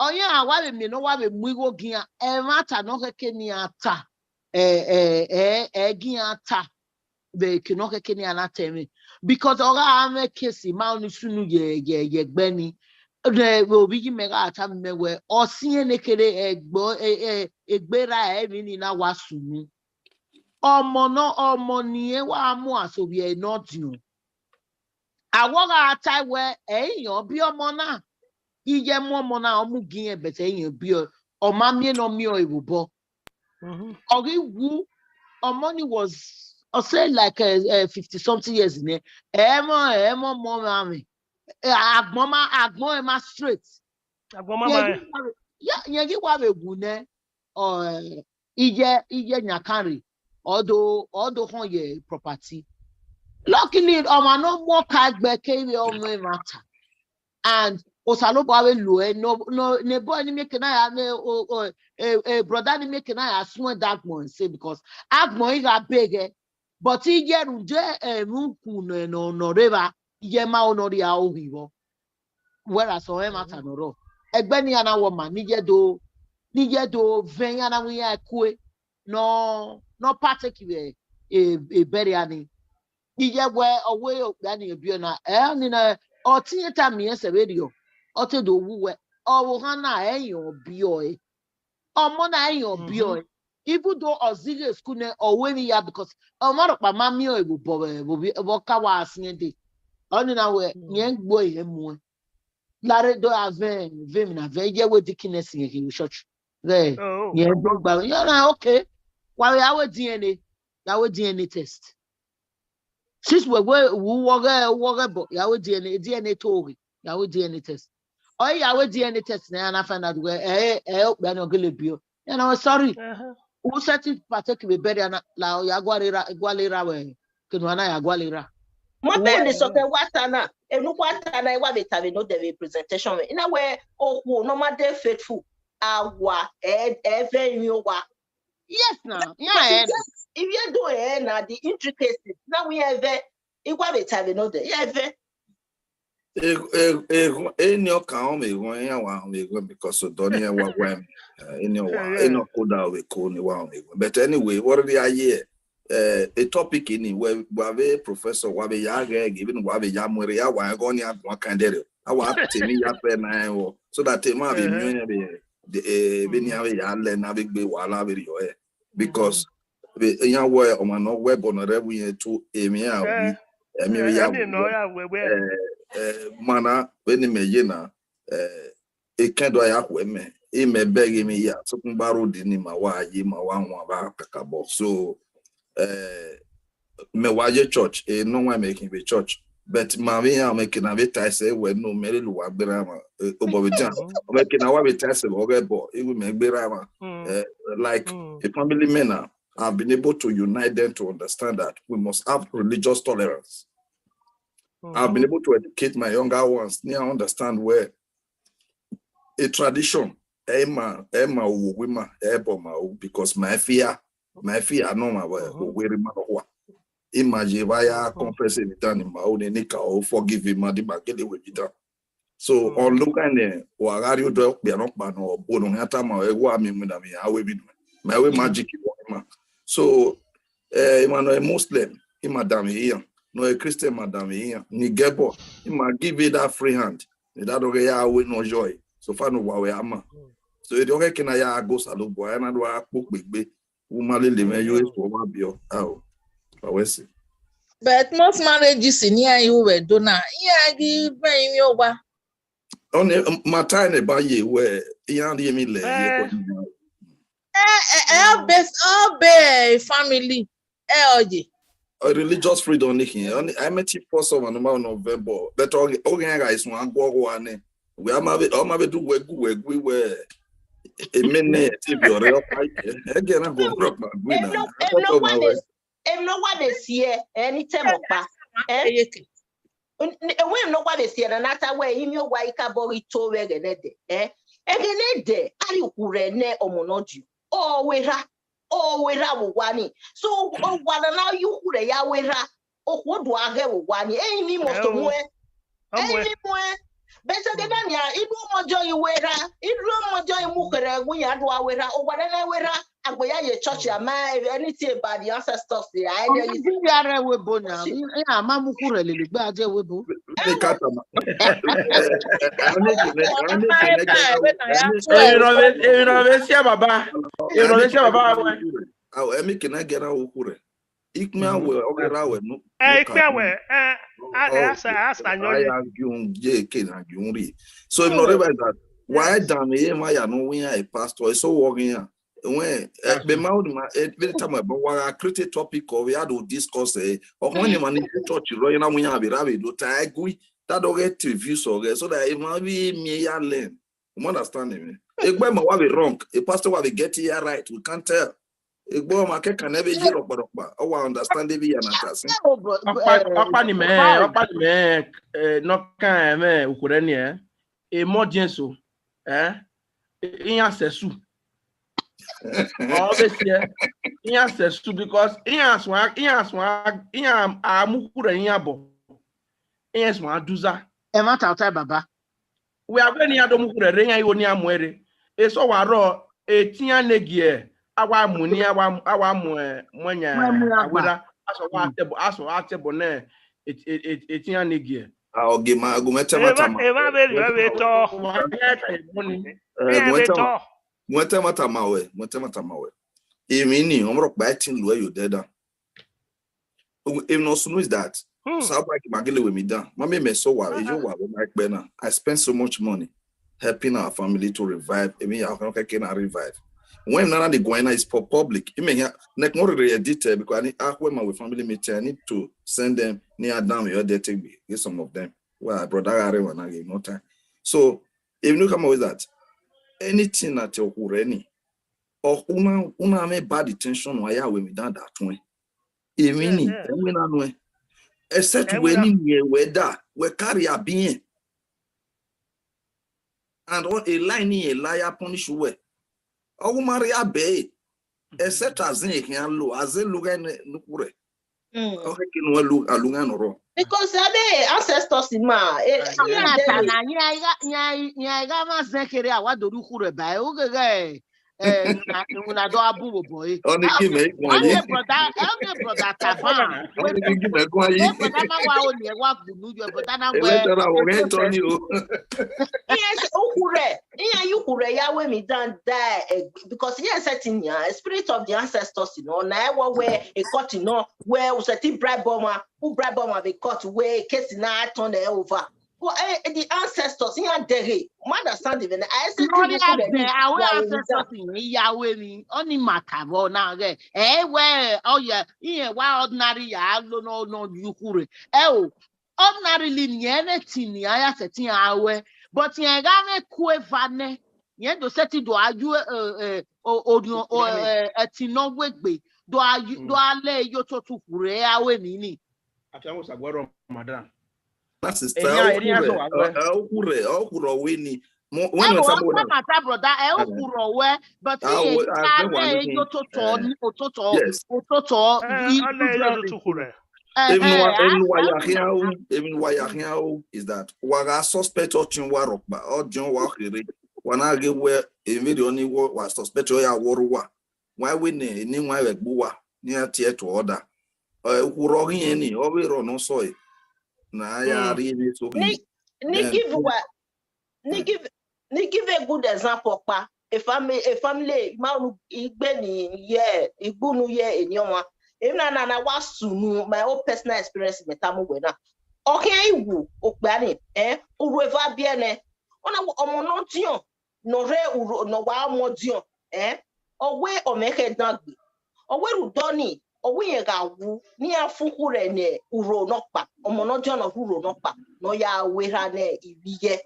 Ọ iran wa vbe miẹn ne ọ wa vbe mu igho gian, ẹmwata ne ọ khẹke ne iran ta, ẹ, ẹ, ẹ, ẹ gi iran ta vbe eke ne ọ khẹke ne iran na ta ẹmwẹ. Because ọ gha mwẹ case ma ọni sunu ye, ye, ye ẹgbẹ ni. Rẹ ovbi yi mẹ gha ta mẹ wẹ, ọ siẹn ne kere ẹgbọ, e, e, egbe ra emwi ni na wa sunu. Ọmọ nọ, ọmọ ni ẹ wa mu aso vbiẹ ne ọ diọn. Awọ gha ta wẹ, ẹ i yan biẹ ọmọ na. Iye mu ọmọ na, ọ mu gi irẹn, but ẹ i yan biẹ, ọ ma miẹn ne ọ miẹn ọre vbe obọ. Mhm. Ọ ghi wu, ọmọ ni was, ọ sẹ like, eh, eh, fifty something years nẹ. Ẹ mọ, ẹ mọ ọmọ mwẹ amwẹ. Eh, agbọn ma, agbọn ẹ ma straight. Agbọn ma Yẹn ma ghi ẹ. wa vbe, ya, yẹn ghi wa vbe wu nẹ, ọ, eh, iye, iye yan kan rre, ọ do, ọ do khọn ye property. Luckily, ọmwa ne ọ mu ọkaegbe kevbe ọmọ ẹmwata. And Osanobua vbe lo ẹre, no, no, ne boy ni mieke na ya, ne, o, o, e, e, brother ni mieke na ya suẹn da agbọn ẹse, because agbọn i gha beghẹ, but iye rhunmwuda ẹmwẹ uku nọ, nọ, nọ rre evba, iye ma ho ne ọ rhia ohi vbọ. Whereas ọ rẹn ẹmwata ne ọ rrọọ. Ẹgbẹ ne iran na wọ ma, ne iye do, ne iye do vẹn iran na wẹ iran kue, ne ọ, ne ọ partake vbe, e, e burial ni. Iye wẹ ọ wẹ okpia ni biẹ na, ẹ, ọni na, ọ te irẹn ta miẹn sẹ vberriọ, ọ te do wu wẹ, ọvbokhan na ẹ i yan biẹ ọre. Ọmọ na ẹ i yan biẹ Mhm. ọre. Even though ọ zighi school nẹ, ọ ru emwi ya, because ọmwa rhọkpa ma miẹn ọre vbe obọ vbe, vbe, vbe ọ ka wa siẹn dee. Ọni na wẹ, Mm. rẹn gbe ọre muẹn. Lare do a vẹ, vẹ emwi na vẹ, iye wẹ dikines rẹn khin vbe church. Vẹ, Oh. rẹn do gba, ya na, okay. Wa vbe ya wẹ D N A, ya wẹ D N A test. Since wẹ, wẹ, wu wọ ghẹ, wọ ghẹ bọ, ya wẹ D N A, D N A to ghe, ya wẹ D N A test. Ọ ya wẹ D N A test na, ya na find out wẹ, ẹ, ẹ, okpia ni ọ gele biẹ ọre. Ya na wẹ, sorry. Uh-huh. U set it partake vbe burial na, la, ọ ya gualọ erha, gualọ erha wẹ, kene a na ya gualọ erha. Ma Uwa bẹn ni ya sọkẹ wa ta na, enu wa ta na, wa vbe ta vbe no de vbe presentation vbe. Ina wẹ okhuo ne ọ ma de faithful, a wa, ẹ, ẹ vẹ emwi owa. Yes na, ya But ẹ. Yes, if you do ẹ na, the intricacies, na wẹ ẹ vẹ, I wa vbe ta vbe no de, ya ẹ vẹ. E, e, e, eni ọ ka họn vbe ghọn, iran wa họn vbe ghọn because odọ ni ẹ wa wa ẹmwẹ. Eh, eni ọ wa, Yeah, eni yeah. ọ koda vbe ko ni wa họn vbe ghọn. But anyway, what did I hear? Eh, a topic ni wẹ wa vbe professor, wa vbe ya ghẹ, even wa vbe ya mu ẹre, ya wa ẹghọ ni agbọn kan dẹrẹ. A wa temi ya pẹ na ẹvbo, so that tema vbe Uh-huh. miẹn vbe, de, eh, vbe ni Mm. a vbe ya lẹ na vbe gbe wala vbe rriọ ẹ. Because Mm. vbe iran wẹ ọmwa ne ọ wẹ ẹbọ ne ọ rre ẹvbo irẹn tu emwi a wi, Eh, ẹmwẹ eh, ya ẹni wi nọ wẹ. ya wẹ wẹ. Eh, eh, mana vbene imẹ ye na, eh, ekẹn do ya khuẹ mẹ, imẹ bẹghe emwi ya, sokpan ba rode ni ma wa ye, ma wa wan vbe kakabọ. So, eh, mẹ wa ye church, e nọ wan mẹ khin vbe church. But ma vbe iran mẹ ke na vbe ta ẹsẹ wẹ no, mẹ rhie uwa gberra mwa, eh, obọ vbe dia. Mm. Mẹ ke na wa vbe ta ẹsẹ vbe ọghe ẹbọ, iwu mẹ gberra mwa. Mm. Eh, like, Mm. a family man now, I've been able to unite them to understand that we must have religious tolerance. I've been Mm-hmm. able to educate my younger ones, ne I understand where a tradition, ẹ ma, ẹ ma wo we ma, ẹ bọ ma wo, because my fear, my fear no ma wẹ, Mm-hmm. o we ri ma no wa. I ma ye vba ya Mm-hmm. confess every time ma o ne ni ka o forgive him, ma di ma gele we bi da. So, Mm. ọ lugha nẹ, wa gha rhie odọ okpia nọkpa nọ, ọ bu ne ọ khian tama, ẹ wa miẹn iwinna vbe iran, a wẹ vbe inu. Ma wẹ Mm. magic vbe ima. So, eh, ima nọ Muslim, ima danmwẹ iran, nọ Christian, ima danmwẹ iran, ni gẹbọ, ima give it that free hand. Ne da do ghe ya wẹ ne ọ yọ ẹ. So far no wa wẹ ama. Mm. So erriọ ọkhẹke na ya go Osanobua, a na do a kpokpe egbe, u ma lele mwẹ yo esu ọmwa biọ. Ao, wa wẹ sẹ. But most marriages ni a ru vbe Ẹdo na, iran ghi vẹ emwi owa. Ọni, um, ma ta ẹnẹ ba ye wẹ, iran rhie emwi lẹ ye Eh. kọ ni. Eh, eh, eh, all base, all be family, eh, oye. A religious freedom ni khin. Ọni, I met it for someone, no matter November. But ọ, ọ ghi gha isun a guọ gua nẹ. Wẹ a ma vbe, ọ ma vbe du wẹ gu, wẹ gu, wẹ. Emẹ nẹ, ti bi ọrẹ ọkpa ikẹ. Ẹgẹ na go rọ kpa gui na. Eno, eno wa de, eno wa de siẹ, ẹ, ni tẹ mọ kpa. Ẹ? Eyeke. N-, n-, ẹwẹ ne ọ wa vbe siẹ na, na ta wẹ, imi owa i ka bọ ghi to vbe ẹghẹ nẹdẹ, eh? Ẹghẹ nẹdẹ, a rhie ukhu rẹ ne ọmọ ne ọ di. Ọ wẹ erha, ọ wẹ erha vbe owa ni. So, owa na na ye ukhu rẹ ya wẹ erha, okhuo do a ghẹ vbe owa ni. Ẹi ni must Ẹo. muẹn. Ọ Ẹi muẹn. ni muẹn. Bẹtẹ ẹghẹ na nia, I do ọmọ jọ i wẹ erha, I do ọmọ jọ i mu ukhu rẹ, wẹ iran do a wẹ erha, owa na na wẹ erha. Agbe ya ye church, a ma anything about the ancestors, a ẹdẹ Ọmọ yi. Bi ya rẹ webo na, Church. I, I, a ma mu ukhu rẹ lele gbe a je webo. Ẹ ka tama. Ẹ, ẹ, ẹ, ẹ, ẹ, ẹ, ẹ, Emwi ne ọ vbe, emwi ne ọ vbe siẹ baba. Emwi ne ọ vhe siẹ baba wẹ. Ao, ẹmẹ kene a gẹra okhu rẹ. Ikpia wẹ, ọ ghe ra wẹ nu. Eh, ikpia wẹ, eh, a, a sa, a sa yọ ye. Ya gie un ye ke na gie un ri. So if not realize that, why dan me ye ma ya no win a pastor, so wo gin ya. When, eh, be ma o ma, eh, be time about wa create a topic of we had to discuss, eh, or when you man in church, you know, we have a rabbi do ta agree. That don't get to view so, okay, so that if ma be me ya learn. You understand me? Egbe ma wa be wrong. A pastor wa be get it right. We can't tell. Egbe ma ke can never hear rokpa rokpa. I wa understand the view and understand. Ọkpa, ọkpa ni mẹ, ọkpa ni mẹ, eh, nọ kan mẹ ukhu rẹ ni, eh. Emọ diẹ so, eh. Iran sẹ su. Ọ vbe siẹ, iran sẹ su because iran suan, iran suan, iran a mu ukhu rẹ iran bọ. Iran suan duza. Ẹmwata ọta baba. Wẹ a wẹ ne iran do mu ukhu rẹ rre, iran igho ne iran mu ẹre. Eso wa rrọọ, etian ne gie, a wa mu ni, a wa, a wa mu, eh, mu ẹyan Mu ẹyan a wẹ gba. Ra, a sọ wa tẹbọ, a sọ wa tẹbọ nẹ, et-, et-, et-, etian ne gie. A, oge ma, gu mẹ tẹ ma Eva, tama. Eva vbe rhie vbe tọ. Wa ya ta ye bọ ni. Eh, Eva gu mẹ vbe tẹ ma, tọ. Gu mẹ tẹ ma tama wẹ, gu mẹ tẹ ma tama wẹ. Emwi ni, ọmọ rhọkpa ẹtin lu ẹ yo dẹ dan. Emwi ne ọ sunu is that, Hmm. Osanobua ghi ma gele wẹ emwi dan. Ma miẹn mẹ sẹ owa, eyo owa vbe ma kpẹ na. I spend so much money helping our family to revive. Emwi ya khẹke na revive. When nana ni guan na is for public. I mean, yeah, nek no really edit it because I need, ah, when my family meeting, I need to send them near down your there take me, get some of them. Well, brother, I don't wanna give no time. So, if you come up with that, anything that you already, or una, una make bad intention, why are we done that way? Emwi ni, Yeah, yeah. Emwi na nuẹn. Except Emwi wẹ na ni miẹn wẹ da, wẹ carry abiẹn. And all a line ni a lie punish wẹ. Ọ gu ma rhie abẹ e. Except azin e khian lo, azin lu ghẹ ne nuku rẹ. Mm. Ọ khẹke ne uwẹ lu, a lu ghẹ nọ rrọọ. Because a de ancestors ma, eh, Aya. Iran Iran dẹ ta re. Na, iran i gha, iran i, iran i gha ma zẹ kherhe a wa do rhie ukhu rẹ ba, e, u gheghe, eh, una, una do a bu vbe obọ e. Ọ ni gi mẹ guan ye. Ọ ni brother, ọ ni brother Taban. Ọ ni gi mẹ guan ye. Eh, brother ma wa o ni ẹ wa gbunu yọ, brother na Ẹ wẹ. Tara wọ ghẹ tọ ni o. Yes, ukhu rẹ, iran ye ukhu rẹ ya wẹ emwi dan da, eh, because yes, certain ya, spirit of the ancestors, you know, na ẹ wọ wẹ, e court, you know, wẹ u sẹtin bribe ọmwa, u bribe ọmwa vbe court, wẹ case na turn over. But, eh, the ancestors, iran dẹghe, ma understand even, I say Lord, thing I say, our ancestors in Yahweh ni, ọ ni ma ta vbọ na ghẹ, ẹ wẹ, ọ yẹ, iran wa ordinary ya lo no, no, ye ukhu rẹ. Ẹ o, ordinarily ni, ẹmwẹ ẹtin ni a ya sẹtin a ruẹ, but rẹn gha mwẹ ku eva nẹ, rẹn do sẹtin do a yu, eh, eh, o-, orhiọn, o-, eh, ẹtin ne ọ wegbe, do a yu, Mm. do a lẹ ye ototọ ukhu rẹ a ru emwi ni. Afianma Osaguẹrọ, madam. That is Eyan, eyan sọ wa wẹ. Ẹ, ẹ, ukhu rẹ, ukhu rẹ ọvbehe ni. Mo, when Ẹ you wo, tell me ẹ what ma ta brother, ẹ Eh. ukhu rẹ ọvbehe, but Ah, iye well, ah, ka then one lẹ thing, ye ototọ, eh, ni, ototọ, yes. Ototọ, Eh, i, ọ lẹ ye i ototọ ukhu rẹ. Eh, Emwi ne eh, wa, emwi ne wa ya khian ru, emwi ne wa ya khian ru is that wa gha suspect ọtiẹn uwa rhọkpa, ọdiọn uwa kherhe, wa na ghe wẹ emwi rriọ ni wa, wa suspect ọ ya wọrọ uwa. Wa wẹ ne eni wan vbe ẹgbẹ uwa, ne iran tie to order. Eh, ukhu rọ ghi rẹn ni, ọ vbe rrọọ ne ọ sọe. Na ya Mm. rhie emwi eso Ni, ghi. Ni Then give wa, ni give, ni give a good example kpa. family, family, ma unu igbe ni ye, igbe unu ye eni ọmwa. Emwi na na na wa sunu, my own personal experience, mẹ tama uwẹ na. Ọ khian i wu okpia ni, eh, urhu eva biẹ nẹ. Ọ na wẹ ọmọ ne ọ diọn, ne ọ rre urhu, ne ọ wa ọmọ diọn, eh, ọ wẹ ọ mwẹ khẹ dan gbe. Ọ wẹ rhunmwuda ọnii, ọ wẹ irẹn gha wu, ne iran fu ukhu rẹ ne urho nọkpa, ọmọ ne ọ diọn ne ọ rre urho nọkpa, ne ọ ya ru erha ne ivbi ye.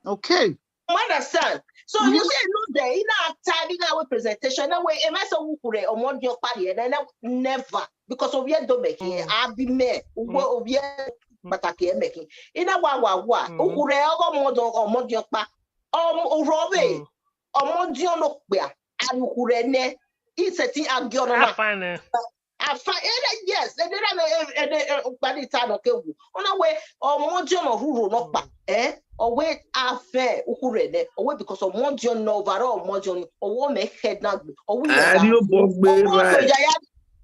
Okay. You understand? So you see, no, there, in our time, in our presentation, na wẹ, am I so who could, ọmọ diọn ọkpa rhie, ne, ne, never, because ovbi Ẹdo mẹ khin, abi mẹ, uwe ovbi kpataki mẹ khin. Ina wa wa wa, ukhu rẹ ọghe ọmọ diọn, ọmọ diọn ọkpa, ọmọ, urho vbe, ọmọ diọn ne okpia, a ru ukhu rẹ nẹ, isẹtin a gie ọnọna. Fine. Afa, ene, yes, ene ra me, ene, ene, ọkpa ni ta nọ ke wu. Ọ na wẹ, ọmọ diọn ne ọ rre urho nọkpa, eh? Ọ wẹ a vẹ ukhu rẹ nẹ, ọ wẹ because ọmọ diọn ne ọ vba rre ọmọ diọn ni, ọ wẹ ọ mwẹ khẹ dan gbe, ọ wẹ irẹn gha wu. Ọ wẹ ọ ya ya,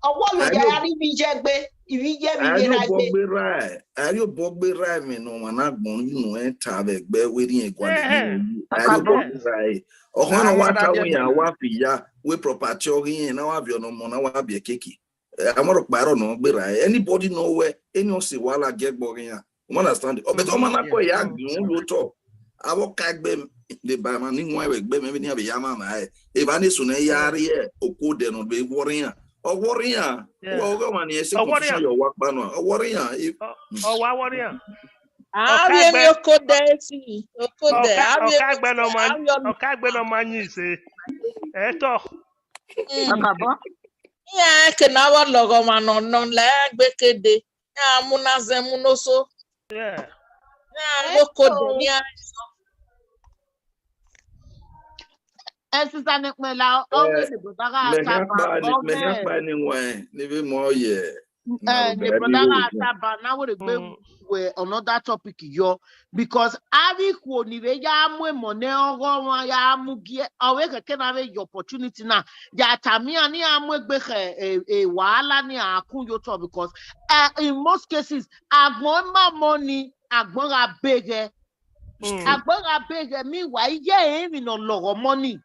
ọ wẹ ọ ya ya rri ivbi ye gbe, ivbi ye, ivbi ye ra gbe. A ri obọ gbe ra, a ri obọ gbe ra ẹmwẹ ne ọmwa na gbọn unu ẹn ta vbe ẹgbẹ wẹ rri ẹn guan. A ri obọ gbe ra ẹre. Ọkhọn na wa ta wẹ iran wa fi ya, wẹ property ọghe irẹn na wa viọ ne ọmọ na wa biẹ keke. Eh, amọrhọkpa ẹrọ nọ gberra. Anybody nọ wẹ, eni ọ sẹ wala gie ẹgbọ ghe iran. You understand? Ọ, but ọmọ na kọ ya gbẹn unu otọ. Avbe ọkaegbe, de ba emwa ni wan vbe egbe mwẹ vbenian vbe ya mwamwa ẹre. Evba ne eso nẹ ya rrie okuo odẹ nọ vbe wọrrian. Ọ wọrrian. Ọ wẹ ọghe ọmwa ni ẹ sẹ confusion yọ wa kpa nọ. Ọ wọrrian. Ọ wa wọrrian. A vbe emwi okodẹ esi, okodẹ, a vbe emwi okodẹ, a vbe ọmọ. Ọkaegbe ne ọ ma yin ise. Ẹtọ. Iran ke na vbe lọghọ ọmwa nọ, nọ la egbe kede. Iran mu na zẹ mu noso. Yeah. Iran vbe okodẹ, iran. Ẹ, sister Nekpela, ọ, ọ, eh, ne brother gha mẹ taba, hia kpa ni, ọ mẹ hia mẹ kpa ni wẹn, ni vbe mọ ye. Eh, ne brother gha taba, na wẹ egbe wẹ another topic yọ, because avbe ikhuo ni vbe ya mu emọ ne ọghọ ọmwa ya mu gie, ọ vbe kẹkẹ na vbe ye opportunity na, ya tama iran ne iran mu egbe khẹ, eh, eh, wahala ne iran kun ye otọ, because, eh, in most cases, agbọn ma mọ ni, agbọn gha beghẹ. Agbọn gha beghẹ, meanwhile, iye ẹre emwi ne ọ lọghọ ọmọ ni.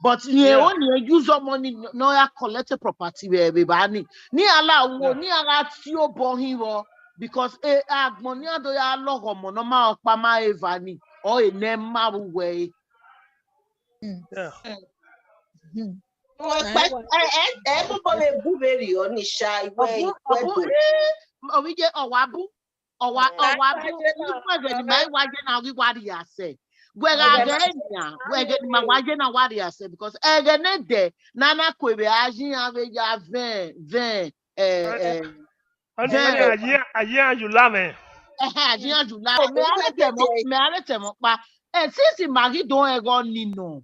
But rẹn o ni use ọmọ ni ne ọ ya collect property vbe, vbe evba ni. Ne iran la wo, ne iran gha tie obọ hin vbọ, because, eh, agbọn ne iran do ya lọghọ ọmọ ne ọ ma ọkpa ma eva ni, ọ re ne ma vbe uwẹ re. Ẹ, ẹ, ẹ, ẹ, bọbọ vbe bu vberriọ ọnii sha, iwẹ, iwẹ do. Ovbi ye, ọ wa bu. Ọ wa, ọ wa bu, ikhun ẹghẹ ne ima i wa ye na ghi wa rhie asẹ. Wẹ gha ghẹ nian, wẹ ẹghẹ ne ima wa ye na wa rhie asẹ, because ẹghẹ ne ẹdẹ na na ku vbe a ye iran vbe ya vẹn, vẹn, eh, eh, ọnii vẹn. A ye, a ye iran ye ula mwẹ. Ẹhẹn, a ye iran ye ula. Mẹ a vbe tẹmọ, mẹ a vbe tẹmọ kpa. Eh, since ima ghi do ẹghẹ ọnii nọ.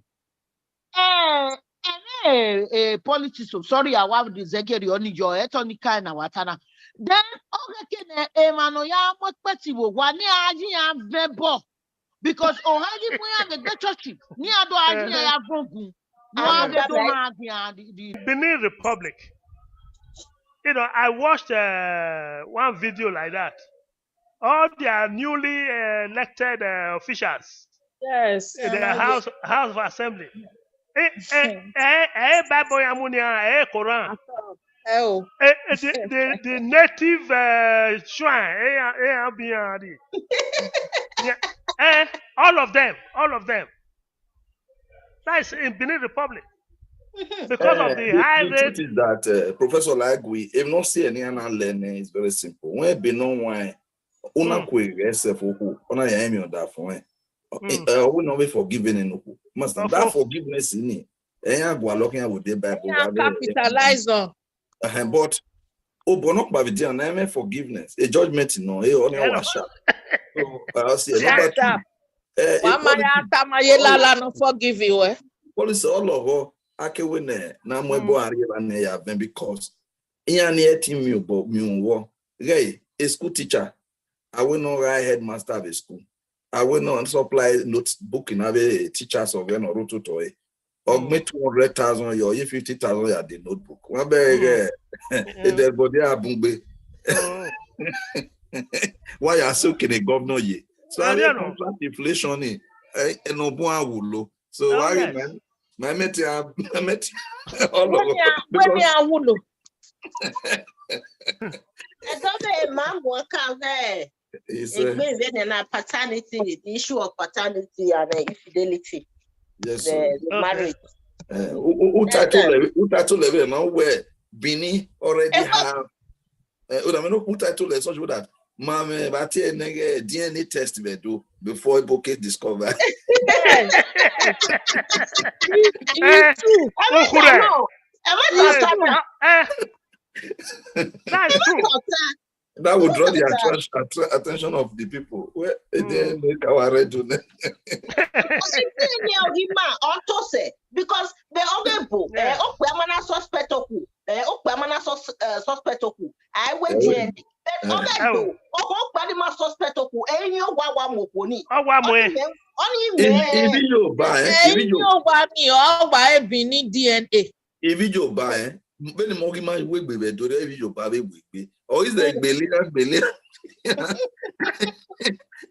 Eh, ẹmwẹ, eh, politics o, sorry, a wa zẹgiẹ rriọ ni yọ, ẹtọ ni ka na wa ta na. Then, ọ ghẹ ke nẹ, emwa ne ọ ya mu ekpẹti vbe owa, ne a ye iran vẹ ẹbọ. Because ọ ha ghi mu iran vbe egbe church, ne iran do a ye iran ya vọn ogun. Ne a ghe do ma ghi iran di, di. Benin Republic. You know, I watched, uh, one video like that. All their newly, uh, elected, uh, officials. Yes. In the House, House of Assembly. Eh, eh, eh, eh, Bible ya mu nian, eh, Quran. Oh. Eh, eh, the, the, the native, uh, shrine, eh, eh, eh, eh, eh, eh, all of them, all of them. That is in Benin Republic. Because of the high rate. The truth is that, uh, Professor Lagui, if not see any other learning, it's very simple. When Benin wine, una kwe yourself, una ya emi oda fun. Uh, we not be forgiven in uku. Master, that forgiveness in it. Eh, ya gwa lock ya with the Bible. Capitalize on. Uh, but, oh, but not by the na me forgiveness. A judgment, no, eh, only one shot. So, I see number two. Eh, wa ma ya ta ma ye lala no forgive you, eh? Policy all of us, I can win there. Na mo bo ari ba ne ya ben because iran ni eti mi obo mi wo. Ghe, a school teacher. Awe no gha headmaster of a school. Awe no supply notebook in ave teachers of no root to e. Ọ gbẹn two hundred thousand yo, ye fifty thousand ya the notebook. Wa bẹ ghe, e de body abun gbe. Wa ya so kene governor ye. So, contract inflation ni, eh, no bo awulo. So, why, man? My mate, uh, my mate, all of Wẹni a wẹni a wulo. Ẹdọ vbe ma mu ka vẹ He said, egbe vẹ na paternity, the issue of paternity and uh, infidelity, yes, the, sir. the marriage. Uh, who, who, who title level? Who title level? Now where Bini already Ever- have. Uh, who, I mean, who title level? Such that. Mama, but here nigga D N A test we do before Eboke discover. Yes. Me too. Ẹ má Okure. tà náà. Ẹ má tà Yes. tà náà. Eh, Ẹ that's má true. tà tà. That would draw the Eboke tà. attention, attra- attention of the people. Where Mm. then make our red do ne? Ẹ ti ní ọgí mà ọ́n tó sẹ̀ because the ọgẹ́ bò ẹ Yeah. ó pẹ́ a máa ná suspect okù ẹ ó pẹ́ a máa ná sus- eh, suspect okù àìwé Eh, D N A. But eh. ọgẹ́ Oh. bò ọkọ̀ ó pẹ́ a ní máa suspect okù ẹ̀yìn ó wá wa mọ̀ kò ní. Ọ wa mu ẹ. Ọ́n ní If, mẹ́ if you buy, eh, if Ẹyin you yóò wá mi, ọ wá ebi ní D N A. If you buy, eh, bẹ́ẹ̀ ni mo kí máa wé gbé bẹ́ẹ̀ dórí if you buy wé gbé. Or is there gbélé gbélé?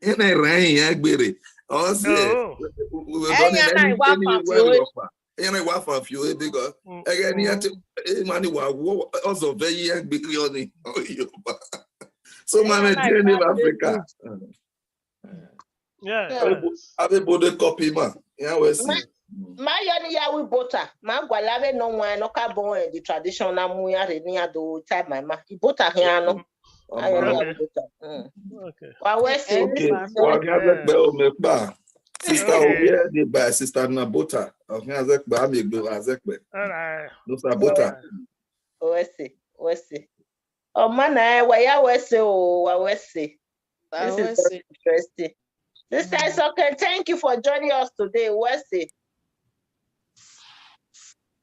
Ina ìran yẹn gbére. Ọ sì ẹ̀ Oh. we don Ẹyin in náà any ìwà any pàtó way ẹ. of ẹ̀. Ẹyin náà ìwà fàfihàn ẹ̀ because Mm. ẹgẹ ni ẹ ti ẹ máa ní wà wọ́ ọ̀sọ̀ fẹ́ yí ẹ gbé kí ọ ní Yorùbá. So my Ẹyin man náà D N A ìwà of pàtó Africa. ẹ. Yes. Abebo de copy man. Yeah, we see. Má yọ ni ya wi bota má guala vbe nọ wan nọ ka bọ the traditional mu ya rhe ni ya do tie my ma ibota khian nọ. Ayọ ni ya wi bota. Okay. Wa wẹ sẹ. Okay. Wa gha zẹkpẹ o me kpa. Sister Okay. Owie de by sister Nabota. Ọkhian zẹkpẹ, ami egbe wa zẹkpẹ. All right. Nusa Bota. Wẹ sẹ wẹ sẹ. Ọma na wẹ ya wẹ sẹ o wa wẹ sẹ. This is very interesting. Sister Isoke, thank you for joining us today. Wẹ sẹ.